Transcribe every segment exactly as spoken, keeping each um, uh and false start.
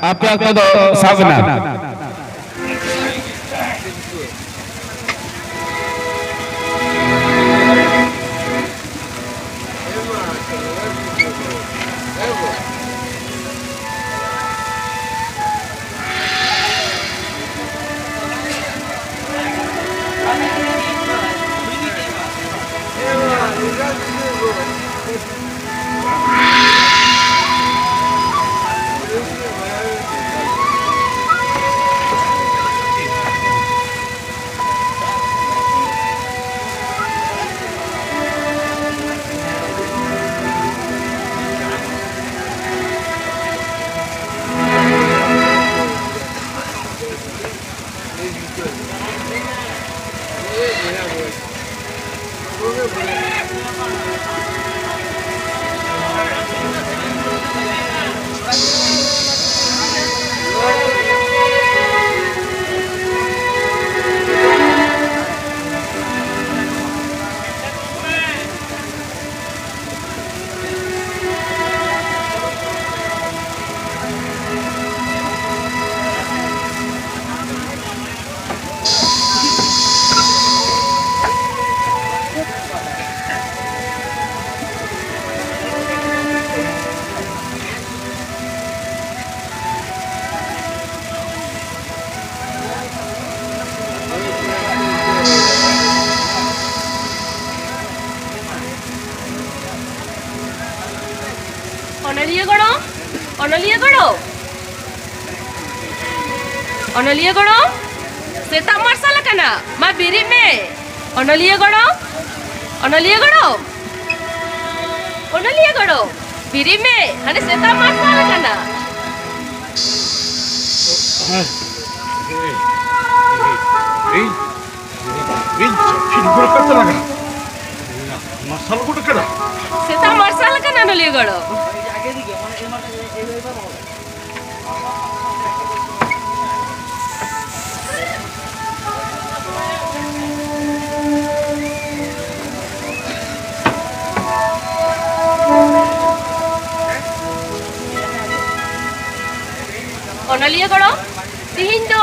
ᱟᱯᱮ ᱚᱠᱛᱚ ᱫᱚ ᱥᱟᱵ ᱮᱱᱟ᱾ ᱚᱱᱚᱞᱤᱭᱟᱹ ᱜᱚᱲᱚᱢ, ᱚᱱᱚᱞᱤᱭᱟᱹ ᱜᱚᱲᱚᱢ, ᱚᱱᱚᱞᱤᱭᱟᱹ ᱜᱚᱲᱚᱢ, ᱥᱮᱛᱟᱜ ᱢᱟᱨᱥᱟᱞ ᱟᱠᱟᱱᱟ, ᱢᱟ ᱵᱮᱨᱮᱫ ᱢᱮ᱾ ᱚᱱᱚᱞᱤᱭᱟᱹ ᱜᱚᱲᱚᱢ, ᱚᱱᱚᱞᱤᱭᱟᱹ ᱜᱚᱲᱚᱢ, ᱚᱱᱚᱞᱤᱭᱟᱹ ᱜᱚᱲᱚᱢ, ᱵᱮᱨᱮᱫ ᱢᱮ, ᱦᱟᱱᱮ ᱥᱮᱛᱟᱜ ᱢᱟᱨᱥᱟᱞ ᱟᱠᱟᱱᱟ᱾ ᱤᱧ, ᱤᱧ ᱡᱟᱹᱯᱤᱫ ᱜᱚᱫ ᱟᱠᱟᱫ ᱛᱟᱞᱟᱝᱟ᱾ ᱢᱟᱨᱥᱟᱞ ᱜᱚᱫ ᱟᱠᱟᱱᱟ᱾ ᱥᱮᱛᱟᱜ ᱢᱟᱨᱥᱟᱞ ᱟᱠᱟᱱᱟ, ᱚᱱᱚᱞᱤᱭᱟᱹ ᱜᱚᱲᱚᱢ᱾ ᱚᱱᱚᱞᱤᱭᱟᱹ ᱜᱚᱲᱚᱢ, ᱛᱤᱦᱤᱧ ᱫᱚ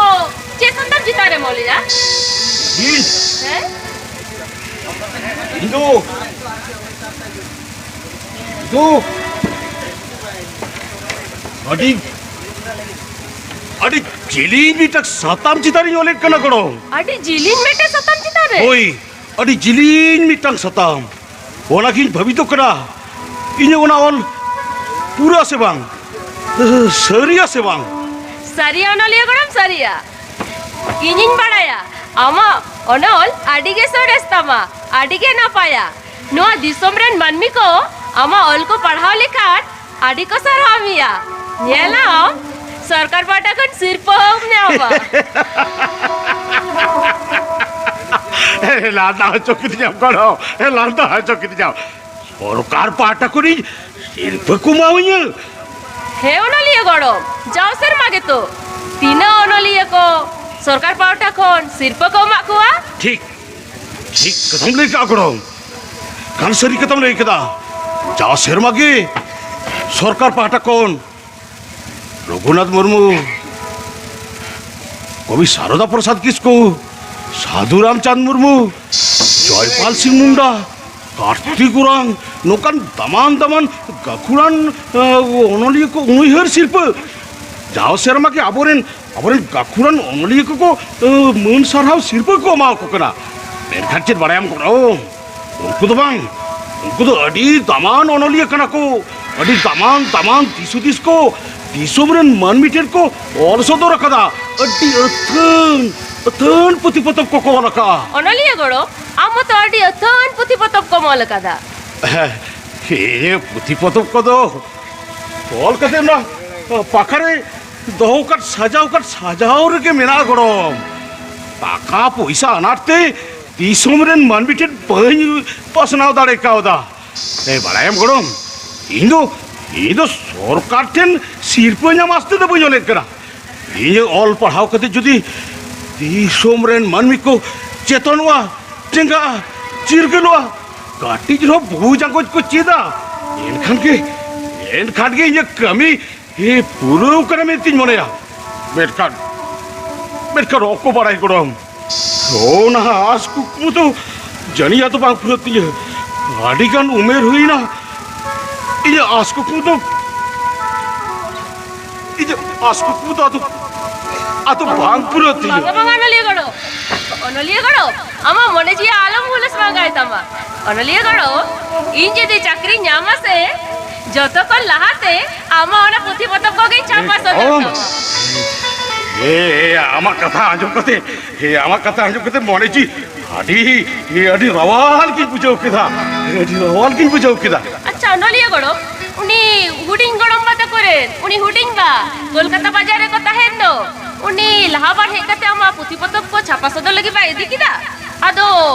ᱪᱮᱫ ᱥᱟᱛᱟᱢ ᱪᱮᱛᱟᱱ ᱨᱮᱢ ᱚᱞᱮᱫᱟ? ᱤᱧ? ᱦᱮᱸ? ᱤᱧ ᱫᱚ, ᱤᱧ ᱫᱚ ᱟᱹᱰᱤ, ᱟᱹᱰᱤ ᱡᱤᱞᱤᱧ ᱢᱤᱫᱴᱟᱝ ᱥᱟᱛᱟᱢ ᱪᱮᱛᱟᱱ ᱨᱤᱧ ᱚᱞᱮᱫ ᱠᱟᱱᱟ ᱜᱚᱲᱚᱢ᱾ ᱟᱹᱰᱤ ᱡᱤᱞᱤᱧ ᱢᱤᱫᱴᱟᱝ ᱥᱟᱛᱟᱢ ᱪᱮᱛᱟᱱ ᱨᱮ? ᱦᱳᱭ, ᱟᱹᱰᱤ ᱡᱤᱞᱤᱧ ᱢᱤᱫᱴᱟᱝ ᱥᱟᱛᱟᱢ᱾ ᱚᱱᱟᱜᱤᱧ ᱵᱷᱟᱹᱵᱤᱛᱚᱜ ᱠᱟᱱᱟ, ᱤᱧᱟᱹᱜ ᱚᱱᱟ ᱚᱞ ᱯᱩᱨᱟᱹ ᱥᱮ ᱵᱟᱝ, ᱥᱟᱹᱨᱤᱭᱟ ᱥᱮ ᱵᱟᱝ? ᱥᱟᱹᱨᱤᱭᱟ ᱚᱱᱚᱞᱤᱭᱟᱹ ᱜᱚᱲᱚᱢ, ᱥᱟᱹᱨᱤᱭᱟ᱾ ᱤᱧᱤᱧ ᱵᱟᱲᱟᱭᱟ, ᱟᱢᱟᱜ ᱚᱱᱚᱞ ᱟᱹᱰᱤ ᱜᱮ ᱥᱚᱨᱮᱥ ᱛᱟᱢᱟ, ᱟᱹᱰᱤ ᱜᱮ ᱱᱟᱯᱟᱭᱟ᱾ ᱱᱚᱣᱟ ᱫᱤᱥᱚᱢ ᱨᱮᱱ ᱢᱟᱹᱱᱢᱤ ᱠᱚ ᱟᱢᱟᱜ ᱚᱞ ᱠᱚ ᱯᱟᱲᱦᱟᱣ ᱞᱮᱠᱷᱟᱱ ᱟᱹᱰᱤ ᱠᱚ ᱥᱟᱨᱦᱟᱣ ᱢᱮᱭᱟ᱾ ᱧᱮᱞᱟᱢ, ᱥᱚᱨᱠᱟᱨ ᱯᱟᱦᱴᱟ ᱠᱷᱚᱱ ᱥᱤᱨᱯᱟᱹ ᱦᱚᱸᱢ ᱧᱟᱢᱟ᱾ ᱮ, ᱞᱟᱸᱫᱟ ᱦᱚᱪᱚ ᱠᱤᱫᱤᱧᱟᱢ ᱜᱚᱲᱚᱢ, ᱮ, ᱞᱟᱸᱫᱟ ᱦᱚᱪᱚ ᱠᱤᱫᱤᱧᱟᱢ᱾ ᱥᱚᱨᱠᱟᱨ ᱯᱟᱦᱴᱟ ᱠᱷᱚᱱᱤᱧ ᱥᱤᱨᱯᱟᱹ ᱠᱚ ᱮᱢᱟᱣᱟᱹᱧᱟᱹ? ᱦᱮᱸ ᱚᱱᱚᱞᱤᱭᱟᱹ ᱜᱚᱲᱚᱢ, ᱡᱟᱣ ᱥᱮᱨᱢᱟ ᱜᱮᱛᱚ ᱛᱤᱱᱟᱹᱜ ᱚᱱᱚᱞᱤᱭᱟᱹ ᱠᱚ ᱥᱚᱨᱠᱟᱨ ᱯᱟᱦᱴᱟ ᱠᱷᱚᱱ ᱥᱤᱨᱯᱟᱹ ᱠᱚ ᱮᱢᱟᱜ ᱠᱚᱣᱟ᱾ ᱴᱷᱤᱠ, ᱴᱷᱤᱠ ᱠᱟᱛᱷᱟᱢ ᱞᱟᱹᱭ ᱠᱟᱜᱼᱟ ᱜᱚᱲᱚᱢ, ᱠᱟᱱ ᱥᱟᱹᱨᱤ ᱠᱟᱛᱷᱟᱢ ᱞᱟᱹᱭ ᱠᱮᱫᱟ᱾ ᱡᱟᱣ ᱥᱮᱨᱢᱟ ᱜᱮ ᱥᱚᱨᱠᱟᱨ ᱯᱟᱦᱴᱟ ᱠᱷᱚᱱ ᱨᱚᱜᱷᱩᱱᱟᱛᱷ ᱢᱩᱨᱢᱩ, ᱠᱚᱵᱤ ᱥᱟᱨᱚᱫᱟ ᱯᱨᱚᱥᱟᱫᱽ ᱠᱤᱥᱠᱩ, ᱥᱟᱫᱷᱩ ᱨᱟᱢᱪᱟᱸᱫᱽ ᱢᱩᱨᱢᱩ, ᱡᱚᱭᱯᱟᱞ ᱥᱤᱝ ᱢᱩᱱᱰᱟ, ᱠᱟᱨᱛᱤᱠ ᱩᱨᱟᱝ, ᱱᱚᱝᱠᱟᱱ ᱫᱟᱢᱟᱱ ᱫᱟᱢᱟᱱ ᱜᱟᱹᱠᱷᱩᱲᱟᱱ, ᱮ, ᱚᱱᱚᱞᱤᱭᱟᱹ ᱠᱚ ᱩᱭᱦᱟᱹᱨ ᱥᱤᱨᱯᱟᱹ᱾ ᱡᱟᱣ ᱥᱮᱨᱢᱟ ᱜᱮ ᱟᱵᱚᱨᱮᱱ, ᱟᱵᱚᱨᱮᱱ ᱜᱟᱹᱠᱷᱩᱲᱟᱱ ᱚᱱᱚᱞᱤᱭᱟᱹ ᱠᱚᱠᱚ, ᱮ, ᱢᱟᱹᱱ ᱥᱟᱨᱦᱟᱣ ᱥᱤᱨᱯᱟᱹ ᱠᱚ ᱮᱢᱟ ᱠᱚ ᱠᱟᱱᱟ᱾ ᱢᱮᱱᱠᱷᱟᱱ ᱪᱮᱫ ᱵᱟᱲᱟᱭᱟᱢ ᱜᱚᱲᱚᱢ, ᱩᱱᱠᱩ ᱫᱚ ᱵᱟᱝ, ᱩᱱᱠᱩ ᱫᱚ ᱟᱹᱰᱤ ᱫᱟᱢᱟᱱ ᱚᱱᱚᱞᱤᱭᱟᱹ ᱠᱟᱱᱟ ᱠᱚ, ᱟᱹᱰᱤ ᱫᱟᱢᱟᱱ ᱫᱟᱢᱟᱱ ᱫᱤᱥ ᱦᱩᱫᱤᱥ ᱠᱚ ᱫᱤᱥᱚᱢ ᱨᱮᱱ ᱢᱟᱹᱱᱢᱤ ᱴᱷᱮᱱ ᱠᱚ ᱚᱞ ᱥᱚᱫᱚᱨ ᱟᱠᱟᱫᱟ᱾ ᱟᱹᱰᱤ ᱟᱹᱛᱷᱟᱹᱱ ᱟᱹᱛᱷᱟᱹᱱ ᱯᱩᱛᱷᱤ ᱯᱚᱛᱚᱵ ᱠᱚᱠᱚ ᱚᱞ ᱟᱠᱟᱫᱼᱟ᱾ ᱚᱱᱚᱞᱤᱭᱟᱹ ᱜᱚᱲᱚᱢ, ᱟᱢ ᱦᱚᱸᱛᱚ ᱟᱹᱰᱤ ᱟᱹᱛᱷᱟᱹᱱ ᱯᱩᱛᱷᱤ ᱯᱚᱛᱚᱵ ᱠᱚᱢ ᱚᱞ ᱟᱠᱟᱫᱟ᱾ ᱦᱮᱸ, ᱤᱧ ᱯᱩᱛᱷᱤ ᱯᱚᱛᱚᱵ ᱠᱚᱫᱚ ᱚᱞ ᱠᱟᱛᱮ ᱚᱱᱟ ᱯᱟᱠᱷᱟᱨᱮ ᱫᱚᱦᱚ ᱟᱠᱟᱫ, ᱥᱟᱡᱟᱣ ᱟᱠᱟᱫ, ᱥᱟᱡᱟᱣ ᱨᱮᱜᱮ ᱢᱮᱱᱟᱜᱼᱟ ᱜᱚᱲᱚᱢ᱾ ᱴᱟᱠᱟ ᱯᱚᱭᱥᱟ ᱟᱱᱟᱴ ᱛᱮ ᱫᱤᱥᱚᱢ ᱨᱮᱱ ᱢᱟᱹᱱᱢᱤ ᱴᱷᱮᱱ ᱵᱟᱹᱧ ᱯᱟᱥᱱᱟᱣ ᱫᱟᱲᱮ ᱠᱟᱣᱫᱟ᱾ ᱮ, ᱵᱟᱲᱟᱭᱟᱢ ᱜᱚᱲᱚᱢ, ᱤᱧ ᱫᱚ, ᱤᱧ ᱫᱚ ᱥᱚᱨᱠᱟᱨ ᱴᱷᱮᱱ ᱥᱤᱨᱯᱟᱹ ᱧᱟᱢ ᱟᱥᱛᱮ ᱫᱚ ᱵᱟᱹᱧ ᱚᱞᱮᱫ ᱠᱟᱱᱟ᱾ ᱤᱧᱟᱹᱜ ᱚᱞ ᱯᱟᱲᱦᱟᱣ ᱠᱟᱛᱮ ᱡᱩᱫᱤ ᱫᱤᱥᱚᱢ ᱨᱮᱱ ᱢᱟᱹᱱᱢᱤ ᱠᱚ ᱪᱮᱛᱚᱱᱚᱜᱼᱟ, ᱪᱮᱸᱜᱷᱟᱜᱼᱟ, ᱪᱤᱨᱜᱟᱹᱞᱚᱜᱼᱟ, ᱠᱟᱹᱴᱤᱡ ᱨᱮᱦᱚᱸ ᱵᱩᱡᱽ ᱟᱸᱜᱚᱪ ᱠᱚ ᱪᱮᱫᱟ, ᱮᱱᱠᱷᱟᱱ ᱜᱮ, ᱮᱱᱠᱷᱟᱱ ᱜᱮ ᱤᱧᱟᱹᱜ ᱠᱟᱹᱢᱤ ᱮ, ᱯᱩᱨᱟᱹᱣ ᱠᱟᱱᱟ ᱢᱮᱱᱛᱮᱧ ᱢᱚᱱᱮᱭᱟ᱾ ᱢᱮᱱᱠᱷᱟᱱ, ᱢᱮᱱᱠᱷᱟᱱ ᱚᱠᱚ ᱵᱟᱲᱟᱭ ᱜᱚᱲᱚᱢ, ᱚᱱᱟ ᱟᱸᱥ ᱠᱩᱠᱢᱩ ᱫᱚ ᱡᱟᱹᱱᱤᱡ ᱟᱫᱚ ᱵᱟᱝ ᱯᱩᱨᱟᱹᱜ ᱛᱤᱧᱟᱹ᱾ ᱟᱹᱰᱤ ᱜᱟᱱ ᱩᱢᱮᱨ ᱦᱩᱭᱱᱟ, ᱤᱧᱟᱹᱜ ᱟᱸᱥ ᱠᱩᱠᱢᱩ ᱫᱚ, ᱤᱧᱟᱹᱜ ᱟᱸᱥ ᱠᱩᱠᱢᱩ ᱫᱚ ᱟᱫᱚ, ᱟᱫᱚ ᱵᱟᱝ ᱯᱩᱨᱟᱹᱜ ᱛᱤᱧᱟᱹ᱾ ᱵᱟᱝᱟ, ᱵᱟᱝᱟ, ᱚᱱᱚᱞᱤᱭᱟᱹ ᱜᱚᱲᱚ, ᱚᱱᱚᱞᱤᱭᱟᱹ ᱜᱚᱲᱚ, ᱟᱢᱟᱜ ᱢᱚᱱᱮ ᱡᱤᱣᱤ ᱟᱞᱚᱢ ᱦᱩᱞᱟᱹᱥ ᱢᱟᱸᱜᱟᱭ ᱛᱟᱢᱟ᱾ ᱚᱱᱚᱞᱤᱭᱟᱹ ᱜᱚᱲᱚ, ᱤᱧ ᱡᱩᱫᱤ ᱪᱟᱹᱠᱨᱤᱧ ᱧᱟᱢᱟ ᱥᱮ, ᱡᱚᱛᱚ ᱠᱷᱚᱱ ᱞᱟᱦᱟᱛᱮ ᱟᱢᱟᱜ ᱚᱱᱟ ᱯᱩᱛᱷᱤ ᱯᱚᱛᱚᱵ ᱠᱚᱜᱮᱧ ᱪᱷᱟᱯᱟ ᱥᱚᱫᱚᱨ ᱚᱢ᱾ ᱛᱟᱢᱟ᱾ ᱦᱮ, ᱟᱢᱟᱜ ᱠᱟᱛᱷᱟ ᱟᱸᱡᱚᱢ ᱠᱟᱛᱮ, ᱦᱮ, ᱟᱢᱟᱜ ᱠᱟᱛᱷᱟ ᱟᱸᱡᱚᱢ ᱠᱟᱛᱮ ᱢᱚᱱᱮ ᱡᱤᱣᱤ ᱟᱹᱰᱤ, ᱟᱹᱰᱤ ᱨᱟᱣᱟᱞ ᱜᱤᱧ ᱵᱩᱡᱷᱟᱹᱣ ᱠᱮᱫᱟ, ᱟᱹᱰᱤ ᱨᱟᱣᱟᱞ ᱜᱤᱧ ᱵᱩᱡᱷᱟᱹᱣ ᱠᱮᱫᱟ᱾ ᱟᱪᱪᱷᱟ, ᱚᱱᱚᱞᱤᱭᱟᱹ ᱜᱚᱲᱚ, ᱩᱱᱤ ᱦᱩᱰᱤᱧ ᱜᱚᱲᱚᱢ ᱵᱟ ᱛᱟᱠᱚ ᱨᱮᱱ, ᱩᱱᱤ ᱦᱩᱰᱤᱧ ᱵᱟ, ᱠᱳᱞᱠᱟᱛᱟ ᱵᱟᱡᱟᱨ ᱨᱮᱠᱚ ᱛᱟᱦᱮᱱ ᱫᱚ, ᱩᱱᱤ ᱞᱟᱦᱟ ᱵᱟᱨ ᱦᱮᱡ ᱠᱟᱛᱮ ᱟᱢᱟᱜ ᱯᱩᱛᱷᱤ ᱯᱚᱛᱚᱵ ᱠᱚ ᱪᱷᱟᱯᱟ ᱥᱚᱫᱚᱨ ᱞᱟᱹᱜᱤᱫ ᱵᱟᱭ ᱤᱫᱤ ᱠᱮᱫᱟ? ᱟᱫᱚ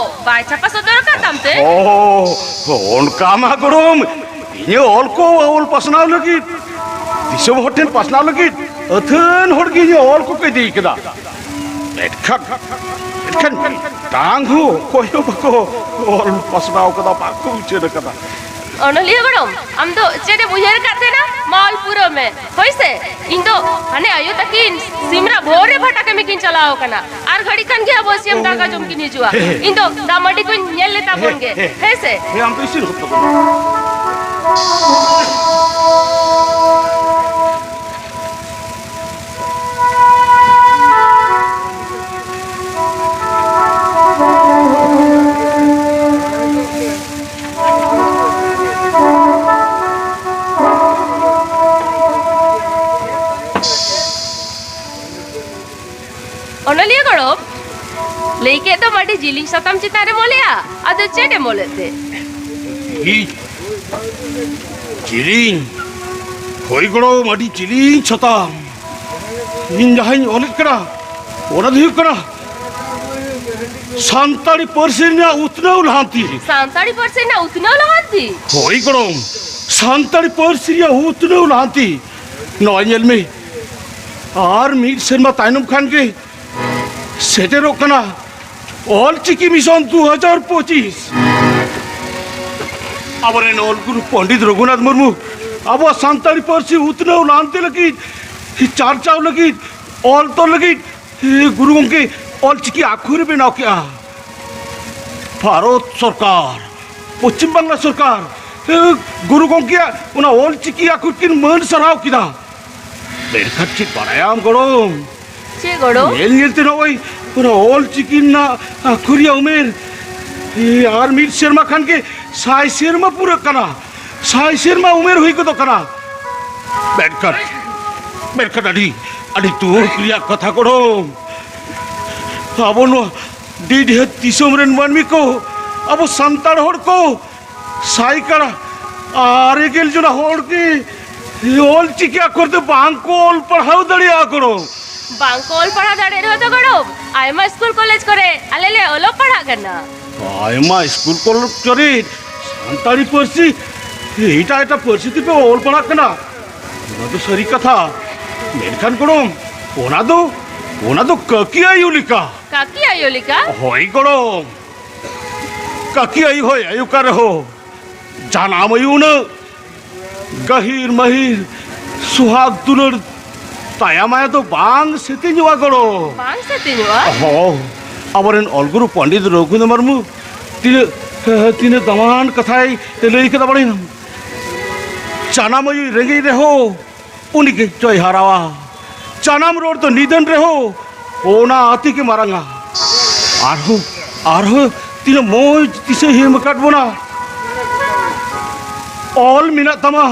ᱵᱟᱭ ᱪᱷᱟᱯᱟ ᱥᱚᱫᱚᱨ ᱟᱠᱟᱫ ᱛᱟᱢ ᱛᱮ? ᱚ, ᱚᱱᱠᱟ ᱢᱟ ᱜᱚᱲᱚᱢ, ᱤᱧᱟᱹᱜ ᱚᱞ ᱠᱚ ᱚᱞ ᱯᱟᱥᱱᱟᱣ ᱞᱟᱹᱜᱤᱫ ᱫᱤᱥᱚᱢ ᱦᱚᱲ ᱴᱷᱮᱱ ᱯᱟᱥᱱᱟᱣ ᱞᱟᱹᱜᱤᱫ ᱟᱹᱛᱷᱟᱹᱱ ᱦᱚᱲ ᱜᱮ ᱤᱧᱟᱹᱜ ᱚᱞ ᱠᱚᱠᱚ ᱤᱫᱤ ᱠᱟᱫᱟ᱾ ᱢᱮᱱᱠᱷᱟᱱ, ᱢᱮᱱᱠᱷᱟᱱ ᱢᱤᱫᱴᱟᱝ ᱦᱚᱸ ᱚᱠᱚᱭ ᱦᱚᱸ ᱵᱟᱠᱚ ᱚᱞ ᱯᱟᱥᱱᱟᱣ ᱠᱟᱫᱟ, ᱵᱟᱠᱚ ᱩᱪᱷᱟᱹᱱ ᱟᱠᱟᱫᱟ᱾ ᱚᱱᱚᱞᱤᱭᱟᱹ ᱜᱚᱲᱚᱢ, ᱟᱢ ᱫᱚ ᱪᱮᱫ ᱮᱢ ᱩᱭᱦᱟᱹᱨ ᱟᱠᱟᱫ ᱛᱟᱦᱮᱱᱟ? ᱢᱟ ᱚᱞ ᱯᱩᱨᱟᱹᱣ ᱢᱮ᱾ ᱦᱳᱭ ᱥᱮ, ᱤᱧ ᱫᱚ ᱦᱟᱱᱮ ᱟᱭᱳ ᱛᱟᱹᱠᱤᱱ ᱥᱤᱢᱨᱟ ᱵᱷᱳᱨ ᱨᱮ ᱵᱷᱟᱴᱟ ᱠᱟᱹᱢᱤ ᱠᱤᱱ ᱪᱟᱞᱟᱣ ᱟᱠᱟᱱᱟ᱾ ᱟᱨ ᱜᱷᱟᱹᱲᱤ ᱠᱷᱟᱱ ᱜᱮ ᱟᱵᱚ ᱥᱤᱭᱟᱢ ᱫᱟᱠᱟ ᱡᱚᱢ ᱠᱤᱱ ᱦᱤᱡᱩᱜᱼᱟ᱾ ᱦᱮᱸ, ᱦᱮᱸ᱾ ᱤᱧ ᱫᱚ ᱫᱟᱜ ᱢᱟᱹᱰᱤ ᱠᱚᱧ ᱧᱮᱞ ᱞᱮ ᱛᱟᱵᱚᱱ ᱜᱮ᱾ ᱦᱮᱸ, ᱦᱮᱸ᱾ ᱦᱮᱸ ᱥᱮ? ᱦᱮᱸ, ᱟᱢ ᱫᱚ ᱤᱥᱤᱱ ᱦᱚᱫ ᱛᱟᱵᱚᱱ ᱢᱮ᱾ ᱚᱱᱚᱞᱤᱭᱟᱹ ᱜᱚᱲᱚᱢ, ᱞᱟᱹᱭ ᱠᱮᱫ ᱫᱚᱢ ᱟᱹᱰᱤ ᱡᱤᱞᱤᱧ ᱥᱟᱛᱟᱢ ᱪᱮᱛᱟᱱ ᱨᱮᱢ ᱚᱞᱮᱜᱼᱟ, ᱟᱫᱚ ᱪᱮᱫ ᱮᱢ ᱚᱞᱮᱫ ᱛᱮ? ᱤᱧ? ᱡᱤᱞᱤᱧ? ᱦᱳᱭ ᱜᱚᱲᱚᱢ, ᱟᱹᱰᱤ ᱡᱤᱞᱤᱧ ᱥᱟᱛᱟᱢ᱾ ᱤᱧ ᱡᱟᱦᱟᱸᱧ ᱚᱞᱮᱫ ᱠᱟᱱᱟ, ᱚᱱᱟ ᱫᱚ ᱦᱩᱭᱩᱜ ᱠᱟᱱᱟ ᱥᱟᱱᱛᱟᱲᱤ ᱯᱟᱹᱨᱥᱤ ᱨᱮᱱᱟᱜ ᱩᱛᱱᱟᱹᱣ ᱞᱟᱦᱟᱱᱛᱤ᱾ ᱥᱟᱱᱛᱟᱲᱤ ᱯᱟᱹᱨᱥᱤ ᱨᱮᱱᱟᱜ ᱩᱛᱱᱟᱹᱣ ᱞᱟᱦᱟᱱᱛᱤ? ᱦᱳᱭ ᱜᱚᱲᱚᱢ, ᱥᱟᱱᱛᱟᱲᱤ ᱯᱟᱹᱨᱥᱤ ᱨᱮᱭᱟᱜ ᱩᱛᱱᱟᱹᱣ ᱞᱟᱦᱟᱱᱛᱤ᱾ ᱱᱚᱜᱼᱚᱭ ᱧᱮᱞ ᱢᱮ, ᱟᱨ ᱢᱤᱫ ᱥᱮᱨᱢᱟ ᱛᱟᱭᱱᱚᱢ ᱠᱷᱟᱱ ᱜᱮ ᱥᱮᱴᱮᱨᱚᱜ ᱠᱟᱱᱟ ᱚᱞ ᱪᱤᱠᱤ ᱢᱤᱥᱚᱱ ᱫᱩ ᱦᱟᱡᱟᱨ ᱯᱚᱸᱪᱤᱥ᱾ ᱟᱵᱚᱨᱮᱱ ᱚᱞ ᱜᱩᱨᱩ ᱯᱚᱱᱰᱤᱛ ᱨᱚᱜᱷᱩᱱᱟᱛᱷ ᱢᱩᱨᱢᱩ ᱟᱵᱚᱣᱟᱜ ᱥᱟᱱᱛᱟᱲᱤ ᱯᱟᱹᱨᱥᱤ ᱩᱛᱱᱟᱹᱣ ᱞᱟᱦᱟᱱᱛᱤ ᱞᱟᱹᱜᱤᱫ, ᱪᱟᱨᱪᱟᱣ ᱞᱟᱹᱜᱤᱫ, ᱚᱞ ᱛᱚᱞ ᱞᱟᱹᱜᱤᱫ ᱜᱩᱨᱩ ᱜᱚᱢᱠᱮ ᱚᱞᱪᱤᱠᱤ ᱟᱠᱷᱚᱨᱮ ᱵᱮᱱᱟᱣ ᱠᱮᱜᱼᱟ᱾ ᱵᱷᱟᱨᱚᱛ ᱥᱚᱨᱠᱟᱨ, ᱯᱚᱪᱷᱤᱢ ᱵᱟᱝᱞᱟ ᱥᱚᱨᱠᱟᱨ ᱜᱩᱨᱩ ᱜᱚᱢᱠᱮᱭᱟᱜ ᱚᱱᱟ ᱚᱞᱪᱤᱠᱤ ᱟᱠᱷᱚᱨ ᱠᱤᱱ ᱢᱟᱹᱱ ᱥᱟᱨᱦᱟᱣ ᱠᱮᱫᱟ᱾ ᱢᱮᱱᱠᱷᱟᱱ ᱪᱮᱫ ᱵᱟᱲᱟᱭᱟᱢ ᱜᱚᱲᱚᱢ, ᱪᱮᱫ ᱜᱚᱲᱚᱢ? ᱧᱮᱞ ᱧᱮᱞ ᱛᱮ ᱱᱚᱜᱼᱚᱭ ᱚᱱᱟ ᱚᱞ ᱪᱤᱠᱤ ᱨᱮᱱᱟᱜ ᱟᱹᱠᱷᱩᱨᱤᱭᱟᱹ ᱩᱢᱮᱨ, ᱮ, ᱟᱨ ᱢᱤᱫ ᱥᱮᱨᱢᱟ ᱠᱷᱟᱱ ᱜᱮ ᱥᱟᱭ ᱥᱮᱨᱢᱟ ᱯᱩᱨᱟᱹᱜ ᱠᱟᱱᱟ᱾ ᱥᱟᱭ ᱥᱮᱨᱢᱟ ᱩᱢᱮᱨ ᱦᱩᱭ ᱜᱚᱫᱚᱜ ᱠᱟᱱᱟ᱾ ᱢᱮᱱᱠᱷᱟᱱ, ᱢᱮᱱᱠᱷᱟᱱ ᱟᱹᱰᱤ, ᱟᱹᱰᱤ ᱫᱩᱠ ᱨᱮᱭᱟᱜ ᱠᱟᱛᱷᱟ ᱜᱚᱲᱚᱢ᱾ ᱟᱵᱚ ᱱᱚᱣᱟ ᱰᱤᱰᱷᱟᱹ ᱫᱤᱥᱚᱢ ᱨᱮᱱ ᱢᱟᱹᱱᱢᱤ ᱠᱚ, ᱟᱵᱚ ᱥᱟᱱᱛᱟᱲ ᱦᱚᱲ ᱠᱚ, ᱥᱟᱭᱠᱟᱲᱟ ᱟᱨᱮ ᱜᱮᱞ ᱡᱚᱱᱟ ᱦᱚᱲ ᱜᱮ ᱚᱞ ᱪᱤᱠᱤ ᱟᱠᱷᱚᱨ ᱛᱮ ᱵᱟᱝ ᱠᱚ ᱚᱞ ᱯᱟᱲᱦᱟᱣ ᱫᱟᱲᱮᱭᱟᱜᱼᱟ ᱜᱚᱲᱚᱢ᱾ ᱵᱟᱝ ᱠᱚ ᱚᱞ ᱯᱟᱲᱦᱟᱣ ᱫᱟᱲᱮᱭᱟᱜ ᱨᱮᱦᱚᱸ ᱛᱚ ᱜᱚᱲᱚᱢ, ᱟᱭᱢᱟ ᱥᱠᱩᱞ ᱠᱚᱞᱮᱡᱽ ᱠᱚᱨᱮ ᱟᱞᱮ ᱞᱮ ᱚᱞᱚᱜ ᱯᱟᱲᱦᱟᱜ ᱠᱟᱱᱟ᱾ ᱟᱭᱢᱟ ᱥᱠᱩᱞ ᱠᱚᱞᱮᱡᱽ ᱠᱚᱨᱮ ᱥᱟᱱᱛᱟᱲᱤ ᱯᱟᱹᱨᱥᱤ ᱮᱴᱟᱜ ᱮᱴᱟᱜ ᱯᱟᱹᱨᱥᱤ ᱛᱮᱯᱮ ᱚᱞ ᱯᱟᱲᱦᱟᱜ ᱠᱟᱱᱟ, ᱚᱱᱟ ᱫᱚ ᱥᱟᱹᱨᱤ ᱠᱟᱛᱷᱟ᱾ ᱢᱮᱱᱠᱷᱟᱱ ᱜᱚᱲᱚᱢ, ᱚᱱᱟ ᱫᱚ, ᱚᱱᱟ ᱫᱚ ᱠᱟᱹᱠᱤ ᱟᱭᱳ ᱞᱮᱠᱟ᱾ ᱠᱟᱹᱠᱤ ᱟᱭᱳ ᱞᱮᱠᱟ? ᱦᱳᱭ ᱜᱚᱲᱚᱢ, ᱠᱟᱹᱠᱤ ᱟᱭᱳ ᱦᱚᱸᱭ ᱟᱭᱳ ᱠᱟᱱ ᱨᱮᱦᱚᱸ, ᱡᱟᱱᱟᱢ ᱟᱭᱳ ᱩᱱᱟᱹᱜ ᱜᱟᱹᱦᱤᱨ ᱢᱟᱹᱦᱤᱨ ᱥᱩᱦᱟᱜᱽ ᱫᱩᱞᱟᱹᱲ ᱛᱟᱭᱟ ᱢᱟᱭᱟ ᱫᱚ ᱵᱟᱝ ᱥᱮᱛᱮᱧᱚᱜᱼᱟ ᱜᱚᱲᱚᱢ᱾ ᱵᱟᱝ ᱥᱮᱛᱮᱧᱚᱜᱼᱟ? ᱦᱚᱸ, ᱟᱵᱚᱨᱮᱱ ᱚᱞ ᱜᱩᱨᱩ ᱯᱚᱱᱰᱤᱛ ᱨᱚᱜᱷᱩᱱᱟᱛᱷ ᱢᱩᱨᱢᱩ ᱛᱤᱱᱟᱹᱜ, ᱛᱤᱱᱟᱹᱜ ᱫᱟᱢᱟᱱ ᱠᱟᱛᱷᱟᱭ ᱞᱟᱹᱭ ᱠᱟᱫᱟ ᱵᱟᱲᱟᱭᱟᱢ? ᱡᱟᱱᱟᱢ ᱟᱭᱳᱭ ᱨᱮᱸᱜᱮᱡ ᱨᱮᱦᱚᱸ ᱩᱱᱤ ᱜᱮ ᱪᱚᱭ ᱦᱟᱨᱟᱣᱟ᱾ ᱡᱟᱱᱟᱢ ᱨᱚᱲ ᱫᱚ ᱱᱤᱫᱷᱟᱹᱱ ᱨᱮᱦᱚᱸ ᱚᱱᱟ ᱟᱹᱛᱤ ᱜᱮ ᱢᱟᱨᱟᱝᱟ᱾ ᱟᱨᱦᱚᱸ, ᱟᱨᱦᱚᱸ ᱛᱤᱱᱟᱹᱜ ᱢᱚᱡᱽ ᱫᱤᱥᱟᱹᱭ ᱮᱢ ᱟᱠᱟᱫ ᱵᱚᱱᱟ᱾ ᱚᱞ ᱢᱮᱱᱟᱜ ᱛᱟᱢᱟ,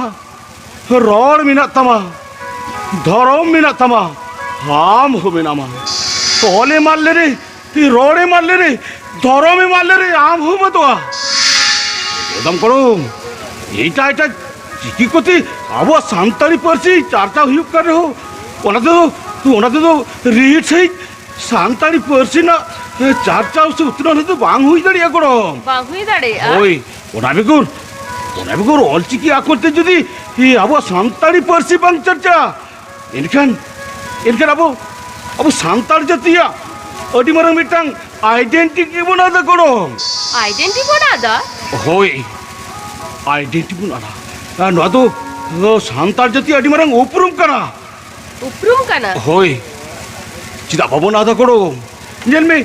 ᱨᱚᱲ ᱢᱮᱱᱟᱜ ᱛᱟᱢᱟ, ᱫᱷᱚᱨᱚᱢ ᱢᱮᱱᱟᱜ ᱛᱟᱢᱟ, ᱟᱢ ᱦᱚᱸ ᱢᱮᱱᱟᱢᱟ᱾ ᱚᱞ ᱮᱢ ᱟᱫ ᱞᱮᱨᱮ, ᱨᱚᱲ ᱮᱢ ᱟᱫ ᱞᱮᱨᱮ, ᱫᱷᱚᱨᱚᱢ ᱮᱢ ᱟᱫ ᱞᱮᱨᱮ, ᱟᱢ ᱦᱚᱸᱢ ᱟᱫᱚᱜᱼᱟ᱾ ᱮᱠᱫᱚᱢ ᱜᱚᱲᱚᱢ, ᱮᱴᱟᱜ ᱮᱴᱟᱜ ᱪᱤᱠᱤ ᱠᱚᱛᱮ ᱟᱵᱚᱣᱟᱜ ᱥᱟᱱᱛᱟᱲᱤ ᱯᱟᱹᱨᱥᱤ ᱪᱟᱨᱪᱟᱣ ᱦᱩᱭᱩᱜ ᱠᱟᱱ ᱨᱮᱦᱚᱸ, ᱚᱱᱟ ᱛᱮᱫᱚ, ᱚᱱᱟ ᱛᱮᱫᱚ ᱨᱤᱦᱤᱴ ᱥᱟᱺᱦᱤᱡ ᱥᱟᱱᱛᱟᱲᱤ ᱯᱟᱹᱨᱥᱤ ᱨᱮᱱᱟᱜ, ᱮ, ᱪᱟᱨᱪᱟᱣ ᱥᱮ ᱩᱛᱱᱟᱹᱣ ᱫᱚ ᱵᱟᱝ ᱦᱩᱭ ᱫᱟᱲᱮᱭᱟᱜᱼᱟ ᱜᱚᱲᱚᱢ᱾ ᱵᱟᱝ ᱦᱩᱭ ᱫᱟᱲᱮᱭᱟᱜᱼᱟ᱾ ᱦᱳᱭ, ᱚᱱᱟ ᱵᱮᱜᱚᱨ, ᱚᱱᱟ ᱵᱮᱜᱚᱨ ᱚᱞᱪᱤᱠᱤ ᱟᱠᱷᱚᱨ ᱛᱮ ᱡᱩᱫᱤ, ᱮ, ᱟᱵᱚᱣᱟᱜ ᱥᱟᱱᱛᱟᱲᱤ ᱯᱟᱹᱨᱥᱤ ᱵᱟᱝ ᱪᱟᱨᱪᱟᱜᱼᱟ, ᱮᱱᱠᱷᱟᱱ, ᱮᱱᱠᱷᱟᱱ ᱟᱵᱚ, ᱟᱵᱚ ᱥᱟᱱᱛᱟᱲ ᱡᱟᱹᱛᱤᱭᱟᱜ ᱟᱹᱰᱤ ᱢᱟᱨᱟᱝ ᱢᱤᱫᱴᱟᱝ ᱟᱭᱰᱮᱱᱴᱤᱴᱤ ᱵᱚᱱ ᱟᱫᱟ ᱜᱚᱲᱚᱢ᱾ ᱟᱭᱰᱮᱱᱴᱤᱴᱤ ᱵᱚᱱ ᱟᱫᱟ? ᱦᱳᱭ, ᱟᱭᱰᱮᱱᱴᱤᱴᱤ ᱵᱚᱱ ᱟᱫᱟ᱾ ᱟᱨ ᱱᱚᱣᱟ ᱫᱚ ᱫᱚ ᱥᱟᱱᱛᱟᱲ ᱡᱟᱹᱛᱤ ᱟᱹᱰᱤ ᱢᱟᱨᱟᱝ ᱩᱯᱨᱩᱢ ᱠᱟᱱᱟ᱾ ᱩᱯᱨᱩᱢ ᱠᱟᱱᱟ? ᱦᱳᱭ᱾ ᱪᱮᱫᱟᱜ ᱵᱟᱵᱚᱱ ᱟᱫᱟ ᱜᱚᱲᱚ? ᱧᱮᱞ ᱢᱮ,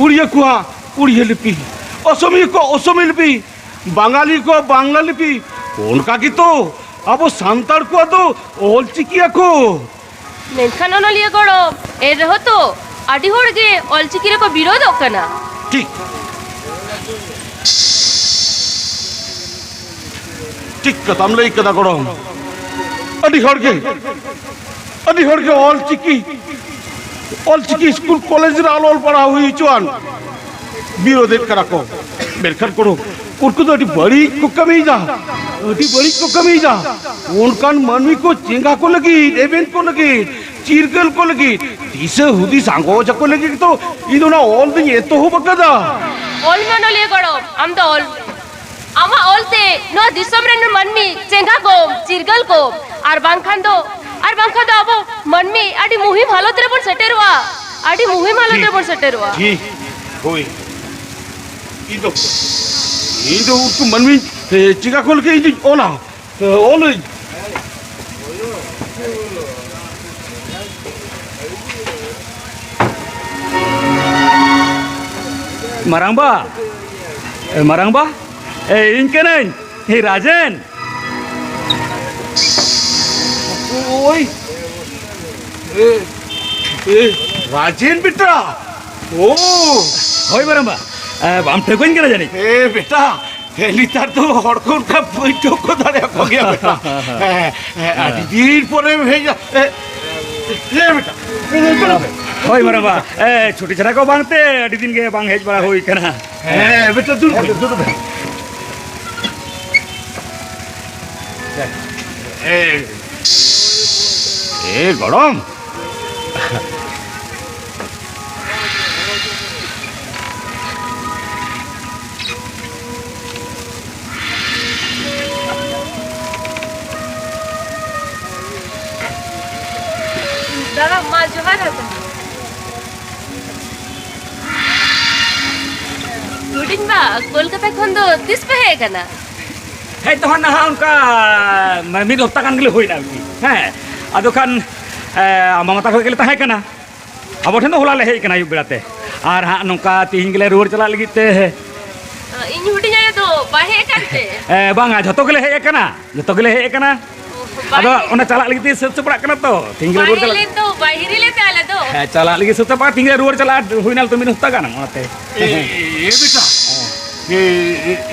ᱩᱲᱤᱭᱟᱹ ᱠᱚᱣᱟᱜ ᱩᱲᱤᱭᱟᱹ ᱞᱤᱯᱤ, ᱚᱥᱚᱢᱤᱭᱟᱹ ᱠᱚᱣᱟᱜ ᱚᱥᱚᱢᱤᱭᱟᱹ ᱞᱤᱯᱤ, ᱵᱟᱝᱜᱟᱞᱤ ᱠᱚᱣᱟᱜ ᱵᱟᱝᱞᱟ ᱞᱤᱯᱤ, ᱚᱱᱠᱟ ᱜᱮᱛᱚ ᱟᱵᱚ ᱥᱟᱱᱛᱟᱲ ᱠᱚᱣᱟᱜ ᱫᱚ ᱚᱞ ᱪᱤᱠᱤ ᱟᱠᱚ᱾ ᱢᱮᱱᱠᱷᱟᱱ ᱚᱱᱚᱞᱤᱭᱟᱹ ᱜᱚᱲᱚᱢ, ᱮᱱ ᱨᱮᱦᱚᱸ ᱛᱚ ᱟᱹᱰᱤ ᱦᱚᱲ ᱜᱮ ᱚᱞᱪᱤᱠᱤ ᱨᱮᱠᱚ ᱵᱤᱨᱳᱫᱚᱜ ᱠᱟᱱᱟ᱾ ᱴᱷᱤᱠ, ᱴᱷᱤᱠ ᱠᱟᱛᱷᱟᱢ ᱞᱟᱹᱭ ᱠᱟᱫᱟ ᱜᱚᱲᱚᱢ᱾ ᱟᱹᱰᱤ ᱦᱚᱲ ᱜᱮ, ᱟᱹᱰᱤ ᱦᱚᱲ ᱜᱮ ᱚᱞᱪᱤᱠᱤ, ᱚᱞᱪᱤᱠᱤ ᱥᱠᱩᱞ ᱠᱚᱞᱮᱡᱽ ᱨᱮ ᱟᱞᱚ ᱚᱞ ᱯᱟᱲᱦᱟᱣ ᱦᱩᱭ ᱦᱚᱪᱚᱣᱟᱱ ᱵᱤᱨᱳᱫᱮᱫ ᱠᱟᱱᱟ ᱠᱚ᱾ ᱢᱮᱱᱠᱷᱟᱱ ᱜᱚᱲᱚᱢ, ᱩᱱᱠᱩ ᱫᱚ ᱟᱹᱰᱤ ᱵᱟᱹᱲᱤᱡ ᱠᱚ ᱠᱟᱹᱢᱤᱭᱮᱫᱟ, ᱟᱹᱰᱤ ᱵᱟᱹᱲᱤᱡ ᱠᱚ ᱠᱟᱹᱢᱤᱭᱮᱫᱟ᱾ ᱚᱱᱠᱟᱱ ᱢᱟᱹᱱᱢᱤ ᱠᱚ ᱪᱮᱸᱜᱷᱟ ᱠᱚ ᱞᱟᱹᱜᱤᱫ, ᱮᱵᱷᱮᱱ ᱠᱚ ᱞᱟᱹᱜᱤᱫ, ᱪᱤᱨᱜᱟᱹᱞ ᱠᱚ ᱞᱟᱹᱜᱤᱫ, ᱫᱤᱥᱟᱹ ᱦᱩᱫᱤᱥ ᱟᱸᱜᱚᱪ ᱟᱠᱚ ᱞᱟᱹᱜᱤᱫ ᱛᱚ ᱤᱧ ᱫᱚ ᱚᱱᱟ ᱚᱞ ᱫᱚᱧ ᱮᱛᱚᱦᱚᱵ ᱟᱠᱟᱫᱟ᱾ ᱚᱞ ᱢᱮ ᱚᱱᱚᱞᱤᱭᱟᱹ ᱜᱚᱲᱚᱢ, ᱟᱢ ᱫᱚ ᱚᱞ ᱢᱮ᱾ ᱟᱢᱟᱜ ᱚᱞ ᱛᱮ ᱱᱚᱣᱟ ᱫᱤᱥᱚᱢ ᱨᱮᱱ ᱢᱟᱹᱱᱢᱤ ᱪᱮᱸᱜᱷᱟ ᱠᱚᱢ, ᱪᱤᱨᱜᱟᱹᱞ ᱠᱚᱢ, ᱟᱨ ᱵᱟᱝᱠᱷᱟᱱ ᱫᱚ, ᱟᱨ ᱵᱟᱝᱠᱷᱟᱱ ᱫᱚ ᱟᱵᱚ ᱢᱟᱹᱱᱢᱤ ᱟᱹᱰᱤ ᱢᱩᱦᱤᱢ ᱦᱟᱞᱚᱛ ᱨᱮᱵᱚᱱ ᱥᱮᱴᱮᱨᱚᱜᱼᱟ, ᱟᱹᱰᱤ ᱢᱩᱦᱤᱢ ᱦᱟᱞᱚᱛ ᱴᱷᱤᱠ, ᱨᱮᱵᱚᱱ ᱥᱮᱴᱮᱨᱚᱜᱼᱟ᱾ ᱴᱷᱤᱠ, ᱦᱳᱭ᱾ ᱤᱧ ᱫᱚ, ᱤᱧ ᱫᱚ ᱩᱱᱠᱩ ᱢᱟᱹᱱᱢᱤ, ᱮ, ᱪᱮᱸᱜᱷᱟ ᱠᱚ ᱞᱟᱹᱜᱤᱫ ᱤᱧ ᱫᱚᱧ ᱚᱞᱟ᱾ ᱚᱞᱟᱹᱧ᱾ ᱢᱟᱨᱟᱝᱵᱟ, ᱮ, ᱢᱟᱨᱟᱝᱵᱟ, ᱮ, ᱤᱧ ᱠᱟᱹᱱᱟᱹᱧ, ᱮ, ᱨᱟᱡᱮᱱ᱾ ᱳᱭ, ᱮ, ᱮ, ᱨᱟᱡᱮᱱ ᱵᱮᱴᱟ᱾ ᱳ᱾ ᱦᱳᱭ ᱢᱟᱨᱟᱝᱵᱟ, ᱮ, ᱵᱟᱢ ᱴᱷᱟᱹᱣᱠᱟᱹᱧ ᱠᱟᱱᱟ ᱡᱟᱹᱱᱤᱡ? ᱮ, ᱵᱮᱴᱟ, ᱦᱮᱸ, ᱱᱮᱛᱟᱨ ᱫᱚ ᱦᱚᱲ ᱠᱚ ᱚᱱᱠᱟ ᱵᱟᱹᱧ ᱴᱷᱟᱹᱣᱠᱟᱹ ᱫᱟᱲᱮᱭᱟᱠᱚ ᱜᱮᱭᱟ ᱵᱮᱴᱟ᱾ ᱦᱮᱸ, ᱦᱮᱸ, ᱟᱹᱰᱤ ᱫᱤᱱ ᱯᱚᱨᱮᱢ ᱦᱮᱡ ᱮᱱᱟ᱾ ᱮ, ᱮ, ᱵᱮᱴᱟ, ᱫᱩᱲᱩᱵ ᱢᱮ᱾ ᱦᱳᱭ, ᱢᱟᱨᱟᱝᱵᱟ, ᱮ, ᱪᱷᱩᱴᱤ ᱪᱷᱟᱴᱟ ᱠᱚ ᱵᱟᱝᱛᱮ ᱟᱹᱰᱤ ᱫᱤᱱ ᱜᱮ ᱵᱟᱝ ᱦᱮᱡ ᱵᱟᱲᱟ ᱦᱩᱭ ᱠᱟᱱᱟ᱾ ᱦᱮᱸ, ᱵᱮᱴᱟ, ᱫᱩᱲᱩᱵ ᱢᱮ, ᱫᱩᱲᱩᱵ ᱢᱮ᱾ ᱮ, ᱮ, ᱜᱚᱲᱚᱢ᱾ ᱫᱟᱫᱟ, ᱢᱟ ᱡᱚᱦᱟᱨ ᱟᱛᱟᱝ᱾ ᱦᱩᱰᱤᱧ ᱵᱟ, ᱠᱳᱞᱠᱟᱛᱟ ᱠᱷᱚᱱ ᱫᱚ ᱛᱤᱥ ᱯᱮ ᱦᱮᱡ ᱟᱠᱟᱱᱟ? ᱦᱮᱡ ᱫᱚ ᱦᱟᱸᱜ ᱱᱟᱦᱟᱜ ᱚᱱᱠᱟ ᱢᱤᱫ ᱦᱚᱯᱛᱟ ᱜᱟᱱ ᱜᱮᱞᱮ ᱦᱩᱭᱱᱟ ᱟᱨᱠᱤ᱾ ᱦᱮᱸ, ᱟᱫᱚ ᱠᱷᱟᱱ ᱮ, ᱢᱟᱢᱟ ᱛᱟᱠᱚ ᱜᱮᱞᱮ ᱛᱟᱦᱮᱸ ᱠᱟᱱᱟ᱾ ᱟᱵᱚ ᱴᱷᱮᱱ ᱫᱚ ᱦᱚᱞᱟ ᱞᱮ ᱦᱮᱡ ᱟᱠᱟᱱᱟ ᱟᱹᱭᱩᱵ ᱵᱮᱲᱟ ᱛᱮ᱾ ᱟᱨ ᱦᱟᱸᱜ ᱱᱚᱝᱠᱟ ᱛᱤᱦᱤᱧ ᱜᱮᱞᱮ ᱨᱩᱣᱟᱹᱲ ᱪᱟᱞᱟᱜ ᱞᱟᱹᱜᱤᱫ ᱛᱮ᱾ ᱤᱧ ᱦᱩᱰᱤᱧ ᱟᱭᱳ ᱫᱚ ᱵᱟᱭ ᱦᱮᱡ ᱟᱠᱟᱱ ᱛᱮ? ᱮ, ᱵᱟᱝᱟ, ᱡᱷᱚᱛᱚ ᱜᱮᱞᱮ ᱦᱮᱡ ᱟᱠᱟᱱᱟ, ᱡᱷᱚᱛᱚ ᱜᱮᱞᱮ ᱦᱮᱡ ᱟᱠᱟᱱᱟ᱾ ᱵᱟᱭ ᱟᱫᱚ ᱦᱮᱡ ᱚᱱᱟ ᱟᱠᱟᱱ ᱪᱟᱞᱟᱜ ᱞᱟᱹᱜᱤᱫ ᱛᱮ ᱥᱟᱹᱛ ᱥᱟᱯᱲᱟᱜ ᱠᱟᱱᱟ ᱛᱚ, ᱛᱤᱦᱤᱧ ᱜᱮᱞᱮ ᱵᱟᱭ ᱨᱩᱣᱟᱹᱲ ᱦᱮᱡ ᱪᱟᱞᱟᱜ᱾ ᱞᱮᱱ ᱫᱚ, ᱵᱟᱭ ᱦᱤᱨᱤ ᱞᱮᱱ ᱛᱮ ᱟᱞᱮ ᱫᱚ᱾ ᱦᱮᱸ, ᱪᱟᱞᱟᱜ ᱞᱟᱹᱜᱤᱫ ᱥᱟᱹᱛ ᱥᱟᱯᱲᱟᱜ, ᱛᱤᱦᱤᱧ ᱜᱮᱞᱮ ᱨᱩᱣᱟᱹᱲ ᱪᱟᱞᱟᱜᱼᱟ, ᱦᱩᱭᱱᱟ ᱛᱚ ᱢᱤᱫ ᱦᱚᱯᱛᱟ ᱜᱟᱱ ᱚᱱᱟᱛᱮ᱾ ᱮ, ᱮ, ᱮ, ᱵᱮᱴᱟ, ᱮ,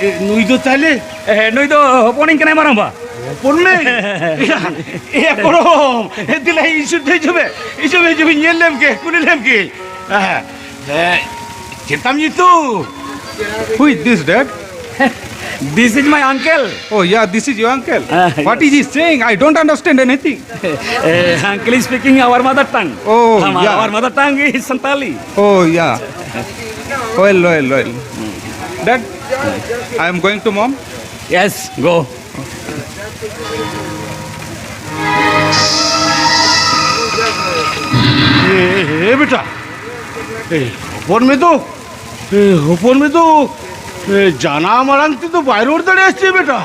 ᱮ, ᱱᱩᱭ ᱫᱚ ᱛᱟᱦᱞᱮ? ᱮ, ᱱᱩᱭ ᱫᱚ ᱦᱚᱯᱚᱱᱤᱧ ᱠᱟᱱᱟᱭ ᱢᱟᱨᱟᱝᱵᱟ᱾ ᱦᱚᱯᱚᱱ ᱢᱮ? ᱮ, ᱜᱚᱲᱚᱢ, ᱮ, ᱫᱮᱞᱟ, ᱤᱧ ᱥᱩᱨ ᱛᱮ ᱦᱤᱡᱩᱜ ᱢᱮ, ᱦᱤᱡᱩᱜ ᱢᱮ, ᱦᱤᱡᱩᱜ ᱢᱮ, ᱧᱮᱞ ᱞᱮᱢ ᱜᱮ, ᱠᱩᱞᱤ ᱞᱮᱢ ᱜᱮ᱾ ᱮ, ᱮ, ᱪᱮᱫ ᱛᱟᱢ ᱧᱩᱛᱩᱢ? Who is this, Dad? This is my uncle. Oh, yeah, this is your uncle. Ah, yes. What is he saying? I don't understand anything. Eh, uncle is speaking our mother tongue. Oh, yeah. Our mother tongue is Santali. Oh, yeah. Well, well, well. Dad, I am going to mom. Yes, go. ᱮ, ᱮ, ᱵᱮᱴᱟ, ᱮ, ᱦᱚᱯᱚᱱ ᱢᱮ ᱫᱚ, ᱮ, ᱦᱚᱯᱚᱱ ᱢᱮ ᱫᱚ, ᱮ, ᱡᱟᱱᱟᱢ ᱟᱲᱟᱝ ᱛᱮᱫᱚ ᱵᱟᱭ ᱨᱚᱲ ᱫᱟᱲᱮᱭᱟᱜᱼᱟ ᱥᱮ ᱵᱮᱴᱟ?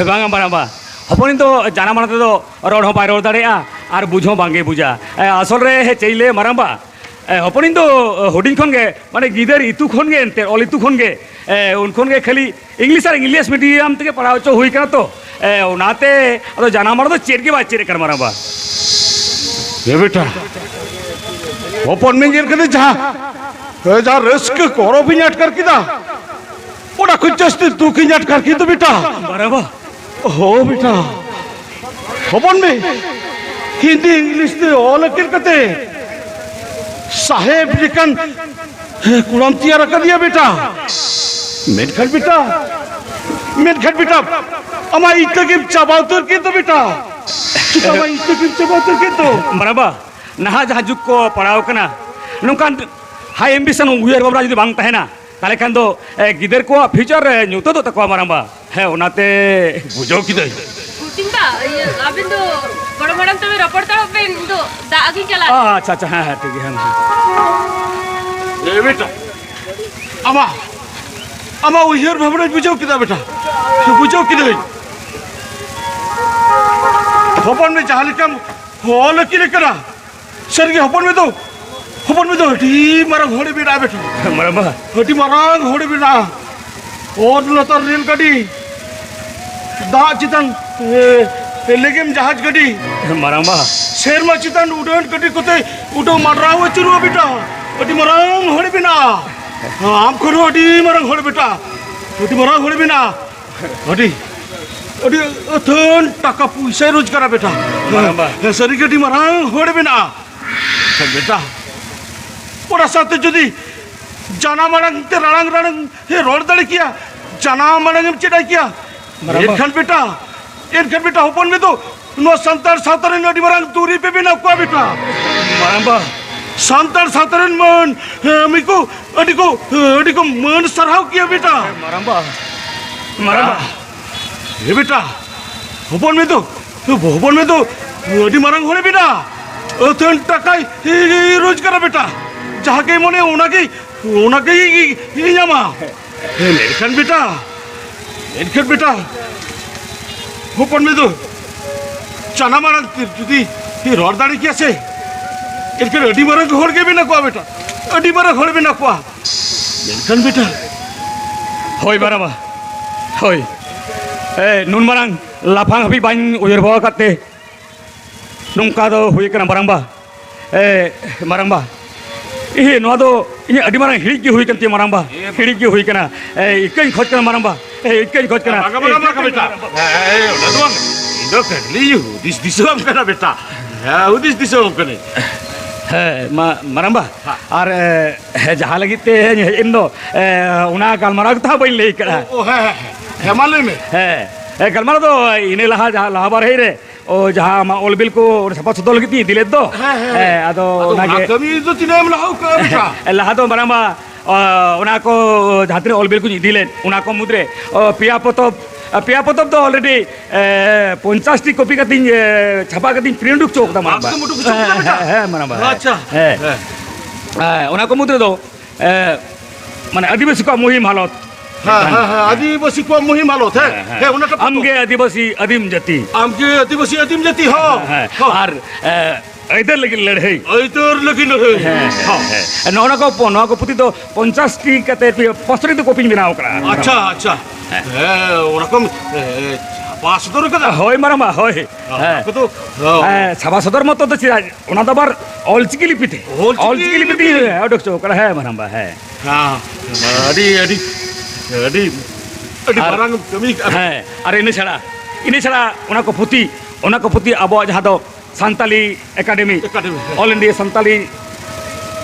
ᱵᱟᱝᱟ, ᱵᱟᱝᱟ, ᱵᱟᱝ᱾ ᱦᱚᱯᱚᱱᱤᱧ ᱫᱚ ᱡᱟᱱᱟᱢ ᱟᱲᱟᱝ ᱛᱮᱫᱚ ᱨᱚᱲ ᱦᱚᱸ ᱵᱟᱭ ᱨᱚᱲ ᱫᱟᱲᱮᱭᱟᱜᱼᱟ ᱟᱨ ᱵᱩᱡᱽ ᱦᱚᱸ ᱵᱟᱝᱜᱮ ᱵᱩᱡᱟ᱾ ᱮ, ᱟᱥᱚᱞ ᱨᱮ ᱪᱮᱫ ᱤᱧ ᱞᱟᱹᱭᱟ ᱢᱟᱨᱟᱝᱵᱟ, ᱮ, ᱦᱚᱯᱚᱱᱤᱧ ᱫᱚ, ᱮ, ᱦᱩᱰᱤᱧ ᱠᱷᱚᱱ ᱜᱮ, ᱢᱟᱱᱮ ᱜᱤᱫᱟᱹᱨ ᱤᱛᱩ ᱠᱷᱚᱱ ᱜᱮ ᱮᱱᱛᱮ, ᱚᱞ ᱤᱛᱩ ᱠᱷᱚᱱ ᱜᱮ, ᱮ, ᱩᱱ ᱠᱷᱚᱱ ᱜᱮ ᱠᱷᱟᱹᱞᱤ English ᱟᱨ English medium ᱛᱮᱜᱮ ᱯᱟᱲᱦᱟᱣ ᱦᱚᱪᱚ ᱦᱩᱭ ᱠᱟᱱᱟ ᱛᱚ᱾ ᱮ, ᱚᱱᱟᱛᱮ ᱟᱫᱚ ᱡᱟᱱᱟᱢ ᱟᱲᱟᱝ ᱫᱚ ᱪᱮᱫ ᱜᱮ ᱵᱟᱭ ᱪᱮᱫ ᱠᱟᱱᱟ ᱢᱟᱨᱟᱝᱵᱟ᱾ ᱮ ᱵᱮᱴᱟ, ᱦᱚᱯᱚᱱ ᱢᱮ ᱧᱮᱞ ᱠᱟᱛᱮ ᱡᱟᱦᱟᱸ, ᱮ, ᱡᱟᱦᱟᱸ ᱨᱟᱹᱥᱠᱟᱹ ᱜᱚᱨᱚᱵᱤᱧ ᱟᱴᱠᱟᱨ ᱠᱮᱫᱟ, ᱚᱱᱟ ᱠᱷᱚᱱ ᱡᱟᱹᱥᱛᱤ ᱫᱩᱠᱤᱧ ᱟᱴᱠᱟᱨ ᱠᱮᱫᱟ ᱵᱮᱴᱟ᱾ ᱢᱟᱨᱟᱝᱵᱟ᱾ ᱦᱳ ᱵᱮᱴᱟ, ᱦᱚᱯᱚᱱ ᱢᱮ, ᱦᱤᱱᱫᱤ English ᱛᱮ ᱚᱞ ᱟᱹᱠᱤᱞ ᱠᱟᱛᱮ ᱥᱟᱦᱮᱵ ᱞᱮᱠᱟᱱ ᱠᱚᱲᱟᱢ ᱛᱮᱭᱟᱨ ᱟᱠᱟᱫᱮᱭᱟ ᱵᱮᱴᱟ᱾ ᱢᱮᱱᱠᱷᱟᱱ ᱵᱮᱴᱟ, ᱢᱮᱱᱠᱷᱟᱱ ᱵᱮᱴᱟ, ᱟᱢᱟᱜ ᱤᱛᱟᱹ ᱜᱮᱢ ᱪᱟᱵᱟ ᱩᱛᱟᱹᱨ ᱠᱮᱫ ᱫᱚ ᱵᱮᱴᱟ᱾ ᱪᱤᱠᱟᱹ ᱟᱢᱟᱜ ᱤᱛᱟᱹ ᱜᱮᱢ ᱪᱟᱵᱟ ᱩᱛᱟᱹᱨ ᱠᱮᱫ ᱫᱚ᱾ ᱢᱟᱨᱟᱝᱵᱟ, ᱱᱟᱦᱟᱜ ᱡᱟᱦᱟᱸ ᱡᱩᱜᱽ ᱠᱚ ᱯᱟᱲᱟᱣ ᱠᱟᱱᱟ, ᱱᱚᱝᱠᱟᱱ high ambition ᱩᱭᱦᱟᱹᱨ ᱵᱷᱟᱵᱽᱱᱟ ᱡᱩᱫᱤ ᱵᱟᱝ ᱛᱟᱦᱮᱱᱟ, ᱛᱟᱦᱚᱞᱮ ᱠᱷᱟᱱ ᱫᱚ, ᱮ, ᱜᱤᱫᱟᱹᱨ ᱠᱚᱣᱟᱜ future ᱨᱮ ᱧᱩᱛᱟᱹᱛᱚᱜ ᱛᱟᱠᱚᱣᱟ ᱢᱟᱨᱟᱝᱵᱟ᱾ ᱦᱮᱸ, ᱚᱱᱟᱛᱮ᱾ ᱵᱩᱡᱷᱟᱹᱣ ᱠᱤᱫᱟᱹᱧ᱾ ᱦᱩᱰᱤᱧ ᱵᱟ, ᱤᱭᱟᱹ, ᱟᱵᱮᱱ ᱫᱚ ᱜᱚᱲᱚᱢ ᱦᱟᱲᱟᱢ ᱛᱟᱵᱮᱱ ᱨᱚᱯᱚᱲ ᱛᱟᱵᱚᱜ ᱵᱮᱱ, ᱤᱧ ᱫᱚ ᱫᱟᱜ ᱟᱹᱜᱩᱧ ᱪᱟᱞᱟᱜ᱾ ᱟᱪᱪᱷᱟ, ᱟᱪᱪᱷᱟ, ᱦᱮᱸ, ᱦᱮᱸ, ᱴᱷᱤᱠ ᱜᱮᱭᱟ, ᱦᱮᱸ, ᱦᱮᱸ᱾ ᱮ ᱵᱮᱴᱟ, ᱟᱢᱟ, ᱟᱢᱟᱜ ᱩᱭᱦᱟᱹᱨ ᱵᱷᱟᱵᱽᱱᱟᱧ ᱵᱩᱡᱷᱟᱹᱣ ᱠᱮᱫᱟ ᱵᱮᱴᱟ, ᱵᱩᱡᱷᱟᱹᱣ ᱠᱤᱫᱟᱹᱧ᱾ ᱦᱚᱯᱚᱱ ᱢᱮ ᱡᱟᱦᱟᱸ ᱞᱮᱠᱟᱢ ᱦᱚᱸ ᱞᱟᱹᱠᱤᱱ ᱠᱟᱱᱟ, ᱥᱟᱹᱨᱤᱜᱮ ᱦᱚᱯᱚᱱ ᱢᱮ ᱫᱚ, ᱦᱚᱯᱚᱱ ᱢᱮ ᱫᱚ ᱟᱹᱰᱤ ᱢᱟᱨᱟᱝ ᱦᱚᱲᱮ ᱵᱮᱱᱟᱜᱼᱟ ᱵᱮᱴᱟ᱾ ᱢᱟᱨᱟᱝᱵᱟ᱾ ᱟᱹᱰᱤ ᱢᱟᱨᱟᱝ ᱦᱚᱲᱮ ᱵᱮᱱᱟᱜᱼᱟ᱾ ᱚᱛ ᱞᱟᱛᱟᱨ ᱨᱮᱞ ᱜᱟᱹᱰᱤ, ᱫᱟᱜ ᱪᱮᱛᱟᱱ, ᱮ, ᱞᱮᱜᱮᱢ ᱡᱟᱦᱟᱡᱽ ᱜᱟᱹᱰᱤ, ᱢᱟᱨᱟᱝᱵᱟ᱾ ᱥᱮᱨᱢᱟ ᱪᱮᱛᱟᱱ ᱩᱰᱟᱹᱱ ᱜᱟᱹᱰᱤ ᱠᱚᱛᱮ ᱩᱰᱟᱹᱣ ᱢᱟᱰᱨᱟᱣ ᱟᱹᱪᱩᱨᱚᱜᱼᱟ ᱵᱮᱴᱟ᱾ ᱟᱹᱰᱤ ᱢᱟᱨᱟᱝ ᱦᱚᱲᱮ ᱵᱮᱱᱟᱜᱼᱟ᱾ ᱟᱢ ᱠᱷᱚᱱ ᱦᱚᱸ ᱟᱹᱰᱤ ᱢᱟᱨᱟᱝ ᱦᱚᱲ ᱵᱮᱴᱟ᱾ ᱟᱹᱰᱤ ᱢᱟᱨᱟᱝ ᱦᱚᱲᱮ ᱵᱮᱱᱟᱜᱼᱟ᱾ ᱟᱹᱰᱤ, ᱟᱹᱰᱤ ᱟᱹᱛᱷᱟᱹᱱ ᱴᱟᱠᱟ ᱯᱩᱭᱥᱟᱹᱭ ᱨᱳᱡᱽᱜᱟᱨᱟ ᱵᱮᱴᱟ᱾ ᱢᱟᱨᱟᱝᱵᱟ᱾ ᱦᱮᱸ, ᱥᱟᱹᱨᱤᱜᱮ ᱟᱹᱰᱤ ᱢᱟᱨᱟᱝ ᱦᱚᱲᱮ ᱵᱮᱱᱟᱜᱼᱟ᱾ ᱵᱮᱴᱟ, ᱚᱱᱟ ᱥᱟᱶᱛᱮ ᱡᱩᱫᱤ ᱡᱟᱱᱟᱢ ᱟᱲᱟᱝ ᱛᱮ ᱨᱟᱲᱟᱝ ᱨᱟᱲᱟᱝ ᱮ ᱨᱚᱲ ᱫᱟᱲᱮ ᱠᱮᱭᱟ, ᱡᱟᱱᱟᱢ ᱟᱲᱟᱝ ᱮᱢ ᱪᱮᱫ ᱟᱭ ᱠᱮᱭᱟ, ᱢᱟᱨᱟᱝᱵᱟ᱾ ᱮᱱᱠᱷᱟᱱ ᱵᱮᱴᱟ, ᱮᱱᱠᱷᱟᱱ ᱵᱮᱴᱟ, ᱦᱚᱯᱚᱱ ᱢᱮ ᱫᱚ ᱱᱚᱣᱟ ᱥᱟᱱᱛᱟᱲ ᱥᱟᱶᱛᱟ ᱨᱮᱱ ᱟᱹᱰᱤ ᱢᱟᱨᱟᱝ ᱫᱩᱨᱤᱵ ᱮ ᱵᱮᱱᱟᱣ ᱠᱚᱣᱟ ᱵᱮᱴᱟ᱾ ᱢᱟᱨᱟᱝᱵᱟ᱾ ᱥᱟᱱᱛᱟᱲ ᱥᱟᱶᱛᱟ ᱨᱮᱱ ᱢᱟᱹᱱ, ᱮ, ᱢᱤᱠᱩ, ᱟᱹᱰᱤ ᱠᱚ, ᱟᱹᱰᱤ ᱠᱚ ᱢᱟᱹᱱ ᱥᱟᱨᱦᱟᱣ ᱠᱮᱭᱟ ᱵᱮᱴᱟ᱾ ᱢᱟᱨᱟᱝᱵᱟ᱾ ᱢᱟᱨᱟᱝᱵᱟ᱾ ᱮ ᱵᱮᱴᱟ, ᱦᱚᱯᱚᱱ ᱢᱮ ᱫᱚ, ᱦᱚᱯᱚᱱ ᱢᱮ ᱫᱚ ᱟᱹᱰᱤ ᱢᱟᱨᱟᱝ ᱦᱚᱲᱮ ᱵᱮᱱᱟᱜᱼᱟ᱾ ᱟᱹᱛᱷᱟᱹᱱ ᱴᱟᱠᱟᱭ ᱨᱳᱡᱽᱜᱟᱨᱟ ᱵᱮᱴᱟ᱾ ᱡᱟᱦᱟᱸ ᱜᱮᱭ ᱢᱚᱱᱮ ᱚᱱᱟᱜᱮ, ᱚᱱᱟᱜᱮᱭ ᱧᱟᱢᱟ᱾ ᱢᱮᱱᱠᱷᱟᱱ ᱵᱮᱴᱟ, ᱢᱮᱱᱠᱷᱟᱱ ᱵᱮᱴᱟ, ᱦᱚᱯᱚᱱ ᱢᱮ ᱫᱚ ᱡᱟᱱᱟᱢ ᱟᱲᱟᱝ ᱛᱮ ᱡᱩᱫᱤ ᱨᱚᱲ ᱫᱟᱲᱮ ᱠᱮᱭᱟ ᱥᱮ, ᱮᱱᱠᱷᱟᱱ ᱟᱹᱰᱤ ᱢᱟᱨᱟᱝ ᱦᱚᱲ ᱜᱮ ᱵᱮᱱᱟᱣ ᱠᱚᱜᱼᱟ ᱵᱮᱴᱟ, ᱟᱹᱰᱤ ᱢᱟᱨᱟᱝ ᱦᱚᱲ ᱵᱮᱱᱟᱣ ᱠᱚᱜᱼᱟ᱾ ᱢᱮᱱᱠᱷᱟᱱ ᱵᱮᱴᱟ, ᱦᱳᱭ ᱢᱟᱨᱟᱝᱵᱟ, ᱦᱳᱭ᱾ ᱮ, ᱱᱩᱱ ᱢᱟᱨᱟᱝ ᱞᱟᱯᱷᱟᱝ ᱦᱟᱹᱵᱤᱡ ᱵᱟᱹᱧ ᱩᱭᱦᱟᱹᱨ ᱵᱷᱟᱵᱽᱱᱟ ᱟᱠᱟᱫ ᱛᱮ ᱱᱚᱝᱠᱟ ᱫᱚ ᱦᱩᱭ ᱠᱟᱱᱟ ᱢᱟᱨᱟᱝᱵᱟ᱾ ᱮ, ᱢᱟᱨᱟᱝᱵᱟ, ᱤᱦᱤ, ᱱᱚᱣᱟ ᱫᱚ ᱤᱧᱟᱹᱜ ᱟᱹᱰᱤ ᱢᱟᱨᱟᱝ ᱦᱤᱲᱤᱡ ᱜᱮ ᱦᱩᱭ ᱠᱟᱱ ᱛᱤᱧᱟᱹ ᱢᱟᱨᱟᱝᱵᱟ᱾ ᱮ, ᱦᱤᱲᱤᱡ ᱜᱮ ᱦᱩᱭ ᱠᱟᱱᱟ᱾ ᱮ, ᱤᱠᱟᱹᱧ ᱠᱷᱚᱡ ᱠᱟᱱᱟ ᱢᱟᱨᱟᱝᱵᱟ᱾ ᱮ, ᱤᱠᱟᱹᱧ ᱠᱷᱚᱡ ᱠᱟᱱᱟ᱾ ᱵᱟᱝᱟ, ᱵᱟᱝᱟ, ᱵᱟᱝᱟ, ᱵᱮᱴᱟ᱾ ᱮ, ᱮ, ᱚᱱᱟ ᱫᱚ ᱵᱟᱝ᱾ ᱤᱧ ᱫᱚ ᱠᱷᱟᱹᱞᱤ ᱦᱩᱫᱤᱥ ᱫᱤᱥᱟᱹᱣᱟᱢ ᱠᱟᱱᱟ ᱵᱮᱴᱟ᱾ ᱦᱮᱸ, ᱦᱩᱫᱤᱥ ᱫᱤᱥᱟᱹᱣᱟᱢ ᱠᱟᱹᱱᱟᱹᱧ᱾ ᱦᱮᱸ, ᱢᱟ-, ᱢᱟᱨᱟᱝᱵᱟ᱾ ᱦᱮᱸ᱾ ᱟᱨ, ᱮ, ᱦᱮᱸ, ᱡᱟᱦᱟᱸ ᱞᱟᱹᱜᱤᱫ ᱛᱮ ᱦᱮᱡ ᱮᱱ ᱫᱚ, ᱮ, ᱚᱱᱟ ᱜᱟᱞᱢᱟᱨᱟᱣ ᱠᱟᱛᱷᱟ ᱵᱟᱹᱧ ᱞᱟᱹᱭ ᱠᱟᱜᱼᱟ᱾ ᱚ, ᱚ, ᱦᱮᱸ, ᱦᱮᱸ, ᱦᱮᱸ᱾ ᱦᱮᱸ, ᱢᱟ ᱞᱟᱹᱭ ᱢᱮ᱾ ᱦᱮᱸ, ᱮ, ᱜᱟᱞᱢᱟᱨᱟᱣ ᱫᱚ ᱤᱱᱟᱹ ᱞᱟᱦᱟ, ᱡᱟᱦᱟᱸ ᱞᱟᱦᱟ ᱵᱟᱨ ᱦᱮᱡ ᱨᱮ, ᱚ, ᱡᱟᱦᱟᱸ ᱟᱢᱟᱜ ᱚᱞ ᱵᱤᱞ ᱠᱚ ᱚᱸᱰᱮ ᱥᱟᱯᱷᱟ ᱥᱩᱛᱨᱚ ᱞᱟᱹᱜᱤᱫ ᱛᱤᱧ ᱤᱫᱤ ᱞᱮᱫ ᱫᱚ᱾ ᱦᱮᱸ, ᱦᱮᱸ, ᱦᱮᱸ᱾ ᱦᱮᱸ, ᱟᱫᱚ ᱟᱫᱚ ᱚᱱᱟ ᱜᱮ᱾ ᱚᱱᱟ ᱠᱟᱹᱢᱤ ᱫᱚ ᱛᱤᱱᱟᱹᱜ ᱮᱢ ᱞᱟᱦᱟ ᱠᱟᱜᱼᱟ ᱵᱮᱴᱟ? ᱞᱟᱦᱟ ᱫᱚ ᱢᱟᱨᱟᱝᱵᱟ, ᱚ, ᱚᱱᱟ ᱠᱚ ᱡᱟᱦᱟᱸ ᱛᱤᱱᱟᱹᱜ ᱚᱞ ᱵᱤᱞ ᱠᱚᱧ ᱤᱫᱤ ᱞᱮᱫ, ᱚᱱᱟ ᱠᱚ ᱢᱩᱫᱽᱨᱮ, ᱚ, ᱯᱮᱭᱟ ᱯᱚᱛᱚᱵ, ᱯᱮᱭᱟ ᱯᱚᱛᱚᱵ ᱫᱚ already, ᱮ, ᱯᱚᱧᱪᱟᱥ ᱴᱤ ᱠᱚᱯᱤ ᱠᱟᱛᱮᱧ, ᱮ, ᱪᱷᱟᱯᱟ ᱠᱟᱛᱮᱧ print ᱩᱰᱩᱠ ᱦᱚᱪᱚ ᱠᱟᱫᱟ ᱢᱟᱨᱟᱝᱵᱟ᱾ ᱟᱢ ᱜᱮᱢ ᱩᱰᱩᱠ ᱦᱚᱪᱚ ᱠᱟᱫᱟ ᱦᱮᱸ, ᱵᱮᱴᱟ? ᱦᱮᱸ, ᱦᱮᱸ, ᱢᱟᱨᱟᱝᱵᱟ, ᱦᱮᱸ᱾ ᱟᱪᱪᱷᱟ᱾ ᱦᱮᱸ᱾ ᱦᱮᱸ᱾ ᱮ, ᱚᱱᱟ ᱠᱚ ᱢᱩᱫᱽ ᱨᱮᱫᱚ, ᱮ, ᱢᱟᱱᱮ, ᱟᱹᱫᱤᱵᱟᱹᱥᱤ ᱠᱚᱣᱟᱜ ᱢᱩᱦᱤᱢ ᱦᱟᱞᱚᱛ, ᱦᱮᱸ, ᱦᱮᱸ, ᱦᱮᱸ, ᱟᱹᱫᱤᱵᱟᱹᱥᱤ ᱠᱚᱣᱟᱜ ᱢᱩᱦᱤᱢ ᱦᱟᱞᱚᱛ, ᱦᱮᱸ? ᱦᱮᱸ, ᱦᱮᱸ᱾ ᱦᱮᱸ, ᱚᱱᱟᱴᱟᱜ ᱯᱚᱛᱚᱵ᱾ ᱟᱢᱜᱮ ᱟᱹᱫᱤᱵᱟᱹᱥᱤ ᱟᱹᱫᱤᱢ ᱡᱟᱹᱛᱤ᱾ ᱟᱢᱜᱮ ᱟᱹᱫᱤᱵᱟᱹᱥᱤ ᱟᱹᱫᱤᱢ ᱡᱟᱹᱛᱤ, ᱦᱚᱸ᱾ ᱦᱮᱸ, ᱦᱚᱸ᱾ ᱟᱨ, ᱮ, ᱟᱹᱭᱫᱟᱹᱨ ᱞᱟᱹᱜᱤᱫ ᱞᱟᱹᱲᱦᱟᱹᱭ᱾ ᱟᱹᱭᱫᱟᱹᱨ ᱞᱟᱹᱜᱤᱫ ᱞᱟᱹᱲᱦᱟᱹᱭ᱾ ᱦᱮᱸ, ᱦᱮᱸ, ᱦᱚᱸ᱾ ᱦᱮᱸ᱾ ᱱᱚᱜᱼᱚ ᱱᱚᱣᱟ ᱠᱚ ᱯᱚ-, ᱱᱚᱣᱟ ᱠᱚ ᱯᱩᱛᱷᱤ ᱫᱚ ᱯᱚᱧᱪᱟᱥ ᱴᱤ ᱠᱟᱛᱮ, ᱯᱚᱧᱪᱟᱥ ᱴᱤ ᱫᱚ ᱠᱚᱯᱤᱧ ᱵᱮᱱᱟᱣ ᱠᱟᱜᱼᱟ᱾ ᱟᱪᱪᱷᱟ, ᱟᱪᱪᱷᱟ᱾ ᱦᱮᱸ᱾ ᱦᱮᱸ, ᱚᱱᱟ ᱠᱚᱢ, ᱮ, ᱪᱷᱟᱯᱟ ᱥᱚᱫᱚᱨ ᱠᱟᱫᱟ? ᱦᱳᱭ, ᱢᱟᱨᱟᱝᱵᱟ, ᱦᱳᱭ᱾ ᱦᱮᱸ, ᱦᱮᱸ᱾ ᱚᱱᱟ ᱠᱚᱫᱚ, ᱦᱚᱸ᱾ ᱦᱮᱸ, ᱪᱷᱟᱯᱟ ᱥᱚᱫᱚᱨ ᱢᱚᱛᱚ ᱫᱚ ᱪᱮᱫᱟᱜ? ᱚᱱᱟ ᱫᱚ ᱟᱵᱟᱨ ᱚᱞᱪᱤᱠᱤ ᱞᱤᱯᱤ ᱛᱮ᱾ ᱚᱞᱪᱤᱠᱤ ᱚᱞᱪᱤᱠᱤ ᱞᱤᱯᱤ ᱞᱤᱯᱤ? ᱛᱮ ᱚᱰᱚᱠ ᱦᱚᱪᱚ ᱠᱟᱱᱟ᱾ ᱦᱮᱸ, ᱢᱟᱨᱟᱝᱵᱟ, ᱦᱮᱸ᱾ ᱦᱮᱸ, ᱟᱹᱰᱤ, ᱟᱹᱰᱤ, ᱟᱹᱰᱤ, ᱟᱹᱰᱤ ᱟᱨ ᱢᱟᱨᱟᱝ ᱠᱟᱹᱢᱤ ᱠᱟᱜᱼᱟ᱾ ᱦᱮᱸ, ᱟᱨ ᱤᱱᱟᱹ ᱪᱷᱟᱲᱟ, ᱤᱱᱟᱹ ᱪᱷᱟᱲᱟ ᱚᱱᱟ ᱠᱚ ᱯᱩᱛᱷᱤ, ᱚᱱᱟ ᱠᱚ ᱯᱩᱛᱷᱤ ᱟᱵᱚᱣᱟᱜ ᱡᱟᱦᱟᱸ ᱫᱚ ᱥᱟᱱᱛᱟᱞᱤ ᱮᱠᱟᱰᱮᱢᱤ, ᱮᱠᱟᱰᱮᱢᱤ, ᱦᱮᱸ᱾ All India Santali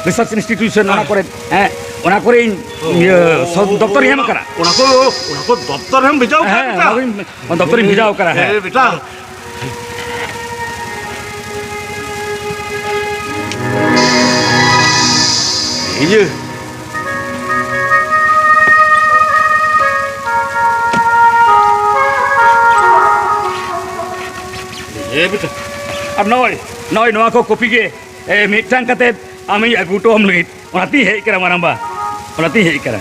Research Institution, ᱚᱱᱟ ᱦᱮᱸ᱾ ᱠᱚᱨᱮ, ᱦᱮᱸ, ᱚᱱᱟ ᱠᱚᱨᱮᱧ, ᱚ, ᱤᱭᱟᱹ, ᱥᱚᱫ-, ᱫᱚᱯᱛᱚᱨᱤᱧ ᱮᱢ ᱟᱠᱟᱱᱟ᱾ ᱚᱱᱟ ᱠᱚ, ᱚᱱᱟ ᱠᱚ ᱫᱚᱯᱛᱚᱨ ᱮᱢ ᱵᱷᱮᱡᱟ ᱟᱠᱟᱫ ᱦᱮᱸ, ᱵᱮᱴᱟ? ᱚᱱᱟ ᱠᱚᱧ, ᱫᱚᱯᱛᱚᱨᱤᱧ ᱵᱷᱮᱡᱟ ᱟᱠᱟᱱᱟ, ᱦᱮᱸ᱾ ᱦᱮᱸ, ᱵᱮᱴᱟ᱾ ᱤᱭᱟᱹ᱾ ᱦᱮᱸ, ᱵᱮᱴᱟ᱾ ᱟᱨ ᱱᱚᱜᱼᱚᱭ, ᱱᱚᱜᱼᱚᱭ ᱱᱚᱣᱟ ᱠᱚ ᱠᱚᱯᱤ ᱜᱮ, ᱮ, ᱢᱤᱫᱴᱟᱝ ᱠᱟᱛᱮ ᱟᱢᱤᱧ ᱟᱹᱜᱩ ᱦᱚᱴᱚ ᱟᱢ ᱞᱟᱹᱜᱤᱫ᱾ ᱚᱱᱟᱛᱤᱧ ᱦᱮᱡ ᱠᱟᱱᱟ, ᱢᱟᱨᱟᱝᱵᱟ᱾ ᱚᱱᱟᱛᱤᱧ ᱦᱮᱡ ᱠᱟᱱᱟ᱾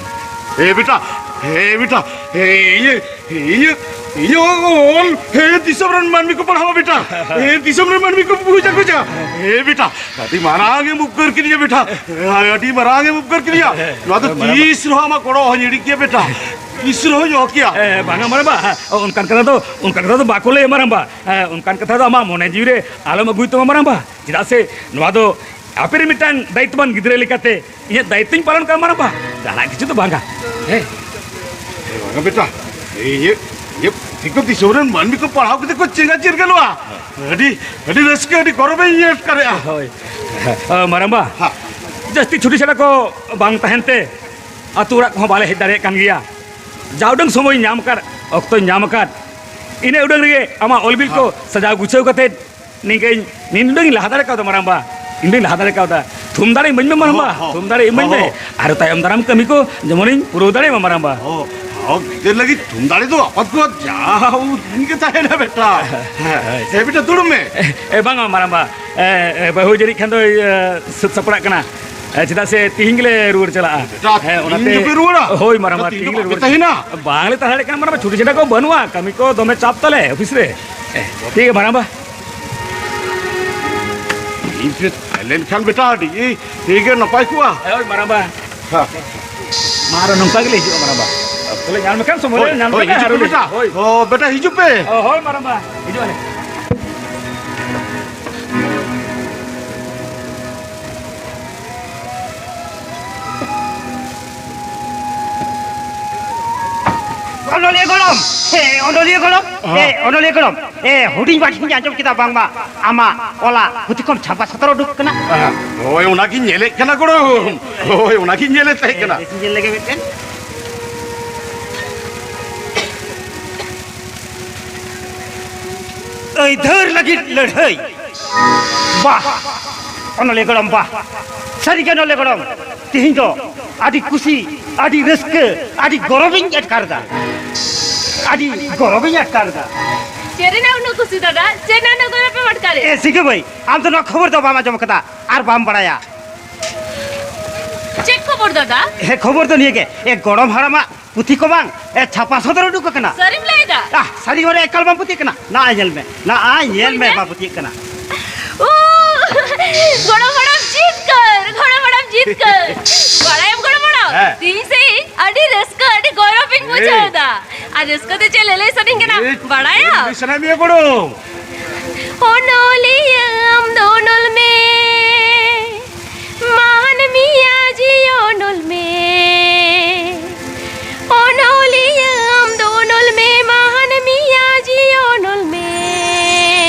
ᱦᱮᱸ, ᱵᱮᱴᱟ᱾ ᱦᱮᱸ, ᱵᱮᱴᱟ᱾ ᱦᱮᱸ, ᱤᱧᱟᱹᱜ, ᱤᱧᱟᱹᱜ, ᱤᱧᱟᱹᱜ ᱚᱞ, ᱦᱮᱸ, ᱫᱤᱥᱚᱢ ᱨᱮᱱ ᱢᱟᱹᱱᱢᱤ ᱠᱚ ᱯᱟᱲᱦᱟᱣᱟ, ᱵᱮᱴᱟ᱾ ᱦᱮᱸ, ᱫᱤᱥᱚᱢ ᱨᱮᱱ ᱢᱟᱹᱱᱢᱤ ᱠᱚ ᱵᱩᱡᱟ, ᱵᱩᱡᱟ᱾ ᱦᱮᱸ, ᱵᱮᱴᱟ᱾ ᱟᱹᱰᱤ ᱢᱟᱨᱟᱝ ᱮᱢ ᱩᱯᱠᱟᱹᱨ ᱠᱤᱫᱤᱧᱟ, ᱵᱮᱴᱟ᱾ ᱦᱮᱸ, ᱟᱹᱰᱤ ᱢᱟᱨᱟᱝ ᱮᱢ ᱩᱯᱠᱟᱹᱨ ᱠᱤᱫᱤᱧᱟ᱾ ᱱᱚᱣᱟ ᱫᱚ ᱦᱮᱸ, ᱢᱟᱨᱟᱝᱵᱟ᱾ ᱛᱤᱥ ᱨᱮᱦᱚᱸ ᱟᱢᱟᱜ ᱜᱚᱲᱚ ᱚᱦᱚᱧ ᱦᱤᱲᱤᱧ ᱠᱮᱭᱟ, ᱵᱮᱴᱟ᱾ ᱛᱤᱥ ᱨᱮᱦᱚᱸᱧ ᱚᱦᱚ ᱠᱮᱭᱟ᱾ ᱦᱮᱸ, ᱵᱟᱝᱟ, ᱢᱟᱨᱟᱝᱵᱟ᱾ ᱦᱮᱸ, ᱚᱱᱠᱟᱱ ᱠᱟᱛᱷᱟ ᱫᱚ, ᱚᱱᱠᱟᱱ ᱠᱟᱛᱷᱟ ᱫᱚ ᱵᱟᱠᱚ ᱞᱟᱹᱭᱟ, ᱢᱟᱨᱟᱝᱵᱟ᱾ ᱦᱮᱸ, ᱚᱱᱠᱟᱱ ᱠᱟᱛᱷᱟ ᱫᱚ ᱟᱢᱟᱜ ᱢᱚᱱᱮ ᱡᱤᱣᱤ ᱨᱮ ᱟᱞᱚᱢ ᱟᱹᱜᱩᱭ ᱛᱟᱢᱟ, ᱢᱟᱨᱟᱝᱵᱟ᱾ ᱪᱮᱫᱟᱜ ᱥᱮ ᱱᱚᱣᱟ ᱫᱚ ᱟᱯᱮ ᱨᱮᱱ ᱢᱤᱫᱴᱟᱝ ᱫᱟᱭᱤᱛᱛᱚᱵᱟᱱ ᱜᱤᱫᱽᱨᱟᱹ ᱞᱮᱠᱟᱛᱮ ᱤᱧᱟᱹᱜ ᱫᱟᱭᱤᱛᱛᱚᱧ ᱯᱟᱞᱚᱱ ᱠᱟᱜᱼᱟ, ᱢᱟᱨᱟᱝᱵᱟ, ᱡᱟᱦᱟᱱᱟᱜ ᱠᱤᱪᱷᱩ ᱫᱚ ᱵᱟᱝᱟ᱾ ᱦᱮᱸ᱾ ᱦᱮᱸ, ᱵᱟᱝᱟ ᱵᱮᱴᱟ, ᱤᱧᱟᱹᱜ, ᱤᱧᱟᱹᱜ ᱯᱩᱛᱷᱤ ᱠᱚ ᱫᱤᱥᱚᱢ ᱨᱮᱱ ᱢᱟᱹᱱᱢᱤ ᱠᱚ ᱯᱟᱲᱦᱟᱣ ᱠᱟᱛᱮ ᱠᱚ ᱪᱮᱸᱜᱷᱟ ᱪᱤᱨᱜᱟᱹᱞᱚᱜᱼᱟ᱾ ᱟᱹᱰᱤ, ᱟᱹᱰᱤ ᱨᱟᱹᱥᱠᱟᱹ, ᱟᱹᱰᱤ ᱜᱚᱨᱚᱵᱤᱧ ᱟᱴᱠᱟᱨᱮᱜᱼᱟ᱾ ᱦᱳᱭ᱾ ᱦᱮᱸ, ᱢᱟᱨᱟᱝᱵᱟ, ᱦᱮᱸ᱾ ᱡᱟᱹᱥᱛᱤ ᱪᱷᱩᱴᱤ ᱪᱷᱟᱲᱟ ᱠᱚ ᱵᱟᱝ ᱛᱟᱦᱮᱱ ᱛᱮ ᱟᱹᱛᱩ ᱚᱲᱟᱜ ᱠᱚᱦᱚᱸ ᱵᱟᱞᱮ ᱦᱮᱡ ᱫᱟᱲᱮᱭᱟᱜ ᱠᱟᱱ ᱜᱮᱭᱟ᱾ ᱡᱟ ᱩᱰᱟᱹᱝ ᱥᱚᱢᱚᱭ ᱧᱟᱢ ᱟᱠᱟᱫ, ᱚᱠᱛᱚᱧ ᱧᱟᱢ ᱟᱠᱟᱫ, ᱤᱱᱟᱹ ᱩᱰᱟᱹᱝ ᱨᱮᱜᱮ ᱟᱢᱟᱜ ᱚᱞ ᱵᱤᱞ ᱠᱚ ᱦᱮᱸ᱾ ᱥᱟᱡᱟᱣ ᱜᱩᱪᱷᱟᱹᱣ ᱠᱟᱛᱮ ᱱᱤᱝᱠᱟᱹᱧ, ᱱᱤᱱ ᱩᱰᱟᱹᱝ ᱤᱧ ᱞᱟᱦᱟ ᱫᱟᱲᱮ ᱠᱟᱣᱫᱟ, ᱢᱟᱨᱟᱝᱵᱟ᱾ ᱤᱧ ᱫᱩᱧ ᱞᱟᱦᱟ ᱫᱟᱲᱮ ᱠᱟᱣᱫᱟ᱾ ᱛᱷᱩᱢ ᱫᱟᱲᱮ ᱤᱢᱟᱹᱧ ᱢᱮ, ᱢᱟᱨᱟᱝᱵᱟ᱾ ᱦᱚᱸ, ᱦᱚᱸ, ᱛᱷᱩᱢ ᱫᱟᱲᱮ ᱤᱢᱟᱹᱧ ᱢᱮ᱾ ᱦᱚᱸ᱾ ᱟᱨ ᱛᱟᱭᱚᱢ ᱫᱟᱨᱟᱢ ᱠᱟᱹᱢᱤ ᱠᱚ ᱡᱮᱢᱚᱱᱤᱧ ᱯᱩᱨᱟᱹᱣ ᱫᱟᱲᱮᱭᱟᱜ ᱢᱟ, ᱢᱟᱨᱟᱝᱵᱟ᱾ ᱦᱚᱸ, ᱦᱚᱸ, ᱜᱤᱫᱟᱹᱨ ᱞᱟᱹᱜᱤᱫ ᱛᱷᱩᱢ ᱫᱟᱲᱮ ᱫᱚ ᱟᱯᱟᱛ ᱠᱚ ᱡᱟ ᱩᱰᱟᱹᱝ ᱜᱮ ᱛᱟᱦᱮᱱᱟ, ᱵᱮᱴᱟ᱾ ᱦᱮᱸ᱾ ᱦᱮᱸ, ᱵᱮᱴᱟ, ᱫᱩᱲᱩᱵ ᱢᱮ᱾ ᱮ, ᱵᱟᱝᱟ, ᱢᱟᱨᱟᱝᱵᱟ᱾ ᱮ, ᱮ, ᱵᱟᱹᱦᱩ ᱡᱟᱹᱱᱤᱡ ᱠᱷᱟᱱ ᱫᱚᱭ, ᱮ, ᱥᱟᱹᱛ ᱥᱟᱯᱲᱟᱜ ᱠᱟᱱᱟ᱾ ᱦᱮᱸ, ᱪᱮᱫᱟᱜ ᱥᱮ ᱛᱤᱦᱤᱧ ᱜᱮᱞᱮ ᱨᱩᱣᱟᱹᱲ ᱪᱟᱞᱟᱜᱼᱟ᱾ ᱵᱮᱴᱟ, ᱦᱮᱸ, ᱚᱱᱟᱛᱮ ᱛᱤᱦᱤᱧ ᱜᱮᱯᱮ ᱨᱩᱣᱟᱹᱲᱟ? ᱦᱳᱭ, ᱢᱟᱨᱟᱝᱵᱟ, ᱛᱤᱦᱤᱧ ᱛᱤᱦᱤᱧ ᱜᱮᱯᱮ ᱜᱮᱞᱮ ᱨᱩᱣᱟᱹᱲ ᱛᱟᱦᱮᱱᱟ? ᱪᱟᱞᱟᱜᱼᱟ᱾ ᱵᱟᱝᱞᱮ ᱛᱟᱦᱮᱸ ᱫᱟᱲᱮᱭᱟᱜ ᱠᱟᱱᱟ, ᱢᱟᱨᱟᱝᱵᱟ, ᱪᱷᱩᱴᱤ ᱪᱷᱟᱴᱟ ᱠᱚ ᱵᱟᱹᱱᱩᱜᱼᱟ, ᱠᱟᱹᱢᱤ ᱠᱚ ᱫᱚᱢᱮ ᱪᱟᱯ ᱛᱟᱞᱮ ᱚᱯᱷᱤᱥ ᱨᱮ᱾ ᱦᱮᱸ, ᱴᱷᱤᱠ ᱜᱮᱭᱟ, ᱢᱟᱨᱟᱝᱵᱟ᱾ ᱤᱧ ᱯᱮ ᱛᱟᱦᱮᱸ ᱞᱮᱱᱠᱷᱟᱱ ᱵᱮᱴᱟ ᱟᱹᱰᱤ ᱴᱷᱤᱠ ᱜᱮ ᱱᱟᱯᱟᱭ ᱠᱚᱜᱼᱟ᱾ ᱦᱳᱭ, ᱢᱟᱨᱟᱝᱵᱟ᱾ ᱦᱮᱸ᱾ ᱢᱟ, ᱟᱨᱚ ᱱᱚᱝᱠᱟ ᱜᱮᱞᱮ ᱦᱤᱡᱩᱜᱼᱟ, ᱢᱟᱨᱟᱝᱵᱟ᱾ ᱚᱠᱛᱚ ᱞᱮ ᱧᱟᱢ ᱞᱮᱠᱷᱟᱱ, ᱥᱚᱢᱚᱭ ᱦᱳᱭ, ᱞᱮ ᱧᱟᱢ ᱦᱳᱭ, ᱞᱮᱠᱷᱟᱱ ᱦᱤᱡᱩᱜ ᱟᱨᱚ ᱯᱮ ᱞᱮ ᱵᱮᱴᱟ᱾ ᱦᱤᱡᱩᱜᱼᱟ᱾ ᱦᱳᱭ᱾ ᱚ, ᱵᱮᱴᱟ, ᱦᱤᱡᱩᱜ ᱯᱮ᱾ ᱚ, ᱦᱳᱭ, ᱢᱟᱨᱟᱝᱵᱟ, ᱦᱤᱡᱩᱜ ᱟᱞᱮ᱾ ᱚᱱᱚᱞᱤᱭᱟᱹ ᱜᱚᱲᱚᱢ! ᱦᱮᱸ, ᱚᱱᱚᱞᱤᱭᱟᱹ ᱜᱚᱲᱚᱢ! ᱦᱮᱸ᱾ ᱦᱮᱸ, ᱚᱱᱚᱞᱤᱭᱟᱹ ᱜᱚᱲᱚᱢ! ᱮ, ᱦᱩᱰᱤᱧ ᱵᱟ ᱴᱷᱮᱱᱤᱧ ᱟᱸᱡᱚᱢ ᱠᱮᱫᱟ ᱵᱟᱝᱢᱟ ᱟᱢᱟᱜ ᱚᱞᱟᱜ ᱯᱩᱛᱷᱤ ᱠᱚᱢ ᱪᱷᱟᱯᱟ ᱥᱚᱫᱚᱨ ᱩᱰᱩᱠ ᱠᱟᱱᱟ᱾ ᱦᱳᱭ, ᱚᱱᱟᱜᱤᱧ ᱧᱮᱞᱮᱫ ᱠᱟᱱᱟ ᱜᱚᱲᱚᱢ᱾ ᱦᱳᱭ, ᱚᱱᱟᱜᱤᱧ ᱧᱮᱞᱮᱫ ᱛᱟᱦᱮᱸ ᱠᱟᱱᱟ᱾ ᱵᱮᱥᱤᱧ ᱧᱮᱞ ᱞᱮᱜᱮ ᱢᱤᱫᱴᱮᱱ᱾ ᱟᱹᱭᱫᱟᱹᱨ ᱞᱟᱹᱜᱤᱫ ᱞᱟᱹᱲᱦᱟᱹᱭ᱾ ᱵᱟᱦ! ᱚᱱᱚᱞᱤᱭᱟᱹ ᱜᱚᱲᱚᱢ, ᱵᱟᱦ! ᱥᱟᱹᱨᱤᱜᱮ ᱚᱱᱚᱞᱤᱭᱟᱹ ᱜᱚᱲᱚᱢ, ᱛᱤᱦᱤᱧ ᱫᱚ ᱟᱹᱰᱤ ᱠᱩᱥᱤ, ᱟᱹᱰᱤ ᱨᱟᱹᱥᱠᱟᱹ, ᱟᱹᱰᱤ ᱜᱚᱨᱚᱵᱤᱧ ᱟᱴᱠᱟᱨ ᱮᱫᱟ᱾ ᱟᱹᱰᱤ ᱜᱚᱨᱚᱵᱤᱧ ᱟᱴᱠᱟᱨ ᱮᱫᱟ᱾ ᱪᱮᱫ ᱨᱮᱱᱟᱜ ᱩᱱᱟᱹᱜ ᱠᱩᱥᱤ ᱫᱟᱫᱟ? ᱪᱮᱫ ᱨᱮᱱᱟᱜ ᱩᱱᱟᱹᱜ ᱜᱚᱨᱚᱵ ᱮᱢ ᱟᱴᱠᱟᱨᱮᱫ? ᱮ, ᱥᱤᱸᱜᱟᱹ ᱢᱟᱹᱭ, ᱟᱢ ᱫᱚ ᱱᱚᱣᱟ ᱠᱷᱚᱵᱚᱨ ᱫᱚ ᱵᱟᱢ ᱟᱸᱡᱚᱢ ᱠᱟᱫᱟ ᱟᱨ ᱵᱟᱢ ᱵᱟᱲᱟᱭᱟ᱾ ᱪᱮᱫ ᱠᱷᱚᱵᱚᱨ ᱫᱟᱫᱟ? ᱦᱮᱸ, ᱠᱷᱚᱵᱚᱨ ᱫᱚ ᱱᱤᱭᱟᱹ ᱜᱮ, ᱮ, ᱜᱚᱲᱚᱢ ᱦᱟᱲᱟᱢᱟᱜ ᱯᱩᱛᱷᱤ ᱠᱚ ᱵᱟᱝ, ᱮ, ᱪᱷᱟᱯᱟ ᱥᱚᱫᱚᱨ ᱩᱰᱩᱠ ᱟᱠᱟᱱᱟ᱾ ᱥᱟᱹᱨᱤᱢ ᱞᱟᱹᱭ ᱮᱫᱟ? ᱟᱦ, ᱥᱟᱹᱨᱤ ᱦᱚᱲ ᱮᱠᱟᱞ ᱵᱟᱢ ᱯᱟᱹᱛᱭᱟᱹᱜ ᱠᱟᱱᱟ᱾ ᱱᱟ ᱧᱮᱞ ᱢᱮ, ᱱᱟ ᱧᱮᱞ ᱢᱮ, ᱦᱩᱭ ᱱᱟ? ᱵᱟᱢ ᱯᱟᱹᱛᱭᱟᱹᱜ ᱠᱟᱱᱟ᱾ ᱳ, ᱜᱚᱲᱚᱢ ᱦᱟᱲᱟᱢ ᱡᱤᱛᱠᱟᱹᱨ, ᱜᱚᱲᱚᱢ ᱦᱟᱲᱟᱢ ᱡᱤᱛᱠᱟᱹᱨ᱾ ᱵᱟᱲᱟᱭᱟᱢ ᱜᱚᱲᱚᱢ ᱦᱟᱲᱟᱢ, ᱦᱮᱸ᱾ ᱛᱤᱦᱤᱧ ᱥᱮ ᱤᱧ ᱟᱹᱰᱤ ᱨᱟᱹᱥᱠᱟᱹ, ᱟᱹᱰᱤ ᱜᱚᱨᱚᱵ ᱤᱧ ᱵᱩᱡᱷᱟᱹᱣ ᱮᱭ᱾ ᱮᱫᱟ᱾ ᱟᱨ ᱨᱟᱹᱥᱠᱟᱹ ᱛᱮ ᱪᱮᱫ ᱞᱟᱹᱞᱟᱹᱭ ᱥᱟᱱᱟᱧ ᱠᱟᱱᱟ, ᱮᱭ, ᱵᱟᱲᱟᱭᱟᱢ? ᱞᱟᱹᱞᱟᱹᱭ ᱥᱟᱱᱟᱭᱮᱫ ᱢᱮᱭᱟ ᱜᱚᱲᱚᱢ? ᱚᱱᱚᱞᱤᱭᱟᱹ ᱟᱢ ᱫᱚ ᱚᱱᱚᱞ ᱢᱮ, ᱢᱟᱹᱱᱢᱤᱭᱟ ᱡᱤᱭᱚᱱ ᱚᱞ ᱢᱮ᱾ ᱚᱱᱚᱞᱤᱭᱟᱹ ᱟᱢ ᱫᱚ ᱚᱱᱚᱞ ᱢᱮ, ᱢᱟᱹᱱᱢᱤᱭᱟ ᱡᱤᱭᱚᱱ ᱚᱞ ᱢᱮ᱾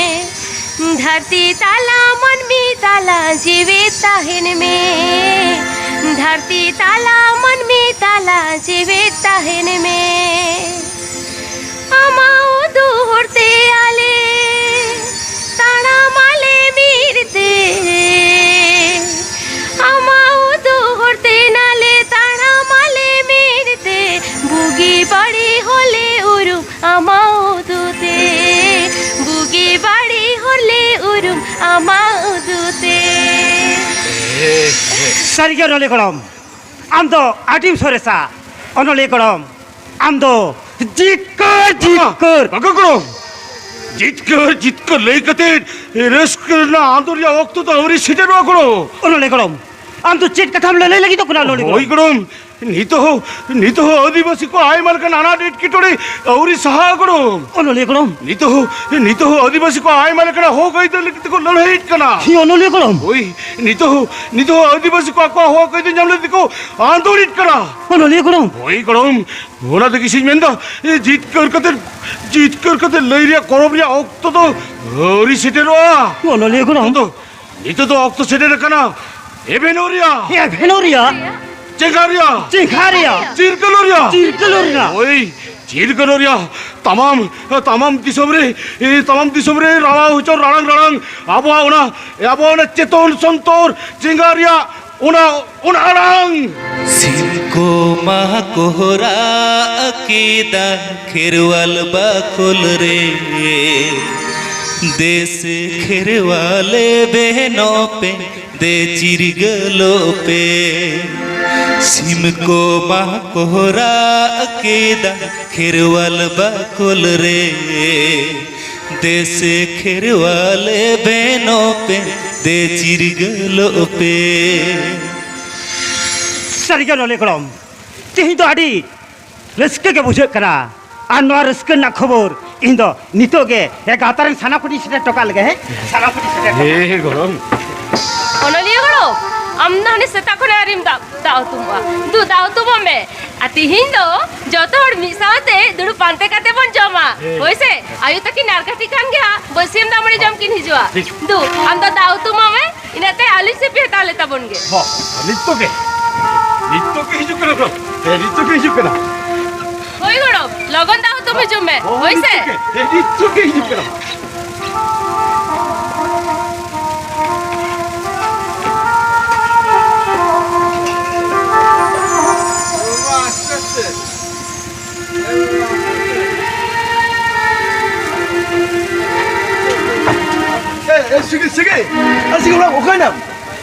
ᱫᱷᱟᱹᱨᱛᱤ ᱛᱟᱞᱟ ᱢᱟᱹᱱᱢᱤ ᱛᱟᱞᱟ ᱡᱤᱣᱮᱫ ᱛᱟᱦᱮᱱ ᱢᱮ᱾ ᱫᱷᱟᱹᱨᱛᱤ ᱛᱟᱞᱟ ᱢᱟᱹᱱᱢᱤ ᱛᱟᱞᱟ ᱡᱤᱣᱮᱫ ᱛᱟᱦᱮᱱ ᱢᱮ᱾ ᱟᱢᱟᱜ ᱩᱫᱩᱜ ᱦᱚᱨᱛᱮ ᱟᱞᱮ ᱛᱟᱲᱟᱢ ᱟᱞᱮ ᱢᱤᱫ ᱛᱮ᱾ ᱟᱢᱟᱜ ᱩᱫᱩᱜ ᱦᱚᱨᱛᱮ ᱱᱟᱞᱮ ᱛᱟᱲᱟᱢ ᱟᱞᱮ ᱢᱤᱫ ᱛᱮ᱾ ᱵᱩᱜᱤ ᱵᱟᱹᱲᱤ ᱦᱚᱞᱮ ᱩᱨᱩᱢ ᱟᱢᱟᱜ ᱩᱫᱩᱜ ᱛᱮ᱾ ᱵᱩᱜᱤ ᱵᱟᱹᱲᱤ ᱦᱚᱞᱮ ᱩᱨᱩᱢ ᱟᱢᱟᱜ ᱩᱫᱩᱜ ᱛᱮ᱾ ᱥᱟᱹᱨᱤᱜᱮ ᱚᱱᱚᱞᱤᱭᱟᱹ ᱜᱚᱲᱚᱢ, ᱟᱢ ᱫᱚ ᱟᱹᱰᱤᱢ ᱥᱚᱨᱮᱥᱟ᱾ ᱚᱱᱚᱞᱤᱭᱟᱹ ᱜᱚᱲᱚᱢ, ᱟᱢ ᱫᱚ ᱡᱤᱛᱠᱟᱹᱨ, ᱡᱤᱛᱠᱟᱹᱨ᱾ ᱵᱟᱠᱚ ᱜᱚᱲᱚᱢ, ᱡᱤᱛᱠᱟᱹᱨ, ᱡᱤᱛᱠᱟᱹᱨ ᱞᱟᱹᱭ ᱠᱟᱛᱮ ᱨᱟᱹᱥᱠᱟᱹ ᱨᱮᱱᱟᱜ ᱟᱸᱫᱳᱲ ᱨᱮᱭᱟᱜ ᱚᱠᱛᱚ ᱫᱚ ᱟᱹᱣᱨᱤ ᱥᱮᱴᱮᱨᱚᱜᱼᱟ ᱜᱚᱲᱚᱢ᱾ ᱚᱱᱚᱞᱤᱭᱟᱹ ᱜᱚᱲᱚᱢ, ᱟᱢ ᱫᱚ ᱪᱮᱫ ᱠᱟᱛᱷᱟᱢ ᱞᱟᱹᱞᱟᱹᱭ ᱞᱟᱹᱜᱤᱫᱚᱜ ᱠᱟᱱᱟ ᱚᱱᱚᱞᱤᱭᱟᱹ ᱦᱳᱭ ᱜᱚᱲᱚᱢ? ᱜᱚᱲᱚᱢ, ᱱᱤᱛᱚᱜ ᱦᱚᱸ, ᱱᱤᱛᱚᱜ ᱦᱚᱸ ᱟᱹᱫᱤᱵᱟᱹᱥᱤ ᱠᱚᱣᱟᱜ ᱟᱭᱢᱟ ᱞᱮᱠᱟᱱ ᱟᱱᱟᱴ ᱮᱴᱠᱮᱴᱚᱬᱮ ᱟᱹᱣᱨᱤ ᱥᱟᱦᱟᱜᱼᱟ ᱜᱚᱲᱚᱢ᱾ ᱚᱱᱚᱞᱤᱭᱟᱹ ᱜᱚᱲᱚᱢ᱾ ᱱᱤᱛᱚᱜ ᱦᱚᱸ, ᱱᱤᱛᱚᱜ ᱦᱚᱸ ᱟᱹᱫᱤᱵᱟᱹᱥᱤ ᱠᱚᱣᱟᱜ ᱟᱭᱢᱟ ᱞᱮᱠᱟᱱᱟᱜ ᱦᱚᱠ ᱟᱹᱭᱫᱟᱹᱨ ᱞᱟᱹᱜᱤᱫ ᱛᱮᱠᱚ ᱞᱟᱹᱲᱦᱟᱹᱭᱮᱫ ᱠᱟᱱᱟ᱾ ᱦᱮᱸ, ᱚᱱᱚᱞᱤᱭᱟᱹ ᱜᱚᱲᱚᱢ᱾ ᱦᱳᱭ, ᱱᱤᱛᱚᱜ ᱦᱚᱸ, ᱱᱤᱛᱚᱜ ᱦᱚᱸ ᱟᱹᱫᱤᱵᱟᱹᱥᱤ ᱠᱚ ᱟᱠᱚᱣᱟᱜ ᱦᱚᱠ ᱟᱹᱭᱫᱟᱹᱨ ᱧᱟᱢ ᱞᱟᱹᱜᱤᱫ ᱛᱮᱠᱚ ᱟᱸᱫᱳᱲᱮᱫ ᱠᱟᱱᱟ᱾ ᱚᱱᱚᱞᱤᱭᱟᱹ ᱜᱚᱲᱚᱢ᱾ ᱦᱳᱭ ᱜᱚᱲᱚᱢ, ᱚᱱᱟ ᱛᱮᱜᱮ ᱤᱧ ᱢᱮᱱᱫᱟ, ᱡᱤᱛᱠᱟᱹᱨ ᱠᱟᱛᱮ, ᱡᱤᱛᱠᱟᱹᱨ ᱠᱟᱛᱮ ᱞᱟᱹᱭ ᱨᱮᱭᱟᱜ ᱠᱚᱨᱚᱵ ᱨᱮᱭᱟᱜ ᱚᱠᱛᱚ ᱫᱚ ᱟᱹᱣᱨᱤ ᱥᱮᱴᱮᱨᱚᱜᱼᱟ᱾ ᱚᱱᱚᱞᱤᱭᱟᱹ ᱜᱚᱲᱚᱢ᱾ ᱱᱤᱛᱚᱜ ᱫᱚ, ᱱᱤᱛᱚᱜ ᱫᱚ ᱚᱠᱛᱚ ᱥᱮᱴᱮᱨ ᱟᱠᱟᱱᱟ ᱮᱵᱷᱮᱱᱚᱜ ᱨᱮᱭᱟᱜ, ᱮᱵᱷᱮᱱᱚᱜ ᱨᱮᱭᱟᱜ, ᱪᱮᱸᱜᱷᱟᱜ ᱨᱮᱭᱟᱜ, ᱪᱮᱸᱜᱷᱟᱜ ᱨᱮᱭᱟᱜ, ᱪᱤᱨᱜᱟᱹᱞᱚᱜ ᱨᱮᱭᱟᱜ᱾ ᱪᱤᱨᱜᱟᱹᱞᱚᱜ ᱨᱮᱭᱟᱜ᱾ ᱳᱭ, ᱪᱤᱨᱜᱟᱹᱞᱚᱜ ᱨᱮᱭᱟᱜ᱾ ᱛᱟᱢᱟᱢ, ᱛᱟᱢᱟᱢ ᱫᱤᱥᱚᱢ ᱨᱮ, ᱛᱟᱢᱟᱢ ᱫᱤᱥᱚᱢ ᱨᱮ ᱨᱟᱲᱟ ᱦᱚᱪᱚ ᱨᱟᱲᱟᱝ ᱨᱟᱲᱟᱝ ᱟᱵᱚᱣᱟᱜ ᱚᱱᱟ, ᱟᱵᱚᱣᱟᱜ ᱚᱱᱟ ᱪᱮᱛᱚᱱ ᱥᱚᱱᱛᱚᱨ ᱪᱮᱸᱜᱷᱟ ᱨᱮᱭᱟᱜ ᱚᱱᱟ, ᱚᱱᱟ ᱟᱲᱟᱝ᱾ ᱥᱤᱢ ᱠᱚ ᱢᱟ ᱠᱚ ᱨᱟᱜ ᱠᱮᱫᱟ ᱠᱷᱮᱨᱣᱟᱞ ᱵᱟᱠᱷᱳᱞ ᱨᱮ, ᱫᱮᱥ ᱠᱷᱮᱨᱣᱟᱞ ᱵᱮᱱᱚᱜ ᱯᱮ, ᱫᱮ ᱪᱤᱨᱜᱟᱹᱞᱚᱜ ᱯᱮ᱾ ᱥᱤᱢ ᱠᱚ ᱢᱟ ᱠᱚ ᱨᱟᱜ ᱠᱮᱫᱟ ᱠᱷᱮᱨᱣᱟᱞ ᱵᱟᱠᱷᱳᱞ ᱨᱮ, ᱫᱮᱥ ᱠᱷᱮᱨᱣᱟᱞ ᱵᱮᱱᱚᱜ ᱯᱮ, ᱫᱮ ᱪᱤᱨᱜᱟᱹᱞᱚᱜ ᱯᱮ᱾ ᱥᱟᱹᱨᱤᱜᱮ ᱚᱱᱚᱞᱤᱭᱟᱹ ᱜᱚᱲᱚᱢ, ᱛᱮᱦᱮᱧ ᱫᱚ ᱟᱹᱰᱤ ᱨᱟᱹᱥᱠᱟᱹ ᱜᱮ ᱵᱩᱡᱷᱟᱹᱜ ᱠᱟᱱᱟ᱾ ᱟᱨ ᱱᱚᱣᱟ ᱨᱟᱹᱥᱠᱟᱹ ᱨᱮᱱᱟᱜ ᱠᱷᱚᱵᱚᱨ ᱤᱧ ᱫᱚ ᱱᱤᱛᱚᱜ ᱜᱮ ᱮ ᱜᱟᱶᱛᱟ ᱨᱮᱱ ᱥᱟᱱᱟᱢ ᱠᱚᱴᱷᱮᱱ ᱥᱮᱴᱮᱨ ᱦᱚᱴᱚ ᱠᱟᱜ ᱞᱮᱜᱮ, ᱦᱮᱸ? ᱥᱟᱱᱟᱢ ᱠᱚᱴᱷᱮᱱ ᱥᱮᱴᱮᱨ ᱦᱚᱴᱚ ᱠᱟᱜ᱾ ᱦᱮᱸ, ᱜᱚᱲᱚᱢ᱾ ᱚᱱᱚᱞᱤᱭᱟᱹ ᱜᱚᱲᱚᱢ, ᱟᱢ ᱫᱚ ᱦᱟᱱᱮ ᱥᱮᱛᱟᱜ ᱠᱷᱚᱱ ᱟᱹᱣᱨᱤᱢ ᱫᱟᱜ, ᱫᱟᱜ ᱩᱛᱩᱢᱚᱜᱼᱟ᱾ ᱫᱩ, ᱫᱟᱜ ᱩᱛᱩᱢᱚᱜ ᱢᱮ᱾ ᱟᱨ ᱛᱤᱦᱤᱧ ᱫᱚ ᱡᱚᱛᱚ ᱦᱚᱲ ᱢᱤᱫ ᱥᱟᱶᱛᱮ ᱫᱩᱲᱩᱵ ᱯᱟᱱᱛᱮ ᱠᱟᱛᱮ ᱵᱚᱱ ᱡᱚᱢᱟ᱾ ᱦᱮᱸ᱾ ᱦᱳᱭ ᱥᱮ? ᱟᱭᱳ ᱛᱟᱹᱠᱤᱱ ᱟᱨ ᱠᱟᱹᱴᱤᱡ ᱠᱷᱟᱱ ᱜᱮ ᱦᱟᱸᱜ ᱵᱟᱹᱥᱭᱟᱹᱢ ᱫᱟᱜ ᱢᱟᱹᱰᱤ ᱡᱚᱢ ᱠᱤᱱ ᱦᱤᱡᱩᱜᱼᱟ᱾ ᱴᱷᱤᱠ᱾ ᱫᱩ, ᱟᱢ ᱫᱚ ᱫᱟᱜ ᱩᱛᱩᱢᱚᱜ ᱢᱮ᱾ ᱤᱱᱟᱹᱛᱮ ᱟᱹᱞᱩ ᱥᱤᱯᱤ ᱦᱟᱛᱟᱣ ᱞᱮ ᱛᱟᱵᱚᱱ ᱜᱮ᱾ ᱦᱚᱸ, ᱱᱤᱛᱚᱜ ᱜᱮ᱾ ᱱᱤᱛᱚᱜ ᱜᱮ ᱦᱤᱡᱩᱜ ᱠᱟᱱᱟ ᱠᱚ᱾ ᱦᱮᱸ, ᱱᱤᱛᱚᱜ ᱜᱮ ᱦᱤᱡᱩᱜ ᱠᱟᱱᱟ᱾ ᱦᱳᱭ ᱜᱚᱲᱚᱢ, ᱞᱚᱜᱚᱱ ᱫᱟᱜ ᱩᱛᱩᱢ ᱦᱤᱡᱩᱜ ᱢᱮ᱾ ᱦᱚᱸ, ᱦᱳᱭ ᱥᱮ? ᱱᱤᱛᱚᱜ ᱜᱮ᱾ ᱦᱮᱸ, ᱱᱤᱛᱚᱜ ᱜᱮ ᱦᱤᱡᱩᱜ ᱠᱟᱱᱟ᱾ ᱟᱥᱛᱮ ᱟᱥᱛᱮ᱾ ᱮ, ᱮ, ᱥᱤᱜᱤ, ᱥᱤᱜᱤ᱾ ᱮ, ᱥᱤᱜᱤ, ᱚᱲᱟᱜ ᱚᱠᱟᱭ ᱱᱟᱢ?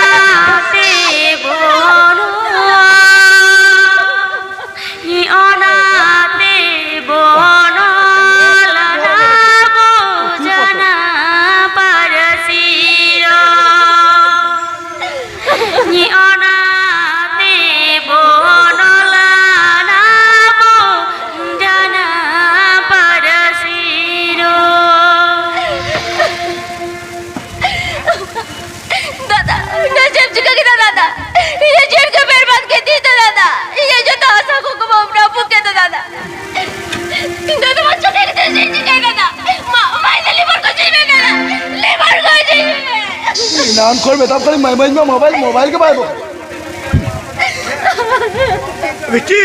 ᱚᱱᱟᱛᱮ ᱵᱚᱱ ᱚᱱᱟᱛᱮ ᱵᱚᱱ ᱚᱞ ᱟᱱᱟ ᱵᱚ ᱡᱟᱱᱟᱢ ᱯᱟᱹᱨᱥᱤ ᱨᱚᱲ᱾ ᱚᱱᱟᱛᱮ ᱵᱚᱱ ᱚᱞ ᱟᱱᱟ ᱵᱚ ᱡᱟᱱᱟᱢ ᱯᱟᱹᱨᱥᱤ ᱨᱚᱲ᱾ ᱫᱟᱫᱟ, ᱱᱚᱣᱟ ᱪᱮᱫ ᱮᱢ ᱪᱤᱠᱟᱹ ᱠᱮᱫᱟ ᱫᱟᱫᱟ? ᱤᱧᱟᱹᱜ ᱡᱤᱭᱚᱱ ᱠᱚ ᱵᱮᱨᱵᱟᱫ ᱠᱮᱫ ᱛᱤᱧ ᱫᱚ ᱫᱟᱫᱟ᱾ ᱤᱧᱟᱹᱜ ᱡᱚᱛᱚ ᱟᱥᱟ ᱠᱩᱠᱢᱩᱢ ᱨᱟᱹᱯᱩᱫ ᱠᱮᱫ ᱫᱚ ᱫᱟᱫᱟ᱾ ᱫᱟᱫᱟ, ᱢᱟ ᱪᱷᱩᱴᱤ ᱠᱟᱛᱮ ᱪᱮᱫ ᱤᱧ ᱪᱤᱠᱟᱹᱭᱟ ᱫᱟᱫᱟ? ᱢᱟ, ᱢᱟ ᱤᱧ ᱫᱚ ᱞᱤᱵᱷᱟᱨ ᱠᱚ ᱪᱮᱫ ᱢᱮ ᱫᱟᱫᱟ᱾ ᱞᱤᱵᱷᱟᱨ ᱠᱚ ᱪᱮᱫ ᱢᱮ᱾ ᱮᱱᱟᱱ ᱠᱷᱚᱱ ᱢᱮᱛᱟᱢ ᱠᱟᱹᱱᱟᱹᱧ ᱢᱟ ᱤᱢᱟᱹᱧ ᱢᱮ ᱢᱳᱵᱟᱭᱤᱞ, ᱢᱳᱵᱟᱭᱤᱞ ᱜᱮ ᱵᱟᱭ ᱮᱢᱚᱜ ᱠᱟᱱᱟ᱾ ᱵᱤᱴᱤ,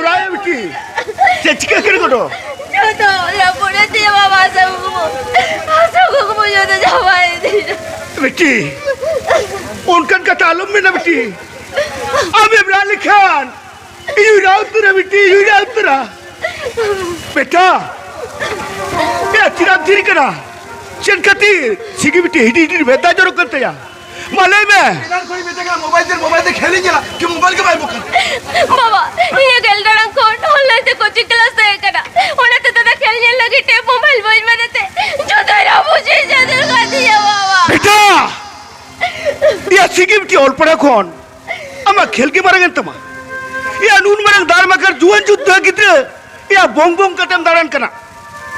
ᱨᱟᱭ ᱵᱤᱴᱤ, ᱪᱮᱫ ᱪᱤᱠᱟᱹ ᱠᱟᱱᱟ ᱜᱚᱰᱚ? ᱡᱚᱛᱚ ᱨᱟᱹᱯᱩᱫ ᱮᱱ ᱛᱤᱧᱟ ᱵᱟᱵᱟ, ᱟᱥᱟ ᱠᱩᱠᱢᱩ, ᱟᱥᱟ ᱠᱩᱠᱢᱩ ᱡᱚᱛᱚ ᱪᱟᱵᱟᱭᱮᱱ ᱛᱤᱧᱟ᱾ ᱵᱤᱴᱤ, ᱚᱱᱠᱟᱱ ᱠᱟᱛᱷᱟ ᱟᱞᱚᱢ ᱢᱮᱱᱟ ᱵᱤᱴᱤ᱾ ᱟᱢᱮᱢ ᱨᱟᱜ ᱞᱮᱠᱷᱟᱱ ᱤᱧ ᱨᱟᱜ ᱩᱛᱟᱹᱨᱟ ᱵᱤᱴᱤ, ᱤᱧ ᱨᱟᱜ ᱩᱛᱟᱹᱨᱟ᱾ ᱵᱮᱴᱟ, ᱮ, ᱪᱮᱫᱟᱜ ᱮᱢ ᱛᱷᱤᱨ ᱠᱟᱱᱟ? ᱪᱮᱫ ᱠᱷᱟᱹᱛᱤᱨ? ᱥᱤᱜᱤ ᱵᱤᱴᱤ ᱦᱤᱰᱤ ᱦᱤᱰᱤ ᱢᱮᱫ ᱫᱟᱜ ᱡᱚᱨᱚᱜ ᱠᱟᱱ ᱛᱟᱭᱟ᱾ ᱢᱟ ᱞᱟᱹᱭ ᱢᱮ᱾ ᱮᱱᱟᱝ ᱠᱷᱚᱱᱤᱧ ᱢᱮᱛᱟᱭ ᱠᱟᱱᱟ, ᱢᱳᱵᱟᱭᱤᱞ ᱫᱮᱱ, ᱢᱳᱵᱟᱭᱤᱞ ᱫᱮᱱ, ᱠᱷᱮᱞᱤᱧ ᱧᱮᱞᱟ, ᱠᱤ ᱢᱳᱵᱟᱭᱤᱞ ᱜᱮ ᱵᱟᱭ ᱮᱢᱚᱜ ᱠᱟᱱᱟ᱾ ᱵᱟᱵᱟ, ᱤᱧᱟᱹᱜ ᱜᱮᱞ ᱴᱟᱲᱟᱝ ᱠᱷᱚᱱ online ᱛᱮ coaching class ᱛᱟᱦᱮᱸ ᱠᱟᱱᱟ᱾ ᱚᱱᱟᱛᱮ ᱫᱟᱫᱟ ᱠᱷᱮᱞ ᱧᱮᱞ ᱞᱟᱹᱜᱤᱫ ᱛᱮ ᱢᱳᱵᱟᱭᱤᱞ ᱵᱟᱹᱧ ᱮᱢᱟᱫᱮ ᱛᱮ ᱡᱚᱛᱚᱭ ᱨᱟᱹᱯᱩᱫ ᱪᱟᱹᱫᱩᱨ ᱠᱟᱫᱤᱧᱟ ᱵᱟᱵᱟ᱾ ᱵᱮᱴᱟ, ᱤᱭᱟ ᱥᱤᱜᱤ ᱵᱤᱴᱤ ᱚᱞ ᱯᱟᱲᱦᱟᱣ ᱠᱷᱚᱱ ᱟᱢᱟᱜ ᱠᱷᱮᱞ ᱜᱮ ᱢᱟᱨᱟᱝ ᱮᱱ ᱛᱟᱢᱟ᱾ ᱤᱭᱟ ᱱᱩᱱ ᱢᱟᱨᱟᱝ ᱫᱟᱲ ᱢᱟᱠᱟᱲ ᱡᱩᱣᱟᱹᱱ ᱡᱩᱫᱽᱫᱷᱟ ᱜᱤᱫᱽᱨᱟᱹ, ᱤᱭᱟ ᱵᱚᱝ ᱵᱚᱝ ᱠᱟᱛᱮᱢ ᱫᱟᱬᱟᱱ ᱠᱟᱱᱟ᱾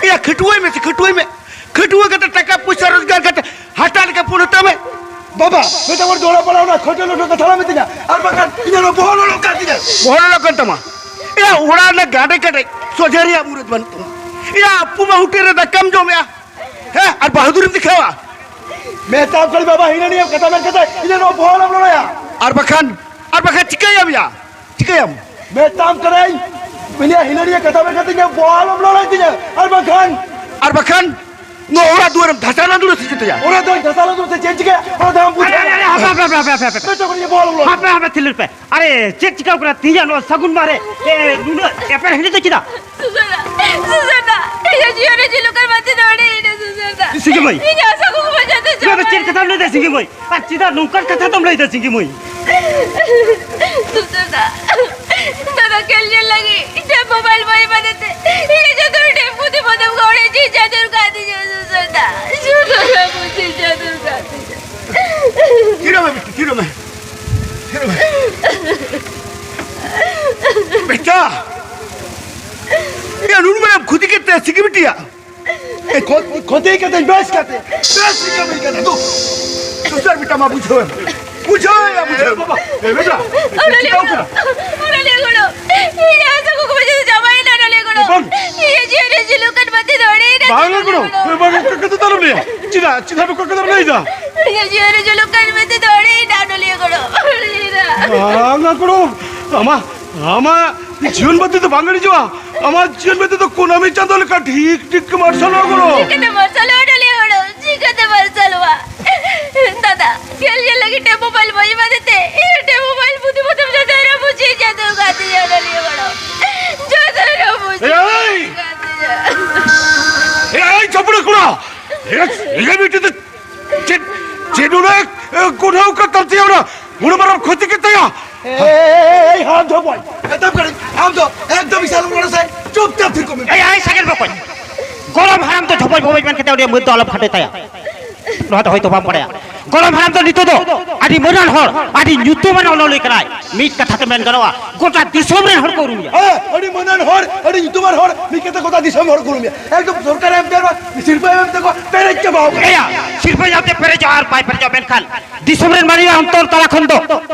ᱤᱭᱟ ᱠᱷᱟᱹᱴᱩᱣᱟᱹᱭ ᱢᱮ ᱥᱮ ᱠᱷᱟᱹᱴᱩᱣᱟᱹᱭ ᱢᱮ᱾ ᱠᱷᱟᱹᱴᱩᱣᱟᱹ ᱠᱟᱛᱮ ᱴᱟᱠᱟ ᱯᱚᱭᱥᱟ ᱨᱳᱡᱽᱜᱟᱨ ᱠᱟᱛᱮ ᱦᱟᱴᱟᱜ ᱞᱮᱠᱟ ᱯᱩᱱ ᱦᱟᱛᱟᱣ ᱢᱮ᱾ ᱵᱟᱵᱟ, ᱢᱤᱫᱴᱟᱝ ᱦᱚᱲ ᱫᱚᱦᱲᱟ ᱯᱟᱲᱟᱣ ᱱᱟ, ᱠᱷᱟᱹᱴᱟᱹ ᱞᱚᱴᱚ ᱠᱟᱛᱷᱟ ᱟᱞᱚᱢ ᱢᱤᱛᱟᱹᱧᱟ᱾ ᱟᱨ ᱵᱟᱠᱷᱟᱱ ᱤᱧᱟᱹᱜ ᱱᱚᱣᱟ ᱵᱚᱦᱚᱜ ᱞᱚᱞᱚᱜ ᱠᱟᱱ ᱛᱤᱧᱟᱹ᱾ ᱵᱚᱦᱚᱜ ᱞᱚᱞᱚᱜ ᱠᱟᱱ ᱛᱟᱢᱟ? ᱤᱭᱟ ᱚᱲᱟᱜ ᱨᱮᱱᱟᱜ ᱜᱟᱰᱮ ᱜᱟᱰᱮ ᱥᱚᱡᱷᱮ ᱨᱮᱭᱟᱜ ᱢᱩᱨᱟᱹᱫ ᱵᱟᱹᱱᱩᱜ ᱛᱟᱢᱟ᱾ ᱤᱭᱟ ᱟᱯᱩ ᱢᱟ ᱦᱳᱴᱮᱞ ᱨᱮ ᱫᱟᱠᱟᱢ ᱡᱚᱢᱮᱜᱼᱟ᱾ ᱦᱮᱸ, ᱟᱨ ᱵᱟᱦᱟᱫᱩᱨᱤᱢ ᱫᱮᱠᱷᱟᱣᱟ᱾ ᱢᱮᱛᱟᱢ ᱠᱟᱹᱱᱟᱹᱧ ᱵᱟᱵᱟ, ᱦᱤᱱᱟᱹ ᱱᱤᱭᱟᱹ ᱠᱟᱛᱷᱟ ᱢᱮᱱ ᱠᱟᱛᱮ ᱤᱧᱟᱹᱜ ᱱᱚᱣᱟ ᱵᱚᱦᱚᱜ ᱟᱞᱚᱢ ᱞᱚᱞᱚᱭᱟ᱾ ᱟᱨ ᱵᱟᱠᱷᱟᱱ, ᱟᱨ ᱵᱟᱠᱷᱟᱱ ᱪᱤᱠᱟᱹᱭᱟᱢ ᱭᱟ? ᱪᱤᱠᱟᱹᱭᱟᱢ? ᱢᱮᱛᱟᱢ ᱠᱟᱹᱱᱟᱹᱧ, ᱤᱧᱟᱹᱜ ᱦᱤᱱᱟᱹ ᱱᱤᱭᱟᱹ ᱠᱟᱛᱷᱟ ᱢᱮᱱ ᱠᱟᱛᱮ ᱤᱧᱟᱹᱜ ᱵᱚᱦᱚᱜ ᱟᱞᱚᱢ ᱞᱚᱞᱚᱭ ᱛᱤᱧᱟᱹ᱾ ᱟᱨ ᱵᱟᱠᱷᱟᱱ, ᱟᱨ ᱵᱟᱠᱷᱟᱱ ᱱᱚᱣᱟ ᱚᱲᱟᱜ ᱫᱩᱣᱟᱹᱨᱮᱢ ᱫᱷᱟᱥᱟᱣ ᱞᱟᱸᱫᱩᱲᱟ ᱥᱮ ᱪᱤᱠᱟᱹᱭᱟ? ᱚᱲᱟᱜ ᱫᱩᱣᱟᱹᱨ ᱫᱷᱟᱥᱟᱣ ᱞᱟᱸᱫᱩᱲᱟ ᱥᱮ ᱪᱮᱫ ᱪᱤᱠᱟᱹᱭᱟ? ᱚᱱᱟ ᱫᱚ ᱟᱢ ᱵᱩᱡᱷᱟᱹᱣ᱾ ᱟᱨᱮ, ᱟᱨᱮ, ᱦᱟᱯᱮ, ᱦᱟᱯᱮ, ᱦᱟᱯᱮ, ᱦᱟᱯᱮ, ᱦᱟᱯᱮ᱾ ᱢᱮᱛᱟᱢ ᱠᱟᱹᱱᱟᱹᱧ ᱵᱚᱦᱚᱜ ᱟᱞᱚᱢ ᱞᱚᱞᱚᱭᱟ᱾ ᱦᱟᱯᱮ, ᱦᱟᱯᱮ, ᱛᱷᱤᱨ ᱞᱮᱯᱮ᱾ ᱟᱨᱮ, ᱪᱮᱫ ᱪᱤᱠᱟᱹᱣ ᱠᱟᱱᱟ ᱛᱮᱦᱮᱧᱟᱜ ᱱᱚᱣᱟ ᱥᱟᱹᱜᱩᱱ ᱢᱟᱦᱟ ᱨᱮ? ᱮ, ᱱᱩᱱᱟᱹᱜ ᱮᱯᱮᱨ ᱦᱮᱸᱰᱮᱡ ᱫᱚ ᱪᱮᱫᱟᱜ? ᱥᱩᱥᱟᱹᱨᱟ, ᱥᱩᱥᱟᱹᱨᱟ, ᱤᱧᱟᱹᱜ ᱡᱤᱭᱚᱱ ᱨᱮ ᱪᱮᱫ ᱞᱚᱠᱟᱨ ᱵᱟᱹᱛᱤ ᱫᱚ ᱚᱲᱮᱡ ᱮᱱᱟ, ᱥᱩᱥᱟᱹᱨᱟ᱾ ᱥᱤᱸᱜᱤ ᱢᱟᱹᱭ᱾ ᱤᱧᱟᱹᱜ ᱟᱥᱟ ᱠᱩᱠᱢᱩ ᱡᱚᱛᱚ ᱱᱚᱣᱟ ᱫᱚ ᱪᱮᱫ ᱪᱟᱵᱟᱭᱮᱱᱟ᱾ ᱠᱟᱛᱷᱟᱢ ᱞᱟᱹᱭᱫᱟ, ᱥᱤᱸᱜᱤ ᱢᱟᱹᱭ? ᱟᱨ ᱪᱮᱫᱟᱜ ᱱᱚᱝᱠᱟᱱ ᱠᱟᱛᱷᱟ ᱫᱚᱢ ᱞᱟᱹᱭᱫᱟ, ᱥᱤᱸᱜᱤ ᱢᱟᱹᱭ? ᱥᱩᱥᱟᱹᱨᱟ, ᱫᱟᱫᱟ ᱠᱷᱮᱞ ᱧᱮᱞ ᱞᱟᱹᱜᱤᱫ ᱤᱧ ᱴᱷᱮᱱ ᱢᱳᱵᱟᱭᱤᱞ ᱵᱟᱭ ᱮᱢᱟᱫᱮ ᱛᱮ, ᱤᱧᱟᱹᱜ ᱡᱚᱛᱚ ᱰᱷᱮᱨ ᱯᱩᱛᱷᱤ ᱯᱚᱛᱚᱵ ᱠᱚ ᱚᱲᱮᱡ ᱪᱤᱧ ᱪᱟᱫᱩᱨ ᱠᱟᱫᱤᱧᱟ, ᱥᱩᱥᱟᱹᱨᱟ᱾ ᱥᱩᱥᱟᱹᱨᱟ, ᱯᱩᱛᱷᱤ ᱪᱟᱫᱩᱨ ᱠᱟᱫᱤᱧᱟ᱾ ᱛᱷᱤᱨᱚᱜ ᱢᱮ, ᱵᱤᱴᱤ, ᱛᱷᱤᱨᱚᱜ ᱢᱮ᱾ ᱛᱷᱤᱨᱚᱜ ᱢᱮ᱾ ᱵᱮᱴᱟ! ᱭᱟ, ᱱᱩᱱ ᱢᱟᱨᱟᱝ ᱠᱷᱚᱛᱤ ᱠᱮᱫ ᱛᱟᱭᱟ ᱥᱤᱸᱜᱤ ᱵᱤᱴᱤᱭᱟ᱾ ᱮ, ᱠᱷᱚ-, ᱠᱷᱚᱛᱤ ᱠᱟᱛᱮ, ᱵᱮᱥ ᱠᱟᱛᱮ, ᱵᱮᱥ ᱠᱟᱹᱢᱤ ᱠᱟᱱᱟ᱾ ᱫᱩ, ᱥᱩᱥᱟᱹᱨ ᱵᱮᱴᱟ ᱢᱟ ᱵᱩᱡᱷᱟᱹᱣ ᱮᱢ᱾ ᱵᱩᱡᱷᱟᱹᱣ ᱮᱭᱟ, ᱵᱩᱡᱷᱟᱹᱣ᱾ ᱮ ᱵᱟᱵᱟ, ᱮ ᱵᱮᱴᱟ, ᱚᱱᱚᱞᱤᱭᱟᱹ ᱪᱤᱠᱟᱹᱣ ᱜᱚᱲᱚ, ᱠᱟᱱᱟ? ᱚᱱᱚᱞᱤᱭᱟᱹ ᱜᱚᱲᱚ, ᱤᱧᱟᱜ ᱟᱥᱟ ᱠᱩᱠᱢᱩ ᱡᱚᱛᱚ ᱪᱟᱵᱟᱭᱮᱱᱟ, ᱚᱱᱚᱞᱤᱭᱟᱹ ᱜᱚᱲᱚ᱾ ᱵᱟᱝ᱾ ᱤᱧᱟᱹᱜ ᱡᱤᱭᱚᱱ ᱨᱮ ᱡᱩᱞᱩᱜ ᱠᱟᱱ ᱵᱟᱹᱛᱤ ᱫᱚ ᱚᱲᱮᱡ ᱮᱱᱟ, ᱵᱟᱝᱟ ᱜᱚᱲᱚ, ᱚᱱᱚᱞᱤᱭᱟᱹ ᱜᱚᱲᱚ᱾ ᱮ ᱵᱟᱝᱟ, ᱚᱠᱟ ᱠᱟᱛᱷᱟ ᱫᱚ ᱟᱞᱚᱢ ᱞᱟᱹᱭᱟ᱾ ᱪᱮᱫᱟᱜ, ᱪᱮᱫᱟᱜ ᱚᱠᱟ ᱠᱟᱛᱷᱟ ᱫᱚᱢ ᱞᱟᱹᱭᱫᱟ? ᱤᱧᱟᱹᱜ ᱡᱤᱭᱚᱱ ᱨᱮ ᱡᱩᱞᱩᱜ ᱠᱟᱱ ᱵᱟᱹᱛᱤ ᱫᱚ ᱚᱲᱮᱡ ᱮᱱᱟ, ᱚᱱᱚᱞᱤᱭᱟᱹ ᱜᱚᱲᱚ, ᱚᱲᱮᱡ ᱮᱱᱟ᱾ ᱵᱟᱝᱟ ᱜᱚᱲᱚ, ᱟᱢᱟᱜ, ᱟᱢᱟᱜ ᱡᱤᱭᱚᱱ ᱵᱟᱹᱛᱤ ᱫᱚ ᱵᱟᱝ ᱤᱲᱤᱡᱚᱜᱼᱟ᱾ ᱟᱢᱟᱜ ᱡᱤᱭᱚᱱ ᱵᱟᱹᱛᱤ ᱫᱚ ᱠᱩᱱᱟᱹᱢᱤ ᱪᱟᱸᱫᱚ ᱞᱮᱠᱟ ᱴᱷᱤᱠ ᱴᱷᱤᱠ ᱜᱮ ᱢᱟᱨᱥᱟᱞᱚᱜᱼᱟ ᱜᱚᱲᱚ᱾ ᱪᱤᱠᱟᱹᱛᱮ ᱢᱟᱨᱥᱟᱞᱚᱜᱼᱟ ᱰᱟᱹᱞᱤᱭᱟᱹ ᱜᱚᱲᱚ? ᱪᱤᱠᱟᱹᱛᱮ ᱢᱟᱨᱥᱟᱞᱚᱜᱼᱟ? ᱫᱟᱫᱟ, ᱠᱷᱮᱞ ᱧᱮᱞ ᱞᱟᱹᱜᱤᱫ ᱴᱮ ᱢᱳᱵᱟᱭᱤᱞ ᱵᱟᱹᱧ ᱮᱢᱟᱫᱮ ᱛᱮ, ᱤᱧ ᱴᱮ ᱢᱳᱵᱟᱭᱤᱞ ᱵᱩᱫᱷᱤ ᱢᱚᱛᱚᱢ ᱡᱚᱛᱚ ᱨᱟᱹᱯᱩᱫ ᱪᱮᱫ ᱡᱟᱫᱩ ᱠᱟᱫᱤᱧᱟ ᱰᱟᱹᱞᱤᱭᱟᱹ ᱜᱚᱲᱚ᱾ ᱡᱚᱛᱚ ᱨᱟᱹᱯᱩᱫ ᱮᱭ! ᱪᱮᱫ ᱠᱟᱫᱤᱧᱟ᱾ ᱮᱭ, ᱪᱟᱯᱲᱟ ᱠᱚᱲᱟ! ᱮᱭ, ᱮᱭ, ᱢᱤᱫᱴᱮᱡ ᱫᱚ ᱪᱮᱫ, ᱪᱮᱫ ᱩᱱᱟᱹᱜ, ᱮ, ᱠᱩᱱᱦᱟᱹᱣ ᱠᱟᱱ ᱛᱟᱢ ᱛᱮ ᱚᱱᱟ ᱩᱱᱟᱹᱜ ᱢᱟᱨᱟᱝ ᱠᱷᱚᱛᱤ ᱠᱮᱫ ᱛᱟᱭᱟ? ᱮᱭ, ᱦᱟᱲᱟᱢ ᱫᱷᱚᱯᱚᱡ, ᱮᱛᱚᱢ ᱠᱟᱹᱱᱟᱹᱧ, ᱟᱢ ᱫᱚ ᱮᱠᱫᱚᱢ ᱤᱥᱟᱞ ᱨᱚᱲ ᱥᱮ ᱪᱩᱯᱪᱟᱯ ᱛᱷᱤᱨ ᱠᱚᱜ ᱢᱮ᱾ ᱮᱭ, ᱮᱭ, ᱥᱟᱜᱮᱱ ᱵᱚᱠᱚᱧ, ᱜᱚᱲᱚᱢ ᱦᱟᱲᱟᱢ ᱫᱚ ᱫᱷᱚᱯᱚᱡ ᱵᱷᱚᱯᱚᱡ ᱢᱮᱱ ᱠᱟᱛᱮ ᱩᱱᱤᱭᱟᱜ ᱢᱟᱹᱫ ᱫᱚ ᱟᱞᱚᱢ ᱯᱷᱟᱴᱮ ᱛᱟᱭᱟ᱾ ᱱᱚᱣᱟ ᱫᱚ ᱦᱚᱭᱛᱳ ᱵᱟᱢ ᱵᱟᱲᱟᱭᱟ᱾ ᱜᱚᱲᱚᱢ ᱦᱟᱲᱟᱢ ᱫᱚ ᱱᱤᱛᱚᱜ ᱫᱚ ᱟᱹᱰᱤ ᱢᱟᱹᱱᱟᱱ ᱦᱚᱲ, ᱟᱹᱰᱤ ᱧᱩᱛᱩᱢᱟᱱ ᱚᱱᱚᱞᱤᱭᱟᱹ ᱠᱟᱱᱟᱭ᱾ ᱢᱤᱫ ᱠᱟᱛᱷᱟ ᱛᱮ ᱢᱮᱱ ᱜᱟᱱᱚᱜᱼᱟ, ᱜᱚᱴᱟ ᱫᱤᱥᱚᱢ ᱨᱮᱱ ᱦᱚᱲ ᱠᱚ ᱩᱨᱩᱢᱮᱭᱟ᱾ ᱦᱮᱸ, ᱟᱹᱰᱤ ᱢᱟᱹᱱᱟᱱ ᱦᱚᱲ, ᱟᱹᱰᱤ ᱧᱩᱛᱩᱢᱟᱱ ᱦᱚᱲ, ᱢᱤᱫ ᱠᱟᱛᱷᱟ ᱜᱚᱴᱟ ᱫᱤᱥᱚᱢ ᱦᱚᱲ ᱠᱚ ᱩᱨᱩᱢᱮᱭᱟ᱾ ᱮᱠᱫᱚᱢ ᱥᱚᱨᱠᱟᱨ ᱮᱢ ᱛᱮ ᱥᱤᱨᱯᱟᱹ ᱮᱢ ᱛᱮᱠᱚ ᱯᱮᱨᱮᱡ ᱪᱟᱵᱟᱣ ᱠᱟᱱᱟ᱾ ᱮᱭᱟ, ᱥᱤᱨᱯᱟᱹ ᱧᱟᱢᱛᱮ ᱯᱮᱨᱮᱡᱚᱜᱼᱟ ᱟᱨ ᱵᱟᱭ ᱯᱮᱨᱮᱡᱚᱜᱼᱟ, ᱢᱮᱱᱠᱷᱟᱱ ᱫᱤᱥᱚᱢ ᱨᱮᱱ ᱢᱟᱹᱱᱢᱤᱭᱟᱜ ᱚᱱᱛᱚᱨ ᱛᱟᱞᱟ ᱠᱷᱚᱱ ᱫᱚ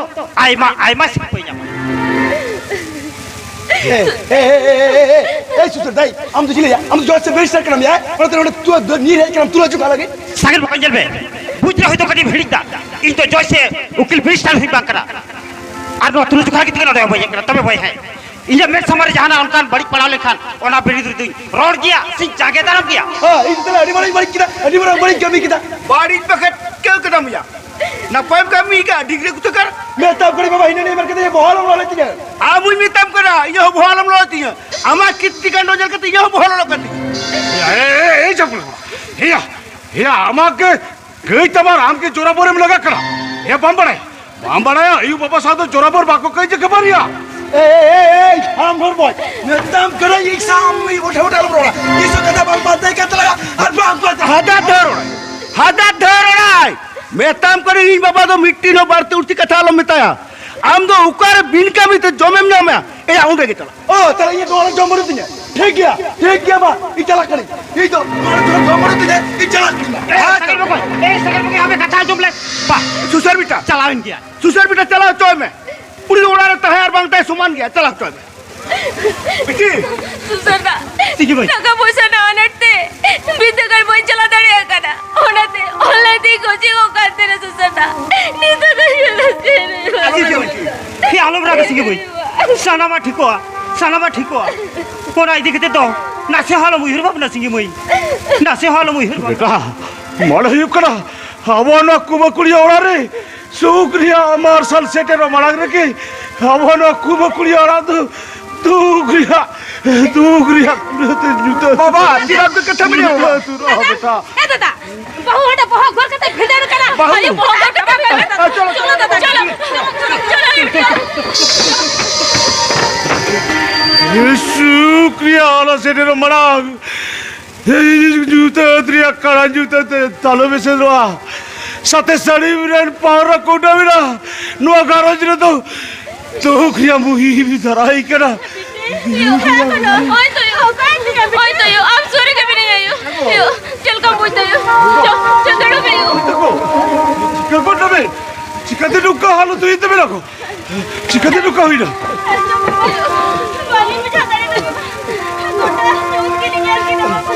ᱟᱭᱢᱟ, ᱟᱭᱢᱟ ᱥᱤᱨᱯᱟᱹᱭ ᱧᱟᱢᱟ᱾ ᱮ, ᱮ, ᱮ, ᱥᱩᱥᱟᱹᱨ ᱫᱟᱭ, ᱟᱢ ᱫᱚ ᱪᱤᱞᱤᱭᱟ? ᱟᱢ ᱫᱚ ᱡᱚᱡᱽ ᱥᱮ ᱵᱮᱨᱤᱥᱴᱟᱨ ᱠᱟᱱᱟᱢ ᱭᱟ? ᱚᱱᱟᱛᱮ ᱱᱚᱰᱮ ᱛᱩ-, ᱫᱚ ᱧᱤᱨ ᱦᱮᱡ ᱠᱟᱱᱟᱢ ᱛᱩᱞᱟᱹ ᱡᱚᱠᱷᱟ ᱞᱟᱹᱜᱤᱫ? ᱥᱟᱜᱮᱱ ᱵᱚᱠᱚᱧ, ᱧᱮᱞ ᱢᱮ, ᱵᱩᱡᱽ ᱨᱮ ᱦᱚᱭᱛᱳ ᱠᱟᱹᱴᱤᱡ ᱮᱢ ᱦᱤᱲᱤᱡ ᱫᱟ, ᱤᱧ ᱫᱚ ᱡᱚᱡᱽ ᱥᱮ ᱩᱠᱤᱞ ᱵᱮᱨᱤᱥᱴᱟᱨ ᱦᱚᱸᱧ ᱵᱟᱝ ᱠᱟᱱᱟ᱾ ᱟᱨ ᱱᱚᱣᱟ ᱛᱩᱞᱟᱹ ᱡᱚᱠᱷᱟ ᱞᱟᱹᱜᱤᱫ ᱛᱮᱜᱮ ᱱᱚᱰᱮ ᱦᱚᱸ ᱵᱟᱹᱧ ᱦᱮᱡ ᱠᱟᱱᱟ᱾ ᱛᱚᱵᱮ ᱵᱚᱭᱦᱟ, ᱤᱧᱟᱹᱜ ᱢᱮᱫ ᱥᱟᱢᱟᱝ ᱨᱮ ᱡᱟᱦᱟᱱᱟᱜ ᱚᱱᱠᱟᱱ ᱵᱟᱹᱲᱤᱡ ᱯᱟᱲᱟᱣ ᱞᱮᱱᱠᱷᱟᱱ ᱚᱱᱟ ᱵᱤᱨᱩᱫᱽ ᱨᱮᱫᱚᱧ ᱨᱚᱲ ᱜᱮᱭᱟ ᱥᱮᱧ ᱡᱟᱸᱜᱮ ᱫᱟᱨᱟᱢ ᱜᱮᱭᱟ᱾ ᱦᱮᱸ, ᱤᱧ ᱛᱟᱦᱞᱮ ᱟᱹᱰᱤ ᱢᱟᱨᱟᱝ ᱵᱟᱹᱲᱤᱡ ᱠᱮᱫᱟ, ᱟᱹᱰᱤ ᱢᱟᱨᱟᱝ ᱵᱟᱹᱲᱤᱡ ᱠᱟᱹᱢᱤ ᱠᱮᱫᱟ᱾ ᱵᱟᱹᱲᱤᱡ ᱵᱟᱠᱷᱟᱱ ᱪᱤᱠᱟᱹ ᱠᱮᱫᱟᱢ ᱭᱟ? ᱱᱟᱯᱟᱭᱮᱢ ᱠᱟᱹᱢᱤ ᱠᱟᱜᱼᱟ, ᱰᱤᱜᱽᱨᱤ ᱠᱚ ᱛᱚᱠᱟᱨ᱾ ᱢᱮᱛᱟᱢ ᱠᱟᱹᱱᱟᱹᱧ ᱵᱟᱵᱟ, ᱦᱤᱱᱟᱹ ᱱᱤᱭᱟᱹ ᱢᱮᱱ ᱠᱟᱛᱮ ᱵᱚᱦᱚᱞ ᱮᱢ ᱞᱚᱞᱚᱭ ᱛᱤᱧᱟᱹ᱾ ᱟᱢ ᱦᱚᱧ ᱢᱮᱛᱟᱢ ᱠᱟᱱᱟ, ᱤᱧ ᱦᱚᱸ ᱵᱚᱦᱚᱞ ᱮᱢ ᱞᱚᱞᱚᱭ ᱛᱤᱧᱟᱹ᱾ ᱟᱢᱟᱜ ᱠᱤᱨᱛᱤ ᱠᱟᱱᱰ ᱧᱮᱞ ᱠᱟᱛᱮ ᱤᱧ ᱦᱚᱸ ᱵᱚᱦᱚᱞ ᱞᱚᱞᱚᱜ ᱠᱟᱱ ᱛᱤᱧᱟᱹ᱾ ᱮᱭ, ᱮᱭ, ᱮᱭ, ᱪᱟᱯᱲᱩ, ᱦᱮᱭᱟ, ᱦᱮᱭᱟ, ᱟᱢᱟᱜ ᱜᱮ ᱜᱟᱹᱭ ᱛᱟᱢᱟᱨ, ᱟᱢ ᱜᱮ ᱡᱳᱨᱟᱵᱚᱨ ᱮᱢ ᱞᱟᱜᱟᱜ ᱠᱟᱱᱟ᱾ ᱦᱮᱸ, ᱵᱟᱢ ᱵᱟᱲᱟᱭᱟ? ᱵᱟᱢ ᱵᱟᱲᱟᱭᱟ, ᱟᱭᱩ ᱵᱟᱵᱟ ᱥᱟᱶ ᱫᱚ ᱡᱳᱨᱟᱵᱚᱨ ᱵᱟᱠᱚ ᱠᱟᱹᱭᱡᱟᱹ ᱠᱷᱟᱹᱯᱟᱹᱨᱤᱭᱟ᱾ ᱮᱭ, ᱮᱭ, ᱮᱭ, ᱮᱭ, ᱦᱟᱲᱟᱢ ᱦᱚᱲ ᱵᱚᱭ, ᱢᱮᱛᱟᱢ ᱠᱟᱹᱱᱟᱹᱧ, ᱤᱧ ᱥᱟᱶ ᱢᱤᱫ ᱵᱚᱴᱷᱮ ᱵᱚᱴᱷᱮ ᱟᱞᱚᱢ ᱨᱚᱲᱟ᱾ ᱤᱧ ᱥᱟᱶ ᱠᱟᱛᱷᱟ ᱵᱟᱢ ᱯᱟᱱᱛᱮᱭ ᱠᱟᱱ ᱛᱟᱞᱟᱝᱟ, ᱟᱨ ᱵᱟᱢ ᱯᱟᱱᱛᱮ ᱦᱟᱫᱟ ᱫᱷᱟᱹᱨ ᱚᱲᱟᱭ, ᱦᱟᱫᱟ ᱫᱷᱟᱹᱨ ᱚᱲᱟᱭ᱾ ᱢᱮᱛᱟᱢ ᱠᱟᱹᱱᱟᱹᱧ, ᱤᱧ ᱵᱟᱵᱟ ᱫᱚ ᱢᱤᱫᱴᱤᱱ ᱦᱚᱸ ᱵᱟᱹᱲᱛᱤ ᱩᱲᱛᱤ ᱠᱟᱛᱷᱟ ᱟᱞᱚᱢ ᱢᱮᱛᱟᱭᱟ᱾ ᱟᱢ ᱫᱚ ᱚᱠᱟᱨᱮ ᱵᱤᱱ ᱠᱟᱹᱢᱤ ᱛᱮ ᱡᱚᱢᱮᱢ ᱧᱟᱢᱟ? ᱮᱭᱟ, ᱩᱱ ᱨᱮᱜᱮ ᱪᱟᱞᱟᱜ᱾ ᱚ, ᱛᱟᱦᱞᱮ ᱤᱧᱟᱹᱜ ᱫᱚ ᱚᱲᱟᱜ ᱡᱚᱢ ᱵᱟᱹᱱᱩᱜ ᱛᱤᱧᱟ᱾ ᱴᱷᱤᱠ ᱜᱮᱭᱟ, ᱴᱷᱤᱠ ᱜᱮᱭᱟ, ᱢᱟ, ᱤᱧ ᱪᱟᱞᱟᱜ ᱠᱟᱹᱱᱟᱹᱧ᱾ ᱤᱧ ᱫᱚ ᱚᱲᱟᱜ ᱡᱚᱢ ᱵᱟᱹᱱᱩᱜ ᱛᱤᱧᱟ, ᱤᱧ ᱪᱟᱞᱟᱜ ᱠᱟᱹᱱᱟᱹᱧ᱾ ᱮᱭ, ᱥᱟᱜᱮᱱ ᱵᱚᱠᱚᱧ, ᱮᱭ, ᱥᱟᱜᱮᱱ ᱵᱚᱠᱚᱧ, ᱟᱢᱮ ᱠᱟᱛᱷᱟ ᱟᱸᱡᱚᱢ ᱞᱮ᱾ ᱵᱟ, ᱥᱩᱥᱟᱹᱨ ᱵᱮᱴᱟ᱾ ᱪᱟᱞᱟᱣᱮᱱ ᱜᱮᱭᱟ᱾ ᱥᱩᱥᱟᱹᱨ ᱵᱮᱴᱟ, ᱪᱟᱞᱟᱣ ᱦᱚᱪᱚᱭ ᱢᱮ᱾ ᱩᱱᱤ ᱫᱚ ᱚᱲᱟᱜ ᱨᱮ ᱛᱟᱦᱮᱸ ᱟᱨ ᱵᱟᱝ ᱛᱟᱦᱮᱸ ᱥᱚᱢᱟᱱ ᱜᱮᱭᱟ, ᱪᱟᱞᱟᱣ ᱦᱚᱪᱚᱭ ᱢᱮ᱾ ᱵᱤᱴᱤ᱾ ᱥᱩᱥᱟᱹᱨ ᱫᱟ, ᱪᱤᱠᱤ ᱵᱟᱹᱧ᱾ ᱴᱟᱠᱟ ᱯᱚᱭᱥᱟ ᱨᱮᱱᱟᱜ ᱟᱱᱟᱴ ᱛᱮ ᱵᱤᱨᱫᱟᱹᱜᱟᱲ ᱵᱟᱹᱧ ᱪᱟᱞᱟᱣ ᱫᱟᱲᱮᱭᱟᱜ ᱠᱟᱱᱟ᱾ ᱚᱱᱟᱛᱮ online ᱛᱮᱧ coaching ᱚᱜ ᱠᱟᱱ ᱛᱟᱦᱮᱱᱟ ᱥᱩᱥᱟᱹᱨ ᱫᱟ᱾ ᱱᱤᱛᱚᱜ ᱫᱚ ᱪᱮᱫ ᱦᱚᱸ ᱪᱮᱫ ᱦᱚᱸ ᱵᱟᱹᱧ ᱪᱤᱠᱟᱹ ᱫᱟᱲᱮᱭᱟᱜ ᱠᱟᱱᱟ᱾ ᱮ, ᱟᱞᱚᱢ ᱨᱟᱜᱟ ᱥᱤᱸᱜᱤ ᱵᱟᱹᱭ᱾ ᱥᱟᱱᱟᱢᱟᱜ ᱴᱷᱤᱠᱚᱜᱼᱟ᱾ ᱥᱟᱱᱟᱢᱟᱜ ᱴᱷᱤᱠᱚᱜᱼᱟ᱾ ᱚᱱᱟ ᱤᱫᱤ ᱠᱟᱛᱮ ᱫᱚ ᱱᱟᱥᱮ ᱦᱚᱸ ᱟᱞᱚᱢ ᱩᱭᱦᱟᱹᱨ ᱵᱷᱟᱵᱽᱱᱟ, ᱥᱤᱸᱜᱤ ᱢᱟᱹᱭ᱾ ᱱᱟᱥᱮ ᱦᱚᱸ ᱟᱞᱚᱢ ᱩᱭᱦᱟᱹᱨ ᱵᱷᱟᱵᱽᱱᱟ᱾ ᱵᱮᱴᱟ, ᱢᱚᱱᱮ ᱦᱩᱭᱩᱜ ᱠᱟᱱᱟ ᱟᱵᱚ ᱱᱚᱣᱟ ᱠᱩᱵᱟᱹᱠᱩᱲᱤᱭᱟᱹ ᱚᱲᱟᱜ ᱨᱮ ᱥᱩᱠ ᱨᱮᱭᱟᱜ ᱢᱟᱨᱥᱟᱞ ᱥᱮᱴᱮᱨᱚᱜ ᱢᱟᱲᱟᱝ ᱨᱮᱜᱮ ᱟᱵᱚ ᱱᱚᱣᱟ ᱠᱩᱵᱟᱹᱠᱩᱲᱤᱭᱟᱹ ᱚᱲᱟᱜ ᱫᱚ ᱫᱩᱠ ᱨᱮᱭᱟᱜ, ᱫᱩᱠ ᱨᱮᱭᱟᱜ ᱧᱩᱛᱟᱹ ᱧᱩᱛᱟᱹ ᱵᱟᱵᱟ, ᱪᱮᱫᱟᱜ ᱯᱮ ᱠᱟᱛᱷᱟ ᱢᱮᱱᱟ? ᱧᱩᱛᱟᱹ ᱟᱹᱛᱩᱨᱚᱜᱼᱟ, ᱵᱮᱴᱟ᱾ ᱮ ᱫᱟᱫᱟ, ᱵᱟᱹᱦᱩ ᱦᱟᱸᱰᱮ ᱵᱚᱦᱚᱜ ᱜᱚᱨ ᱠᱟᱛᱮ ᱵᱷᱤᱸᱫᱟᱹᱲ ᱠᱟᱱᱟ᱾ ᱵᱟᱹᱦᱩ᱾ ᱟᱞᱮ ᱵᱚᱦᱚᱜ ᱜᱚᱨ ᱠᱟᱛᱮ ᱵᱷᱤᱸᱫᱟᱹᱲ ᱠᱟᱱᱟ᱾ ᱪᱚᱞᱚ, ᱪᱚᱞᱚ, ᱪᱚᱞᱚ, ᱫᱟᱫᱟ, ᱪᱚᱞᱚ, ᱪᱚᱞᱚ, ᱪᱚᱞᱚ, ᱪᱚᱞᱚ᱾ ᱥᱩᱠ ᱨᱮᱭᱟᱜ ᱟᱞᱚ ᱥᱮᱴᱮᱨᱚᱜ ᱢᱟᱲᱟᱝ ᱧᱩᱛᱟᱹᱛ ᱨᱮᱭᱟᱜ ᱠᱟᱲᱟ ᱧᱩᱛᱟᱹᱛ ᱛᱮ ᱛᱟᱞᱚᱢ ᱮᱥᱮᱫᱚᱜᱼᱟ᱾ ᱥᱟᱛᱮ ᱥᱟᱹᱲᱤᱢ ᱨᱮᱱ ᱯᱟᱣᱨᱟ ᱠᱚ ᱩᱰᱟᱹᱣ ᱮᱱᱟ᱾ ᱱᱚᱣᱟ ᱜᱷᱟᱨᱚᱸᱡᱽ ᱨᱮᱫᱚ ᱫᱩᱠ ᱨᱮᱭᱟᱜ ᱢᱩᱦᱤᱢ ᱫᱟᱨᱟᱭ ᱠᱟᱱᱟ᱾ ᱳᱭ ᱛᱚᱭᱳ, ᱳᱭ ᱛᱚᱭᱳ, ᱟᱢ ᱥᱩᱨ ᱨᱮᱜᱮ ᱢᱮᱱᱟᱧᱟ ᱭᱳ᱾ ᱭᱳ, ᱪᱮᱫ ᱞᱮᱠᱟᱢ ᱵᱩᱡᱽ ᱫᱟ ᱭᱳ? ᱪᱚ, ᱪᱚ, ᱫᱟᱹᱲ ᱢᱮ ᱭᱳ᱾ ᱪᱤᱠᱟᱹ ᱜᱚᱫ ᱱᱟᱵᱮᱱ? ᱪᱤᱠᱟᱹᱛᱮ ᱱᱚᱝᱠᱟ ᱦᱟᱞᱚᱛ ᱦᱩᱭᱮᱱ ᱛᱟᱵᱮᱱᱟ ᱜᱚ? ᱪᱤᱠᱟᱹᱛᱮ ᱱᱚᱝᱠᱟ ᱦᱩᱭᱱᱟ? ᱵᱟᱹᱞᱤᱧ ᱵᱩᱡᱷᱟᱹᱣ ᱫᱟᱲᱮᱭᱟᱫᱟ ᱜᱚ᱾ ᱜᱚᱴᱟ ᱧᱩᱛ ᱜᱮᱞᱤᱧ ᱧᱮᱞ ᱠᱮᱫᱟ ᱜᱚ᱾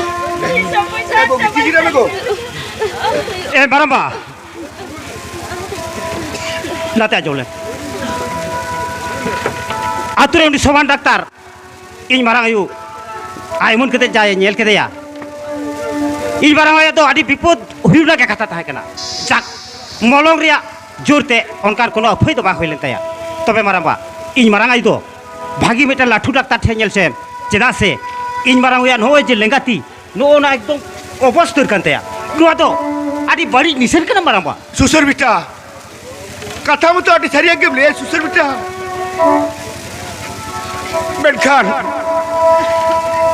ᱦᱤᱥᱟᱹᱵ ᱯᱚᱭᱥᱟ ᱮ ᱜᱚ, ᱪᱟᱵᱟ ᱜᱤᱛᱤᱡ ᱠᱮᱫᱟ ᱵᱮᱱ ᱜᱚ᱾ ᱮ ᱢᱟᱨᱟᱢᱵᱟ, ᱱᱟᱛᱮ ᱟᱸᱡᱚᱢ ᱞᱮᱢ᱾ ᱟᱛᱳ ᱨᱮ ᱩᱱᱤ ᱥᱚᱢᱟᱱ ᱰᱟᱠᱛᱟᱨ ᱤᱧ ᱢᱟᱨᱟᱝ ᱟᱭᱳ ᱟᱭ ᱮᱢᱚᱱ ᱠᱟᱛᱮ ᱡᱟᱭ ᱧᱮᱞ ᱠᱮᱫᱮᱭᱟ᱾ ᱤᱧ ᱢᱟᱨᱟᱝ ᱟᱭᱳ ᱫᱚ ᱟᱹᱰᱤ ᱵᱤᱯᱚᱫ ᱦᱩᱭᱩᱜ ᱨᱮᱱᱟᱜ ᱜᱮ ᱠᱟᱛᱷᱟ ᱛᱟᱦᱮᱸ ᱠᱟᱱᱟ᱾ ᱡᱟᱠ, ᱢᱚᱞᱚᱝ ᱨᱮᱭᱟᱜ ᱡᱳᱨ ᱛᱮ ᱚᱱᱠᱟᱱ ᱠᱳᱱᱳ ᱟᱹᱯᱷᱟᱹᱭ ᱫᱚ ᱵᱟᱝ ᱦᱩᱭ ᱞᱮᱱ ᱛᱟᱭᱟ᱾ ᱛᱚᱵᱮ ᱢᱟᱨᱟᱝᱵᱟ, ᱤᱧ ᱢᱟᱨᱟᱝ ᱟᱭᱳ ᱫᱚ ᱵᱷᱟᱹᱜᱤ ᱢᱤᱫᱴᱟᱝ ᱞᱟᱹᱴᱷᱩ ᱰᱟᱠᱛᱟᱨ ᱴᱷᱮᱱ ᱧᱮᱞ ᱥᱮᱢ, ᱪᱮᱫᱟᱜ ᱥᱮ ᱤᱧ ᱢᱟᱨᱟᱝ ᱟᱭᱳ ᱱᱚᱜᱼᱚᱭ ᱡᱮ ᱞᱮᱸᱜᱟ ᱛᱤ, ᱱᱚᱜᱼᱚ ᱱᱟ ᱮᱠᱫᱚᱢ ᱚᱵᱚᱥᱛᱷᱟ ᱠᱟᱱ ᱛᱟᱭᱟ᱾ ᱱᱚᱣᱟ ᱫᱚ ᱟᱹᱰᱤ ᱵᱟᱹᱲᱤᱡ ᱱᱤᱥᱟᱹᱱ ᱠᱟᱱᱟ ᱢᱟᱨᱟᱝᱵᱟ᱾ ᱥᱩᱥᱟᱹᱨ ᱵᱮᱴᱟ, ᱠᱟᱛᱷᱟ ᱢᱟᱛᱚ ᱟᱹᱰᱤ ᱥᱟᱹᱨᱤᱭᱟᱜ ᱜᱮᱢ ᱞᱟᱹᱭᱟ ᱥᱩᱥᱟᱹᱨ ᱵᱮᱴᱟ, ᱢᱮᱱᱠᱷᱟᱱ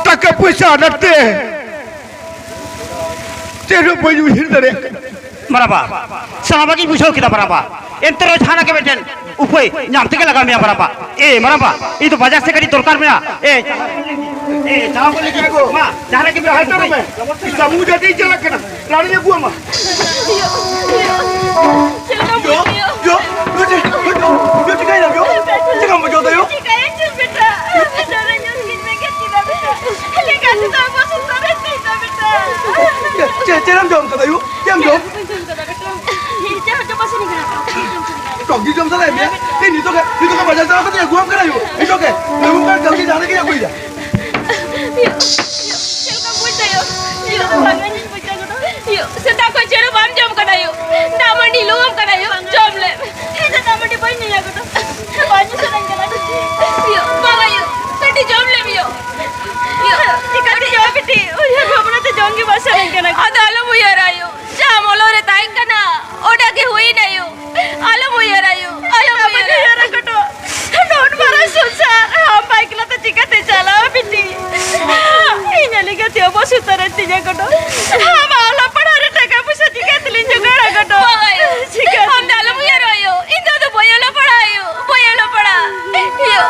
ᱴᱟᱠᱟ ᱯᱚᱭᱥᱟ ᱟᱱᱟᱴ ᱛᱮ ᱪᱮᱫ ᱦᱚᱸ ᱵᱟᱹᱧ ᱩᱭᱦᱟᱹᱨ ᱫᱟᱲᱮᱭᱟᱜ ᱠᱟᱱᱟ᱾ ᱢᱟᱨᱟᱝᱵᱟ, ᱥᱟᱱᱟᱢᱟᱜ ᱜᱤᱧ ᱵᱩᱡᱷᱟᱹᱣ ᱠᱮᱫᱟ ᱢᱟᱨᱟᱝᱵᱟ, ᱮᱱᱛᱮ ᱨᱮᱦᱚᱸ ᱡᱟᱦᱟᱱᱟᱜ ᱜᱮ ᱢᱤᱫᱴᱮᱱ ᱩᱯᱟᱹᱭ ᱧᱟᱢ ᱛᱮᱜᱮ ᱞᱟᱜᱟᱣ ᱢᱮᱭᱟ ᱢᱟᱨᱟᱝᱵᱟ᱾ ᱮ ᱢᱟᱨᱟᱝᱵᱟ, ᱤᱧ ᱫᱚ ᱵᱟᱡᱟᱨ ᱥᱮᱫ ᱠᱟᱹᱴᱤᱡ ᱫᱚᱨᱠᱟᱨ ᱢᱮᱱᱟᱜᱼᱟ᱾ ᱮ, ᱮ, ᱪᱟᱞᱟᱣ ᱠᱚ ᱞᱟᱹᱜᱤᱫ ᱢᱟ, ᱡᱟᱦᱟᱱᱟᱜ ᱜᱮ ᱢᱮᱱᱟᱜᱼᱟ, ᱦᱟᱛᱟᱣ ᱢᱮ᱾ ᱥᱟᱹᱢᱩ ᱡᱟᱹᱛᱤᱧ ᱪᱟᱞᱟᱜ ᱠᱟᱱᱟ, ᱨᱟᱱᱤᱧ ᱟᱹᱜᱩᱣᱟᱢᱟ᱾ ᱪᱮᱫ ᱞᱮᱠᱟᱢ ᱵᱩᱡᱷᱟᱹᱣ? ᱭᱳ, ᱭᱳ, ᱪᱮᱫ, ᱭᱳ, ᱭᱳ, ᱪᱤᱠᱟᱹᱭᱮᱱᱟ ᱭᱳ? ᱪᱮᱫ ᱞᱮᱠᱟᱢ ᱵᱩᱡᱷᱟᱹᱣ ᱫᱟ ᱭᱳ? ᱪᱤᱠᱟᱹᱭᱮᱱ ᱪᱚᱝ ᱵᱮᱴᱟ? ᱵᱮᱴᱟ ᱨᱮ ᱧᱩᱨ ᱠᱤᱧ ᱵᱮᱸᱜᱮᱫ ᱠᱮᱫᱟ ᱵᱮᱴᱟ᱾ ᱞᱮᱸᱜᱟ ᱛᱤ ᱫᱚ ᱟᱬᱜᱚ ᱥᱩᱥᱟᱹᱨ ᱮᱱ ᱛᱤᱧ ᱫᱚ ᱵᱮᱴᱟ᱾ ᱪᱮᱫ, ᱪᱮᱫ ᱮᱢ ᱡᱚᱢ ᱠᱟᱫᱟ ᱭᱳ? ᱪᱮᱫ ᱮᱢ ᱡᱚᱢ? ᱵᱟᱹᱧ ᱡᱚᱢ ᱠᱟᱫᱟ ᱵᱮᱴᱟ᱾ ᱤᱧ ᱪᱮᱫ ᱦᱚᱸ ᱡᱚᱢ ᱵᱟᱝ ᱥᱟᱱᱟᱧ ᱠᱟᱱᱟ᱾ ᱴᱚᱠᱤ ᱡᱚᱢ ᱥᱟᱱᱟᱭᱮᱫ ᱢᱮᱭᱟ? ᱤᱧ ᱱᱤᱛᱚᱜ ᱜᱮ, ᱱᱤᱛᱚᱜ ᱜᱮ ᱵᱟᱡᱟᱨ ᱪᱟᱞᱟᱣ ᱠᱟᱛᱮ ᱟᱹᱜᱩᱣᱟᱢ ᱠᱟᱱᱟ ᱭᱳ᱾ ᱱᱤᱛᱚᱜ ᱜᱮ᱾ ᱟᱹᱜᱩ ᱠᱟᱱ ᱠᱟᱹᱣᱰᱤ ᱡᱟᱦᱟᱸ ᱨᱮᱜᱮᱧ ᱟᱹᱜᱩᱭᱮᱫᱟ᱾ ᱭᱳ, ᱭᱳ, ᱪᱮᱫ ᱞᱮᱠᱟᱢ ᱵᱩᱡᱽ ᱫᱟ ᱭᱳ? ᱱᱤᱛᱚᱜ ᱫᱚ ᱵᱟᱝ ᱤᱧ ᱵᱩᱡᱽ ᱫᱟ ᱜᱚᱫᱚ᱾ ᱭᱳ, ᱥᱮᱛᱟᱜ ᱠᱷᱚᱱ ᱪᱮᱫ ᱦᱚᱸ ᱵᱟᱢ ᱡᱚᱢ ᱠᱟᱫᱟ ᱭᱳ᱾ ᱫᱟᱜ ᱢᱟᱹᱰᱤ ᱞᱩᱣᱟᱢ ᱠᱟᱱᱟ ᱭᱳ, ᱡᱚᱢ ᱞᱮᱢ᱾ ᱤᱧ ᱫᱚ ᱫᱟᱜ ᱢᱟᱹᱰᱤ ᱵᱟᱹᱧ ᱧᱩᱭᱟ ᱜᱚᱫᱚ᱾ ᱵᱟᱝ ᱧᱩ ᱥᱟᱱᱟᱧ ᱠᱟᱱᱟ ᱵᱤᱴᱤ᱾ ᱭᱳ, ᱵᱟᱵᱟ ᱭᱳ, ᱠᱟᱹᱴᱤᱡ ᱡᱚᱢ ᱞᱮᱢ ᱭᱳ᱾ ᱭᱳ, ᱪᱤᱠᱟᱹᱛᱮ ᱭᱳ ᱵᱤᱴᱤ? ᱩᱭᱦᱟᱹᱨ ᱵᱷᱟᱵᱽᱱᱟ ᱛᱮ ᱡᱚᱢ ᱜᱮ ᱵᱟᱝ ᱥᱟᱱᱟᱧ ᱠᱟᱱᱟ᱾ ᱟᱫᱚ ᱟᱞᱚᱢ ᱩᱭᱦᱟᱹᱨᱟ ᱭᱳ᱾ ᱡᱟᱦᱟᱸ ᱢᱚᱞᱚᱝ ᱨᱮ ᱛᱟᱦᱮᱸ ᱠᱟᱱᱟ, ᱚᱸᱰᱮ ᱜᱮ ᱦᱩᱭᱱᱟ ᱭᱳ᱾ ᱟᱞᱚᱢ ᱩᱭᱦᱟᱹᱨᱟ ᱭᱳ, ᱟᱞᱚᱢ ᱩᱭᱦᱟᱹᱨᱟ᱾ ᱩᱭᱦᱟᱹᱨᱟ ᱜᱚᱫᱚ᱾ ᱱᱩᱱ ᱢᱟᱨᱟᱝ ᱥᱚᱝᱥᱟᱨ ᱟᱢ ᱵᱟᱭ ᱮᱠᱞᱟ ᱛᱮ ᱪᱤᱠᱟᱹᱛᱮ ᱪᱟᱞᱟᱣᱟ ᱵᱤᱴᱤ? ᱤᱧ ᱟᱹᱞᱤᱧ ᱜᱮ ᱪᱮᱫ ᱵᱚ ᱥᱩᱛᱟᱹᱨᱮᱱ ᱛᱤᱧᱟᱹ ᱜᱚᱫᱚ᱾ ᱟᱢᱟᱜ ᱚᱞᱚᱜ ᱯᱟᱲᱦᱟᱣ ᱨᱮ ᱴᱟᱠᱟ ᱯᱚᱭᱥᱟ ᱪᱤᱠᱟᱹ ᱛᱮᱞᱤᱧ ᱡᱚᱜᱟᱲᱟ ᱜᱚᱫᱚ? ᱵᱟᱵᱟ ᱭᱳ, ᱪᱤᱠᱟᱹ ᱟᱢ ᱫᱚ ᱟᱞᱚᱢ ᱩᱭᱦᱟᱹᱨᱟ ᱭᱳ᱾ ᱤᱧ ᱫᱚ ᱟᱫᱚ ᱵᱟᱹᱧ ᱚᱞᱚᱜ ᱯᱟᱲᱦᱟᱜᱼᱟ ᱭᱳ, ᱵᱟᱹᱧ ᱚᱞᱚᱜ ᱯᱟᱲᱦᱟᱜᱼᱟ᱾ ᱭᱳ᱾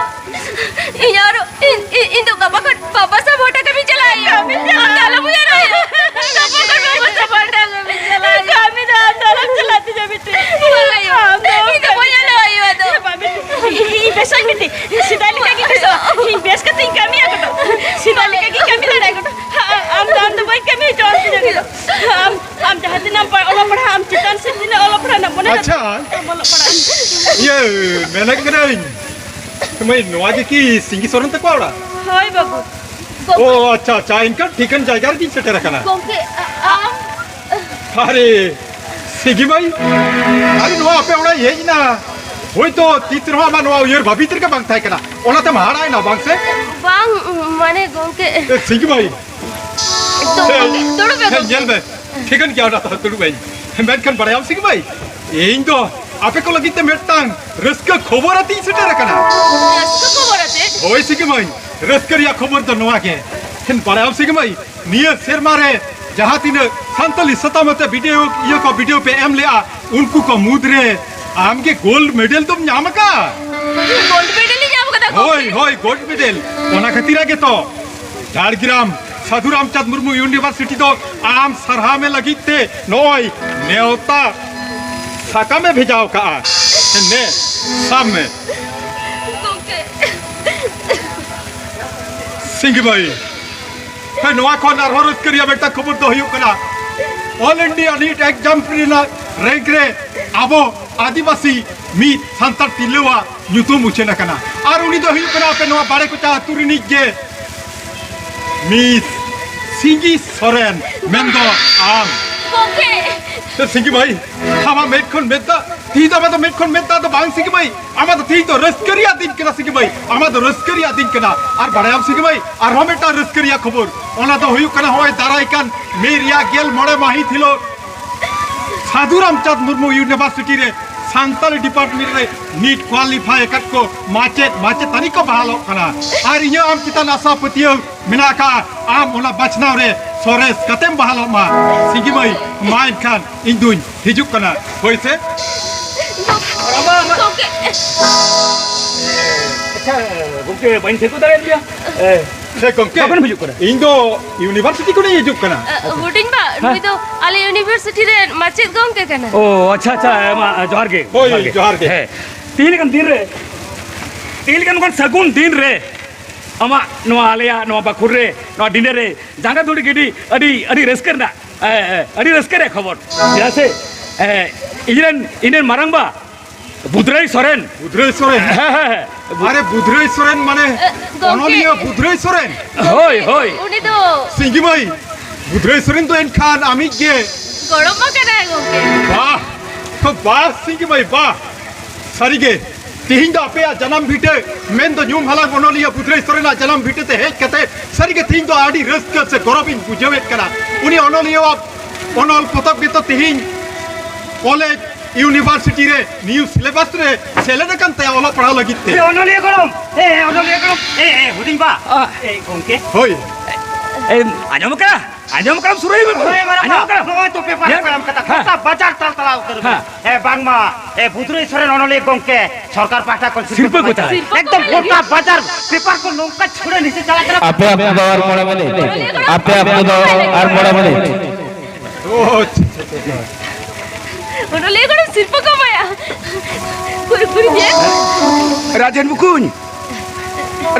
ᱤᱧ ᱟᱨ ᱤᱧ, ᱤᱧ, ᱤᱧ ᱫᱚ ᱜᱟᱯᱟ ᱠᱷᱚᱱ ᱵᱟᱵᱟ ᱥᱟᱶ ᱵᱷᱟᱴᱟ ᱠᱟᱹᱢᱤ ᱪᱟᱞᱟᱜ ᱦᱩᱭᱩᱜᱼᱟ᱾ ᱠᱟᱹᱢᱤ ᱪᱟᱞᱟᱜ᱾ ᱟᱢ ᱫᱚ ᱟᱞᱚᱢ ᱩᱭᱦᱟᱹᱨᱟ ᱭᱳ᱾ ᱜᱟᱯᱟ ᱠᱷᱚᱱ ᱵᱟᱵᱟ ᱥᱟᱶ ᱵᱷᱟᱴᱟ ᱠᱟᱹᱢᱤ ᱪᱟᱞᱟᱜ ᱦᱩᱭᱩᱜᱼᱟ᱾ ᱠᱟᱹᱢᱤ ᱫᱚ ᱟᱢ ᱫᱚ ᱟᱞᱚᱢ ᱪᱟᱞᱟᱜ ᱛᱤᱧᱟ ᱵᱤᱴᱤ᱾ ᱵᱟᱝ ᱦᱩᱭᱩᱜᱼᱟ᱾ ᱟᱢ ᱫᱚ ᱤᱧ ᱫᱚ ᱵᱟᱹᱧ ᱟᱞᱚ ᱦᱩᱭᱩᱜᱼᱟ ᱟᱫᱚ᱾ ᱵᱟᱝ ᱵᱤᱴᱤ, ᱤᱧ, ᱤᱧ ᱵᱮᱥᱟᱧ ᱵᱤᱴᱤ᱾ ᱥᱮᱫᱟᱭ ᱞᱮᱠᱟ ᱜᱮ ᱵᱮᱥᱚᱜ᱾ ᱤᱧ ᱵᱮᱥ ᱠᱟᱛᱮ ᱤᱧ ᱠᱟᱹᱢᱤᱭᱟ ᱜᱚᱫᱚ᱾ ᱥᱮᱫᱟᱭ ᱞᱮᱠᱟ ᱜᱮ ᱠᱟᱹᱢᱤ ᱫᱟᱲᱮᱭᱟᱜ ᱜᱚᱫᱚ᱾ ᱟᱢ ᱫᱚ, ᱟᱢ ᱫᱚ ᱵᱟᱹᱧ ᱠᱟᱹᱢᱤ ᱦᱚᱪᱚᱣᱟᱢ ᱛᱤᱧᱟ ᱜᱚᱫᱚ᱾ ᱟᱢ, ᱟᱢ ᱡᱟᱦᱟᱸ ᱛᱤᱱᱟᱹᱜ ᱮᱢ ᱚᱞᱚᱜ ᱯᱟᱲᱦᱟᱜ, ᱟᱢ ᱪᱮᱛᱟᱱ ᱥᱮᱫ ᱛᱤᱱᱟᱹᱜ ᱚᱞᱚᱜ ᱯᱟᱲᱦᱟᱜ ᱨᱮᱱᱟᱜ ᱢᱚᱱᱮ ᱟᱪᱪᱷᱟ᱾ ᱛᱟᱢ ᱚᱞᱚᱜ ᱯᱟᱲᱦᱟᱜ᱾ ᱤᱭᱟᱹ, ᱢᱮᱱᱮᱫ ᱠᱟᱹᱱᱟᱹᱧ, ᱢᱟᱹᱭ, ᱱᱚᱣᱟ ᱜᱮ ᱠᱤ ᱥᱤᱝᱜᱤ ᱥᱚᱨᱮᱱ ᱛᱟᱠᱚᱣᱟᱜ ᱚᱲᱟᱜ? ᱦᱳᱭ ᱵᱟᱹᱵᱩ᱾ ᱚ, ᱟᱪᱪᱷᱟ, ᱟᱪᱪᱷᱟ, ᱮᱱᱠᱷᱟᱱ ᱴᱷᱤᱠᱟᱹᱱ ᱡᱟᱭᱜᱟ ᱨᱮᱜᱤᱧ ᱥᱮᱴᱮᱨ ᱟᱠᱟᱱᱟ᱾ ᱜᱚᱢᱠᱮ, ᱟ-, ᱟᱢ? ᱟᱨᱮ, ᱥᱤᱝᱜᱤ ᱢᱟᱹᱭ, ᱟᱨᱮ, ᱱᱚᱣᱟ ᱟᱯᱮ ᱚᱲᱟᱜ ᱤᱧ ᱦᱮᱡ ᱮᱱᱟ, ᱦᱳᱭᱛᱳ ᱛᱤᱥ ᱨᱮᱦᱚᱸ ᱟᱢᱟᱜ ᱱᱚᱣᱟ ᱩᱭᱦᱟᱹᱨ ᱵᱷᱟᱹᱵᱤᱛ ᱨᱮᱜᱮ ᱵᱟᱝ ᱛᱟᱦᱮᱸ ᱠᱟᱱᱟ, ᱚᱱᱟᱛᱮᱢ ᱦᱟᱦᱟᱲᱟᱭᱮᱱᱟ ᱵᱟᱝ ᱥᱮ? ᱵᱟᱝ, ᱢᱟᱱᱮ ᱜᱚᱢᱠᱮ᱾ ᱮ, ᱥᱤᱝᱜᱤ ᱢᱟᱹᱭ, ᱫᱩᱲᱩᱵ ᱦᱮᱸ, ᱢᱮ, ᱫᱩᱲᱩᱵ ᱢᱮ ᱦᱮᱸ, ᱜᱚᱢᱠᱮ᱾ ᱧᱮᱞ ᱢᱮ, ᱴᱷᱤᱠᱟᱹᱱ ᱜᱮᱭᱟ ᱚᱱᱟ ᱫᱚ, ᱫᱩᱲᱩᱵ ᱟᱹᱧ᱾ ᱢᱮᱱᱠᱷᱟᱱ ᱵᱟᱲᱟᱭᱟᱢ ᱥᱤᱝᱜᱤ ᱢᱟᱹᱭ, ᱤᱧ ᱫᱚ ᱟᱯᱮ ᱠᱚ ᱞᱟᱹᱜᱤᱫ ᱛᱮ ᱢᱤᱫᱴᱟᱝ ᱨᱟᱹᱥᱠᱟᱹ ᱠᱷᱚᱵᱚᱨ ᱟᱛᱮᱧ ᱥᱮᱴᱮᱨ ᱟᱠᱟᱱᱟ᱾ ᱨᱟᱹᱥᱠᱟᱹ ᱠᱷᱚᱵᱚᱨ ᱟᱛᱮ? ᱦᱳᱭ ᱥᱤᱝᱜᱤ ᱢᱟᱹᱭ, ᱨᱟᱹᱥᱠᱟᱹ ᱨᱮᱭᱟᱜ ᱠᱷᱚᱵᱚᱨ ᱫᱚ ᱱᱚᱣᱟ ᱜᱮ᱾ ᱵᱟᱲᱟᱭᱟᱢ ᱥᱤᱝᱜᱤ ᱢᱟᱹᱭ, ᱱᱤᱭᱟᱹ ᱥᱮᱨᱢᱟ ᱨᱮ ᱡᱟᱦᱟᱸ ᱛᱤᱱᱟᱹᱜ ᱥᱟᱱᱛᱟᱞᱤ ᱥᱟᱛᱟᱢ ᱟᱛᱮ ᱵᱤᱰᱟᱹᱣ ᱤᱭᱟᱹ ᱠᱚ ᱵᱤᱰᱟᱹᱣ ᱯᱮ ᱮᱢ ᱞᱮᱜᱼᱟ, ᱩᱱᱠᱩ ᱠᱚ ᱢᱩᱫᱽ ᱨᱮ ᱟᱢ ᱜᱮ ᱜᱳᱞᱰ ᱢᱮᱰᱮᱞ ᱫᱚᱢ ᱧᱟᱢ ᱟᱠᱟᱫ᱾ ᱜᱳᱞᱰ ᱢᱮᱰᱮᱞ ᱤᱧ ᱧᱟᱢ ᱟᱠᱟᱫᱟ ᱜᱚᱢᱠᱮ? ᱦᱳᱭ, ᱦᱳᱭ, ᱜᱳᱞᱰ ᱢᱮᱰᱮᱞ᱾ ᱚᱱᱟ ᱠᱷᱟᱹᱛᱤᱨ ᱜᱮ ᱛᱚ ᱡᱷᱟᱲᱜᱨᱟᱢ ᱥᱟᱹᱫᱷᱩ ᱨᱟᱢᱪᱟᱸᱫᱽ ᱢᱩᱨᱢᱩ ᱤᱭᱩᱱᱤᱵᱷᱟᱨᱥᱤᱴᱤ ᱫᱚ ᱟᱢ ᱥᱟᱨᱦᱟᱣ ᱢᱮ ᱞᱟᱹᱜᱤᱫ ᱛᱮ ᱱᱚᱜᱼᱚᱭ ᱱᱮᱣᱛᱟ ᱥᱟᱠᱟᱢᱮ ᱵᱷᱮᱡᱟᱣ ᱠᱟᱜᱼᱟ᱾ ᱱᱮ, ᱥᱟᱵ ᱢᱮ᱾ ᱜᱚᱢᱠᱮ᱾ ᱥᱤᱝᱜᱤ ᱵᱷᱟᱹᱭ, ᱦᱮᱸ, ᱱᱚᱣᱟ ᱠᱷᱚᱱ ᱟᱨᱦᱚᱸ ᱨᱟᱹᱥᱠᱟᱹ ᱨᱮᱭᱟᱜ ᱢᱤᱫᱴᱟᱝ ᱠᱷᱚᱵᱚᱨ ᱫᱚ ᱦᱩᱭᱩᱜ ᱠᱟᱱᱟ, ᱚᱞ ᱤᱱᱰᱤᱭᱟ ᱱᱤᱴ ᱮᱠᱡᱟᱢ ᱨᱮᱱᱟᱜ ᱨᱮᱝᱠ ᱨᱮ ᱟᱵᱚ ᱟᱹᱫᱤᱵᱟᱹᱥᱤ ᱢᱤᱫ ᱥᱟᱱᱛᱟᱲ ᱛᱤᱨᱞᱟᱹᱣᱟᱜ ᱧᱩᱛᱩᱢ ᱩᱪᱷᱟᱹᱱ ᱟᱠᱟᱱᱟ᱾ ᱟᱨ ᱩᱱᱤ ᱫᱚ ᱦᱩᱭᱩᱜ ᱠᱟᱱᱟ ᱟᱯᱮ ᱱᱚᱣᱟ ᱵᱟᱲᱮ ᱠᱚᱪᱟ ᱟᱹᱛᱩ ᱨᱤᱱᱤᱡ ᱜᱮ ᱢᱤᱥ ᱥᱤᱸᱜᱤ ᱥᱚᱨᱮᱱ, ᱢᱮᱱᱫᱚ ᱟᱢ᱾ ᱜᱚᱢᱠᱮ! ᱥᱤᱸᱜᱤ ᱵᱷᱟᱹᱭ, ᱟᱢᱟᱜ ᱢᱮᱫ ᱠᱷᱚᱱ ᱢᱮᱫ ᱫᱟᱜ, ᱛᱤᱦᱤᱧ ᱫᱚ ᱟᱢᱟᱜ ᱫᱚ ᱢᱮᱫ ᱠᱷᱚᱱ ᱢᱮᱫ ᱫᱟᱜ ᱫᱚ ᱵᱟᱝ ᱥᱤᱸᱜᱤ ᱵᱷᱟᱹᱭ, ᱟᱢᱟᱜ ᱫᱚ ᱛᱤᱦᱤᱧ ᱫᱚ ᱨᱟᱹᱥᱠᱟᱹ ᱨᱮᱭᱟᱜ ᱫᱤᱱ ᱠᱟᱱᱟ ᱥᱤᱸᱜᱤ ᱵᱷᱟᱹᱭ, ᱟᱢᱟᱜ ᱫᱚ ᱨᱟᱹᱥᱠᱟᱹ ᱨᱮᱭᱟᱜ ᱫᱤᱱ ᱠᱟᱱᱟ᱾ ᱟᱨ ᱵᱟᱲᱟᱭᱟᱢ ᱥᱤᱸᱜᱤ ᱵᱷᱟᱹᱭ, ᱟᱨᱦᱚᱸ ᱢᱤᱫᱴᱟᱝ ᱨᱟᱹᱥᱠᱟᱹ ᱨᱮᱭᱟᱜ ᱠᱷᱚᱵᱚᱨ, ᱚᱱᱟ ᱫᱚ ᱦᱩᱭᱩᱜ ᱠᱟᱱᱟ ᱱᱚᱜᱼᱚᱭ ᱫᱟᱨᱟᱭ ᱠᱟᱱ ᱢᱮ ᱨᱮᱭᱟᱜ ᱜᱮᱞ ᱢᱚᱬᱮ ᱢᱟᱹᱦᱤᱛ ᱦᱤᱞᱳᱜ ᱥᱟᱹᱫᱷᱩ ᱨᱟᱢᱪᱟᱸᱫᱽ ᱢᱩᱨᱢᱩ ᱤᱭᱩᱱᱤᱵᱷᱟᱨᱥᱤᱴᱤ ᱨᱮ ᱥᱟᱱᱛᱟᱲᱤ ᱰᱤᱯᱟᱨᱴᱢᱮᱱᱴ ᱨᱮ ᱱᱤᱴ ᱠᱣᱟᱞᱤᱯᱷᱟᱭ ᱟᱠᱟᱫ ᱠᱚ ᱢᱟᱪᱮᱫ ᱢᱟᱪᱮᱛᱟᱹᱱᱤ ᱠᱚ ᱵᱟᱦᱟᱞᱚᱜ ᱠᱟᱱᱟ᱾ ᱟᱨ ᱤᱧᱟᱹᱜ ᱟᱢ ᱪᱮᱛᱟᱱ ᱟᱥᱟ ᱯᱟᱹᱛᱭᱟᱹᱣ ᱢᱮᱱᱟᱜ ᱟᱠᱟᱫᱼᱟ, ᱟᱢ ᱚᱱᱟ ᱵᱟᱪᱷᱱᱟᱣ ᱨᱮ ᱥᱚᱨᱮᱥ ᱠᱟᱛᱮᱢ ᱵᱟᱦᱟᱞᱚᱜ ᱢᱟ᱾ ᱥᱤᱸᱜᱤ ᱢᱟᱹᱭ, ᱢᱟ ᱮᱱᱠᱷᱟᱱ ᱤᱧ ᱫᱩᱧ ᱦᱤᱡᱩᱜ ᱠᱟᱱᱟ, ᱦᱳᱭ ᱥᱮ? ᱜᱚᱢᱠᱮ! ᱟᱪᱪᱷᱟ, ᱜᱚᱢᱠᱮ, ᱵᱟᱹᱧ ᱴᱷᱤᱠᱟᱹ ᱫᱟᱲᱮᱭᱟᱫ ᱢᱮᱭᱟ᱾ ᱮ, ᱥᱮ ᱜᱚᱢᱠᱮ, ᱚᱠᱟ ᱠᱷᱚᱱᱮᱢ ᱦᱤᱡᱩᱜ ᱠᱟᱱᱟ? ᱤᱧ ᱫᱚ ᱤᱭᱩᱱᱤᱵᱷᱟᱨᱥᱤᱴᱤ ᱠᱷᱚᱱᱤᱧ ᱦᱤᱡᱩᱜ ᱠᱟᱱᱟ᱾ ᱦᱩᱰᱤᱧ ᱵᱟ, ᱦᱮᱸ? ᱱᱩᱭ ᱫᱚ ᱟᱞᱮ ᱤᱭᱩᱱᱤᱵᱷᱟᱨᱥᱤᱴᱤ ᱨᱮ ᱢᱟᱪᱮᱫ ᱜᱚᱢᱠᱮ ᱠᱟᱱᱟᱭ᱾ ᱚ, ᱟᱪᱪᱷᱟ, ᱟᱪᱪᱷᱟ, ᱢᱟ, ᱡᱚᱦᱟᱨ ᱜᱮ᱾ ᱦᱳᱭ, ᱡᱚᱦᱟᱨ ᱜᱮ᱾ ᱦᱮᱸ, ᱛᱤᱦᱤᱧ ᱞᱮᱠᱟᱱ ᱫᱤᱱ ᱨᱮ, ᱛᱤᱦᱤᱧ ᱞᱮᱠᱟᱱ ᱱᱚᱝᱠᱟᱱ ᱥᱟᱹᱜᱩᱱ ᱫᱤᱱ ᱨᱮ ᱟᱢᱟᱜ ᱱᱚᱣᱟ, ᱟᱞᱮᱭᱟᱜ ᱱᱚᱣᱟ ᱵᱟᱸᱠᱩᱲ ᱨᱮ, ᱱᱚᱣᱟ ᱰᱤᱸᱰᱟᱹ ᱨᱮ ᱡᱟᱸᱜᱟ ᱫᱷᱩᱲᱤ ᱜᱤᱰᱤ ᱟᱹᱰᱤ, ᱟᱹᱰᱤ ᱨᱟᱹᱥᱠᱟᱹ ᱨᱮᱱᱟᱜ, ᱮ, ᱮ, ᱟᱹᱰᱤ ᱨᱟᱹᱥᱠᱟᱹ ᱨᱮᱭᱟᱜ ᱠᱷᱚᱵᱚᱨ᱾ ᱪᱮᱫᱟᱜ ᱥᱮ, ᱮ, ᱤᱧᱨᱮᱱ, ᱤᱧᱨᱮᱱ ᱢᱟᱨᱟᱝᱵᱟ ᱵᱩᱫᱷᱨᱟᱹᱭ ᱥᱚᱨᱮᱱ᱾ ᱵᱩᱫᱷᱨᱟᱹᱭ ᱥᱚᱨᱮᱱ? ᱦᱮᱸ, ᱦᱮᱸ, ᱦᱮᱸ᱾ ᱟᱨᱮ, ᱵᱩᱫᱷᱨᱟᱹᱭ ᱥᱚᱨᱮᱱ ᱢᱟᱱᱮ ᱮ, ᱜᱚᱢᱠᱮ᱾ ᱚᱱᱚᱞᱤᱭᱟᱹ ᱵᱩᱫᱷᱨᱟᱹᱭ ᱥᱚᱨᱮᱱ? ᱦᱳᱭ, ᱦᱳᱭ᱾ ᱩᱱᱤ ᱫᱚ ᱥᱤᱸᱜᱤ ᱢᱟᱹᱭ, ᱵᱩᱫᱷᱨᱟᱹᱭ ᱥᱚᱨᱮᱱ ᱫᱚ ᱮᱱᱠᱷᱟᱱ ᱟᱢᱤᱡ ᱜᱮ ᱜᱚᱲᱚᱢ ᱵᱟ ᱠᱟᱱᱟᱭ ᱜᱚᱢᱠᱮ᱾ ᱵᱟᱦ, ᱵᱟᱦ, ᱥᱤᱸᱜᱤ ᱢᱟᱹᱭ, ᱵᱟᱦ᱾ ᱥᱟᱹᱨᱤᱜᱮ, ᱛᱤᱦᱤᱧ ᱫᱚ ᱟᱯᱮᱭᱟᱜ ᱡᱟᱱᱟᱢ ᱵᱷᱤᱴᱟᱹ, ᱢᱮᱱᱫᱚ ᱧᱩᱢ ᱦᱟᱞᱟᱝ ᱚᱱᱚᱞᱤᱭᱟᱹ ᱵᱩᱫᱷᱨᱟᱹᱭ ᱥᱚᱨᱮᱱᱟᱜ ᱡᱟᱱᱟᱢ ᱵᱷᱤᱴᱟᱹ ᱛᱮ ᱦᱮᱡ ᱠᱟᱛᱮ, ᱥᱟᱹᱨᱤᱜᱮ ᱛᱤᱦᱤᱧ ᱫᱚ ᱟᱹᱰᱤ ᱨᱟᱹᱥᱠᱟᱹ ᱥᱮ ᱜᱚᱨᱚᱵᱤᱧ ᱵᱩᱡᱷᱟᱹᱣᱮᱫ ᱠᱟᱱᱟ᱾ ᱩᱱᱤ ᱚᱱᱚᱞᱤᱭᱟᱹᱣᱟᱜ ᱚᱱᱚᱞ ᱯᱚᱛᱚᱵ ᱜᱮᱛᱚ ᱛᱤᱦᱤᱧ ᱠᱚᱞᱮᱡᱽ, ᱤᱭᱩᱱᱤᱵᱷᱟᱨᱥᱤᱴᱤ ᱨᱮ ᱱᱤᱭᱩ ᱥᱤᱞᱮᱵᱟᱥ ᱨᱮ ᱥᱮᱞᱮᱫ ᱟᱠᱟᱱ ᱛᱟᱭᱟ ᱚᱞᱚᱜ ᱯᱟᱲᱦᱟᱣ ᱞᱟᱹᱜᱤᱫ ᱛᱮ᱾ ᱮ, ᱚᱱᱚᱞᱤᱭᱟᱹ ᱜᱚᱲᱚᱢ, ᱮ, ᱚᱱᱚᱞᱤᱭᱟᱹ ᱜᱚᱲᱚᱢ, ᱮ, ᱮ, ᱦᱩᱰᱤᱧ ᱵᱟ᱾ ᱟ᱾ ᱮ, ᱜᱚᱢᱠᱮ᱾ ᱦᱳᱭ᱾ ᱮ, ᱟᱸᱡᱚᱢ ᱠᱟᱱᱟ? ᱟᱸᱡᱚᱢ ᱠᱟᱱᱟᱢ ᱥᱩᱨᱟᱹᱭ ᱵᱟᱹᱵᱩ? ᱦᱳᱭ, ᱢᱟᱨᱟᱝ ᱟᱸᱡᱚᱢ ᱵᱟ᱾ ᱠᱟᱱᱟᱢ? ᱱᱚᱜᱼᱚᱭ ᱛᱚ ᱯᱮᱯᱟᱨ ᱦᱮᱸ? ᱠᱚ ᱮᱢ ᱠᱟᱫᱟ᱾ ᱦᱮᱸ᱾ ᱜᱚᱴᱟ ᱵᱟᱡᱟᱨ ᱛᱟᱞ ᱛᱟᱞᱟ ᱩᱛᱟᱹᱨ ᱦᱮᱸ᱾ ᱮ, ᱵᱟᱝᱢᱟ, ᱮ, ᱵᱩᱫᱷᱨᱟᱹᱭ ᱥᱚᱨᱮᱱ ᱚᱱᱚᱞᱤᱭᱟᱹ ᱜᱚᱢᱠᱮ ᱥᱚᱨᱠᱟᱨ ᱯᱟᱦᱴᱟ ᱠᱷᱚᱱ ᱥᱤᱨᱯᱟᱹ ᱥᱤᱨᱯᱟᱹ ᱠᱚ ᱠᱚ ᱪᱟᱞᱟᱜ᱾ ᱪᱟᱞᱟᱜ᱾ ᱮᱠᱫᱚᱢ ᱜᱚᱴᱟ ᱵᱟᱡᱟᱨ ᱯᱮᱯᱟᱨ ᱠᱚ ᱱᱚᱝᱠᱟ ᱪᱷᱩᱲᱟᱹ ᱱᱤᱥᱮ ᱪᱟᱞᱟᱜ ᱠᱟᱱᱟ᱾ ᱟᱯᱮ ᱟᱯᱮ ᱫᱚ ᱟᱨ ᱢᱚᱬᱮ ᱢᱤᱱᱤᱴ, ᱟᱯᱮ ᱟᱯᱮ ᱫᱚ ᱟᱨ ᱢᱚᱬᱮ ᱢᱤᱱᱤᱴ᱾ ᱚᱱᱚᱞᱤᱭᱟᱹ ᱠᱚ ᱥᱤᱨᱯᱟᱹ ᱠᱚ ᱮᱢᱟᱭᱟ᱾ ᱯᱩᱨᱟᱹ ᱯᱩᱨᱤ ᱧᱮᱞ᱾ ᱨᱟᱡᱮᱱ ᱵᱩᱠᱩᱧ᱾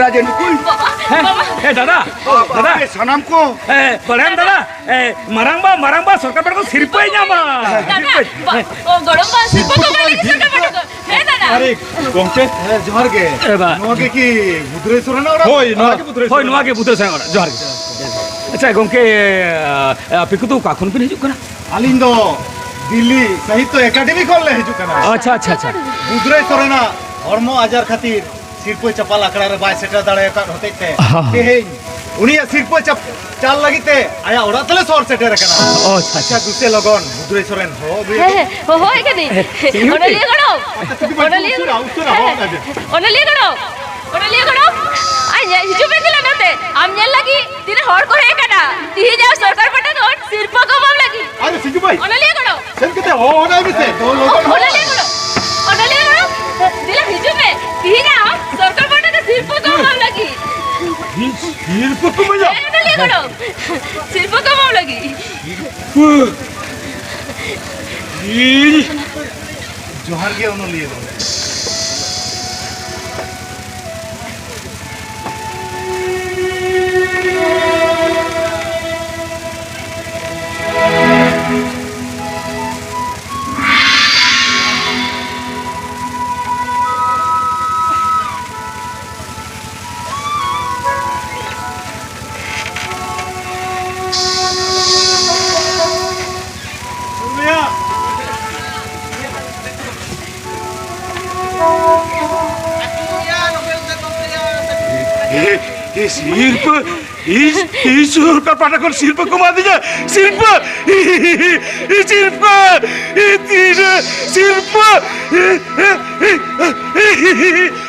ᱨᱟᱡᱮᱱ ᱠᱩᱞ᱾ ᱵᱟᱵᱟ, ᱦᱮᱸ? ᱵᱟᱵᱟ᱾ ᱮ, ᱫᱟᱫᱟ, ᱫᱟᱫᱟ᱾ ᱟᱯᱮ ᱥᱟᱱᱟᱢ ᱠᱚ᱾ ᱮ, ᱵᱟᱲᱟᱭᱟᱢ ᱫᱟᱫᱟ, ᱮ, ᱢᱟᱨᱟᱝ ᱵᱟ, ᱢᱟᱨᱟᱝ ᱵᱟ ᱥᱚᱨᱠᱟᱨ ᱯᱟᱦᱴᱟ ᱠᱷᱚᱱ ᱥᱤᱨᱯᱟᱹᱭ ᱧᱟᱢᱟ᱾ ᱫᱟᱫᱟ, ᱥᱤᱨᱯᱟᱹ᱾ ᱵᱟ-, ᱦᱮᱸ᱾ ᱚ, ᱜᱚᱲᱚᱢ ᱵᱟ, ᱥᱤᱨᱯᱟᱹ ᱠᱚ ᱮᱢᱟ ᱞᱟᱹᱜᱤᱫ ᱥᱚᱨᱠᱟᱨ ᱯᱟᱦᱴᱟ ᱠᱷᱚᱱ᱾ ᱦᱮᱸ, ᱫᱟᱫᱟ᱾ ᱟᱨᱮ, ᱜᱚᱢᱠᱮ᱾ ᱦᱮᱸ, ᱡᱚᱦᱟᱨ ᱜᱮ᱾ ᱮ, ᱵᱟ᱾ ᱱᱚᱣᱟ ᱜᱮ ᱠᱤ ᱵᱩᱫᱷᱨᱟᱹᱭ ᱥᱚᱨᱮᱱᱟᱜ ᱚᱲᱟᱜ? ᱦᱳᱭ, ᱱᱚᱣᱟ ᱜᱮ ᱵᱩᱫᱷᱨᱟᱹᱭ ᱥᱚᱨᱮᱱᱟᱜ ᱚᱲᱟᱜ᱾ ᱡᱚᱦᱟᱨ ᱜᱮ᱾ ᱟᱪᱪᱷᱟ, ᱜᱚᱢᱠᱮ, ᱟ, ᱟᱯᱮ ᱠᱚᱫᱚ ᱚᱠᱟ ᱠᱷᱚᱱ ᱵᱤᱱ ᱦᱤᱡᱩᱜ ᱠᱟᱱᱟ? ᱟᱹᱞᱤᱧ ᱫᱚ ᱫᱤᱞᱞᱤ ᱥᱟᱦᱤᱛᱛᱚ ᱮᱠᱟᱰᱮᱢᱤ ᱠᱷᱚᱱ ᱞᱮ ᱦᱤᱡᱩᱜ ᱠᱟᱱᱟ᱾ ᱟᱪᱪᱷᱟ, ᱟᱪᱪᱷᱟ, ᱟᱪᱪᱷᱟ᱾ ᱵᱩᱫᱷᱨᱟᱹᱭ ᱥᱚᱨᱮᱱᱟᱜ ᱦᱚᱲᱢᱚ ᱟᱡᱟᱨ ᱠᱷᱟᱹᱛᱤᱨ ᱥᱤᱨᱯᱟᱹ ᱪᱟᱯᱟᱞ ᱟᱠᱷᱲᱟ ᱨᱮ ᱵᱟᱭ ᱥᱮᱴᱮᱨ ᱫᱟᱲᱮ ᱟᱠᱟᱫ ᱦᱚᱛᱮᱡ ᱛᱮ ᱦᱚᱸ, ᱦᱚᱸ᱾ ᱛᱮᱦᱮᱧ ᱩᱱᱤᱭᱟᱜ ᱥᱤᱨᱯᱟᱹ ᱪᱟᱯ-, ᱪᱟᱞ ᱞᱟᱹᱜᱤᱫ ᱛᱮ ᱟᱭᱟᱜ ᱚᱲᱟᱜ ᱛᱮᱞᱮ ᱥᱚᱦᱚᱨ ᱥᱮᱴᱮᱨ ᱟᱠᱟᱱᱟ᱾ ᱚ, ᱟᱪᱪᱷᱟ, ᱟᱪᱪᱷᱟ, ᱟᱪᱪᱷᱟ᱾ ᱫᱩᱥᱮ ᱞᱚᱜᱚᱱ ᱵᱩᱫᱷᱨᱟᱹᱭ ᱥᱚᱨᱮᱱ ᱦᱚᱦᱚ ᱟᱹᱜᱩᱭᱮ ᱦᱮᱸ, ᱢᱮ᱾ ᱦᱮᱸ, ᱦᱚᱦᱚᱭ ᱠᱟᱹᱱᱟᱹᱧ᱾ ᱦᱮᱸ, ᱪᱮᱫ ᱦᱚᱸ ᱚᱱᱚᱞᱤᱭᱟᱹ ᱪᱮᱫ? ᱜᱚᱲᱚᱢ, ᱟᱪᱪᱷᱟ, ᱪᱮᱫ ᱵᱟᱝ ᱚᱱᱚᱞᱤᱭᱟᱹ ᱩᱥᱟᱹᱨᱟ, ᱩᱥᱟᱹᱨᱟ ᱦᱮᱸ, ᱦᱚᱦᱚ ᱟᱭ ᱢᱮ᱾ ᱚᱱᱚᱞᱤᱭᱟᱹ ᱜᱚᱲᱚᱢ, ᱚᱱᱚᱞᱤᱭᱟᱹ ᱜᱚᱲᱚᱢ, ᱟᱭ ᱧᱮᱞ ᱦᱤᱡᱩᱜ ᱢᱮ ᱫᱮᱞᱟ ᱱᱚᱛᱮ᱾ ᱟᱢ ᱧᱮᱞ ᱞᱟᱹᱜᱤᱫ ᱛᱤᱱᱟᱹᱜ ᱦᱚᱲ ᱠᱚ ᱦᱮᱡ ᱟᱠᱟᱱᱟ᱾ ᱛᱤᱦᱤᱧ ᱟᱢ ᱥᱚᱨᱠᱟᱨ ᱯᱟᱦᱴᱟ ᱠᱷᱚᱱ ᱥᱤᱨᱯᱟᱹ ᱠᱚ ᱮᱢᱟᱢ ᱞᱟᱹᱜᱤᱫ᱾ ᱟᱨᱮ ᱥᱤᱡᱩ ᱵᱷᱟᱭ, ᱚᱱᱚᱞᱤᱭᱟᱹ ᱜᱚᱲᱚᱢ᱾ ᱥᱮᱱ ᱠᱟᱛᱮ ᱦᱚᱦᱚ ᱟᱭ ᱢᱮᱥᱮ᱾ ᱫᱚ ᱞᱚᱜᱚᱱ ᱦᱚᱦᱚ᱾ ᱚᱱᱚᱞᱤᱭᱟᱹ ᱜᱚᱲᱚᱢ, ᱚᱱᱚᱞᱤᱭᱟᱹ ᱜᱚᱲᱚᱢ, ᱫᱮᱞᱟ ᱦᱤᱡᱩᱜ ᱢᱮ᱾ ᱛᱤᱦᱤᱧ ᱟᱢ ᱥᱚᱨᱠᱟᱨ ᱯᱟᱦᱴᱟ ᱠᱷᱚᱱ ᱥᱤᱨᱯᱟᱹ ᱠᱚ ᱮᱢᱟᱢ ᱞᱟᱹᱜᱤᱫ᱾ ᱥᱤᱨᱯᱟᱹ ᱠᱚ ᱮᱢᱟᱹᱧᱟ? ᱦᱮᱸ, ᱚᱱᱚᱞᱤᱭᱟᱹ ᱜᱚᱲᱚᱢ, ᱥᱤᱨᱯᱟᱹ ᱠᱚ ᱮᱢᱟᱢ ᱞᱟᱹᱜᱤᱫ᱾ ᱤᱧ ᱡᱚᱦᱟᱨ ᱜᱮ ᱚᱱᱚᱞᱤᱭᱟᱹ ᱫᱚ᱾ ᱮ, ᱮ, ᱥᱤᱨᱯᱟᱹ, ᱤᱧ, ᱤᱧ ᱥᱚᱨᱠᱟᱨ ᱯᱟᱦᱴᱟ ᱠᱷᱚᱱ ᱥᱤᱨᱯᱟᱹ ᱠᱚ ᱮᱢᱟ ᱫᱤᱧᱟ᱾ ᱥᱤᱨᱯᱟᱹ, ᱥᱤᱨᱯᱟᱹ, ᱛᱤᱨᱮ ᱥᱤᱨᱯᱟᱹ᱾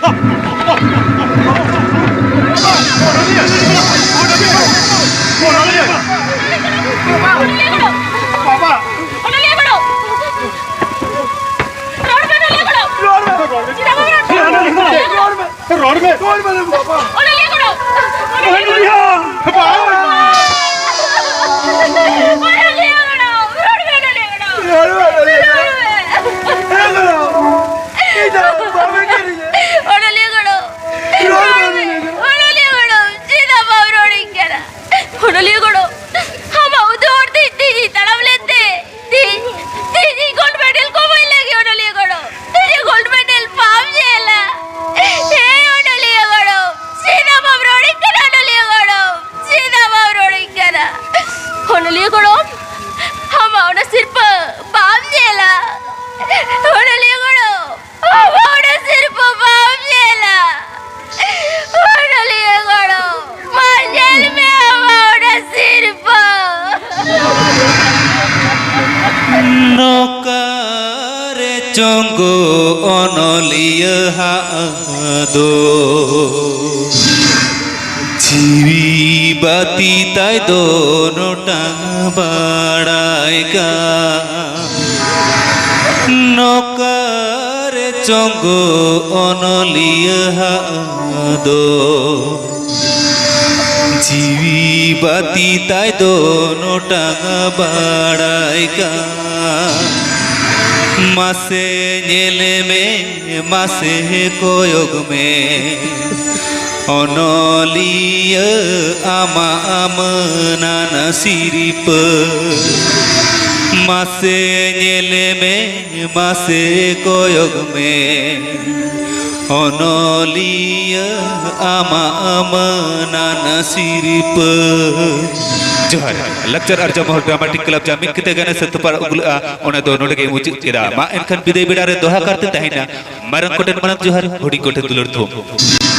ᱵᱟᱵᱟ᱾ ᱚᱱᱚᱞᱤᱭᱟᱹ ᱜᱚᱲᱚᱢ᱾ ᱨᱚᱲ ᱢᱮ, ᱚᱱᱚᱞᱤᱭᱟᱹ ᱜᱚᱲᱚᱢ᱾ ᱨᱚᱲ ᱢᱮ᱾ ᱪᱮᱫᱟᱜ ᱵᱟᱢ ᱨᱚᱲ? ᱨᱚᱲ ᱢᱮ᱾ ᱨᱚᱲ ᱢᱮ᱾ ᱨᱚᱲ ᱢᱮ, ᱵᱟᱵᱟ᱾ ᱚᱱᱚᱞᱤᱭᱟᱹ ᱜᱚᱲᱚᱢ᱾ ᱚᱱᱚᱞᱤᱭᱟᱹ ᱜᱚᱲᱚᱢ᱾ ᱵᱟᱵᱟ᱾ ᱚᱱᱚᱞᱤᱭᱟᱹ ᱜᱚᱲᱚᱢ᱾ ᱨᱚᱲ ᱢᱮ, ᱚᱱᱚᱞᱤᱭᱟᱹ ᱜᱚᱲᱚᱢ᱾ ᱨᱚᱲ ᱢᱮ᱾ ᱨᱚᱲ ᱢᱮ᱾ ᱤᱧ ᱫᱚ ᱵᱟᱢ ᱮᱜᱮᱨᱤᱧᱟ᱾ ᱚᱱᱚᱞᱤᱭᱟᱹ ᱜᱚᱲᱚᱢ᱾ ᱨᱚᱲ ᱢᱮ᱾ ᱪᱚᱝᱜᱚ ᱚᱱᱚᱞᱤᱭᱟᱹ ᱦᱟᱜ ᱫᱚ ᱡᱤᱣᱤ ᱵᱟᱹᱛᱤ ᱛᱟᱭ ᱫᱚ ᱱᱚᱴᱟᱝ ᱵᱟᱲᱟᱭ ᱠᱟᱱ᱾ ᱱᱚᱠᱟᱨᱮ ᱪᱚᱝᱜᱚ ᱚᱱᱚᱞᱤᱭᱟᱹ ᱦᱟᱜ ᱫᱚ ᱡᱤᱣᱤ ᱵᱟᱹᱛᱤ ᱛᱟᱭ ᱫᱚ ᱱᱚᱴᱟᱝ ᱵᱟᱲᱟᱭ ᱠᱟᱱ᱾ ᱢᱟᱥᱮ ᱧᱮᱞ ᱢᱮ, ᱢᱟᱥᱮ ᱠᱚᱭᱚᱜ ᱢᱮ, ᱚᱱᱚᱞᱤᱭᱟᱹ ᱟᱢᱟᱜ ᱢᱟᱹᱱᱟᱱ ᱥᱤᱨᱯᱟᱹ᱾ ᱢᱟᱥᱮ ᱧᱮᱞ ᱢᱮ, ᱢᱟᱥᱮ ᱠᱚᱭᱚᱜ ᱢᱮ, ᱚᱱᱚᱞᱤᱭᱟᱹ ᱟᱢᱟᱜ ᱢᱟᱹᱱᱟᱱ ᱥᱤᱨᱯᱟᱹ᱾ ᱡᱚᱦᱟᱨ᱾ ᱞᱟᱠᱪᱟᱨ ᱟᱨᱡᱟᱣ ᱢᱚᱦᱚᱞ ᱰᱨᱟᱢᱟᱴᱤᱠ ᱠᱞᱟᱵᱽ ᱡᱟᱦᱟᱸ ᱢᱤᱫ ᱠᱟᱛᱮ ᱜᱟᱱᱮ ᱥᱟᱹᱛ ᱛᱚᱯᱟᱜ ᱩᱜᱞᱟᱹᱜᱼᱟ, ᱚᱱᱟ ᱫᱚ ᱱᱚᱰᱮ ᱜᱮ ᱢᱩᱪᱟᱹᱫ ᱠᱮᱫᱟ᱾ ᱢᱟ ᱮᱱᱠᱷᱟᱱ ᱵᱤᱫᱟᱹᱭ ᱵᱮᱲᱟ ᱨᱮ ᱫᱚᱦᱲᱟ ᱠᱟᱨᱛᱮ ᱛᱟᱦᱮᱱᱟ᱾ ᱢᱟᱨᱟᱝ ᱠᱚᱴᱷᱮᱱ ᱢᱟᱨᱟᱝ ᱡᱚᱦᱟᱨ, ᱦᱩᱰᱤᱧ ᱠᱚᱴᱷᱮᱱ ᱫᱩᱞᱟᱹᱲ ᱛᱷᱩᱢ᱾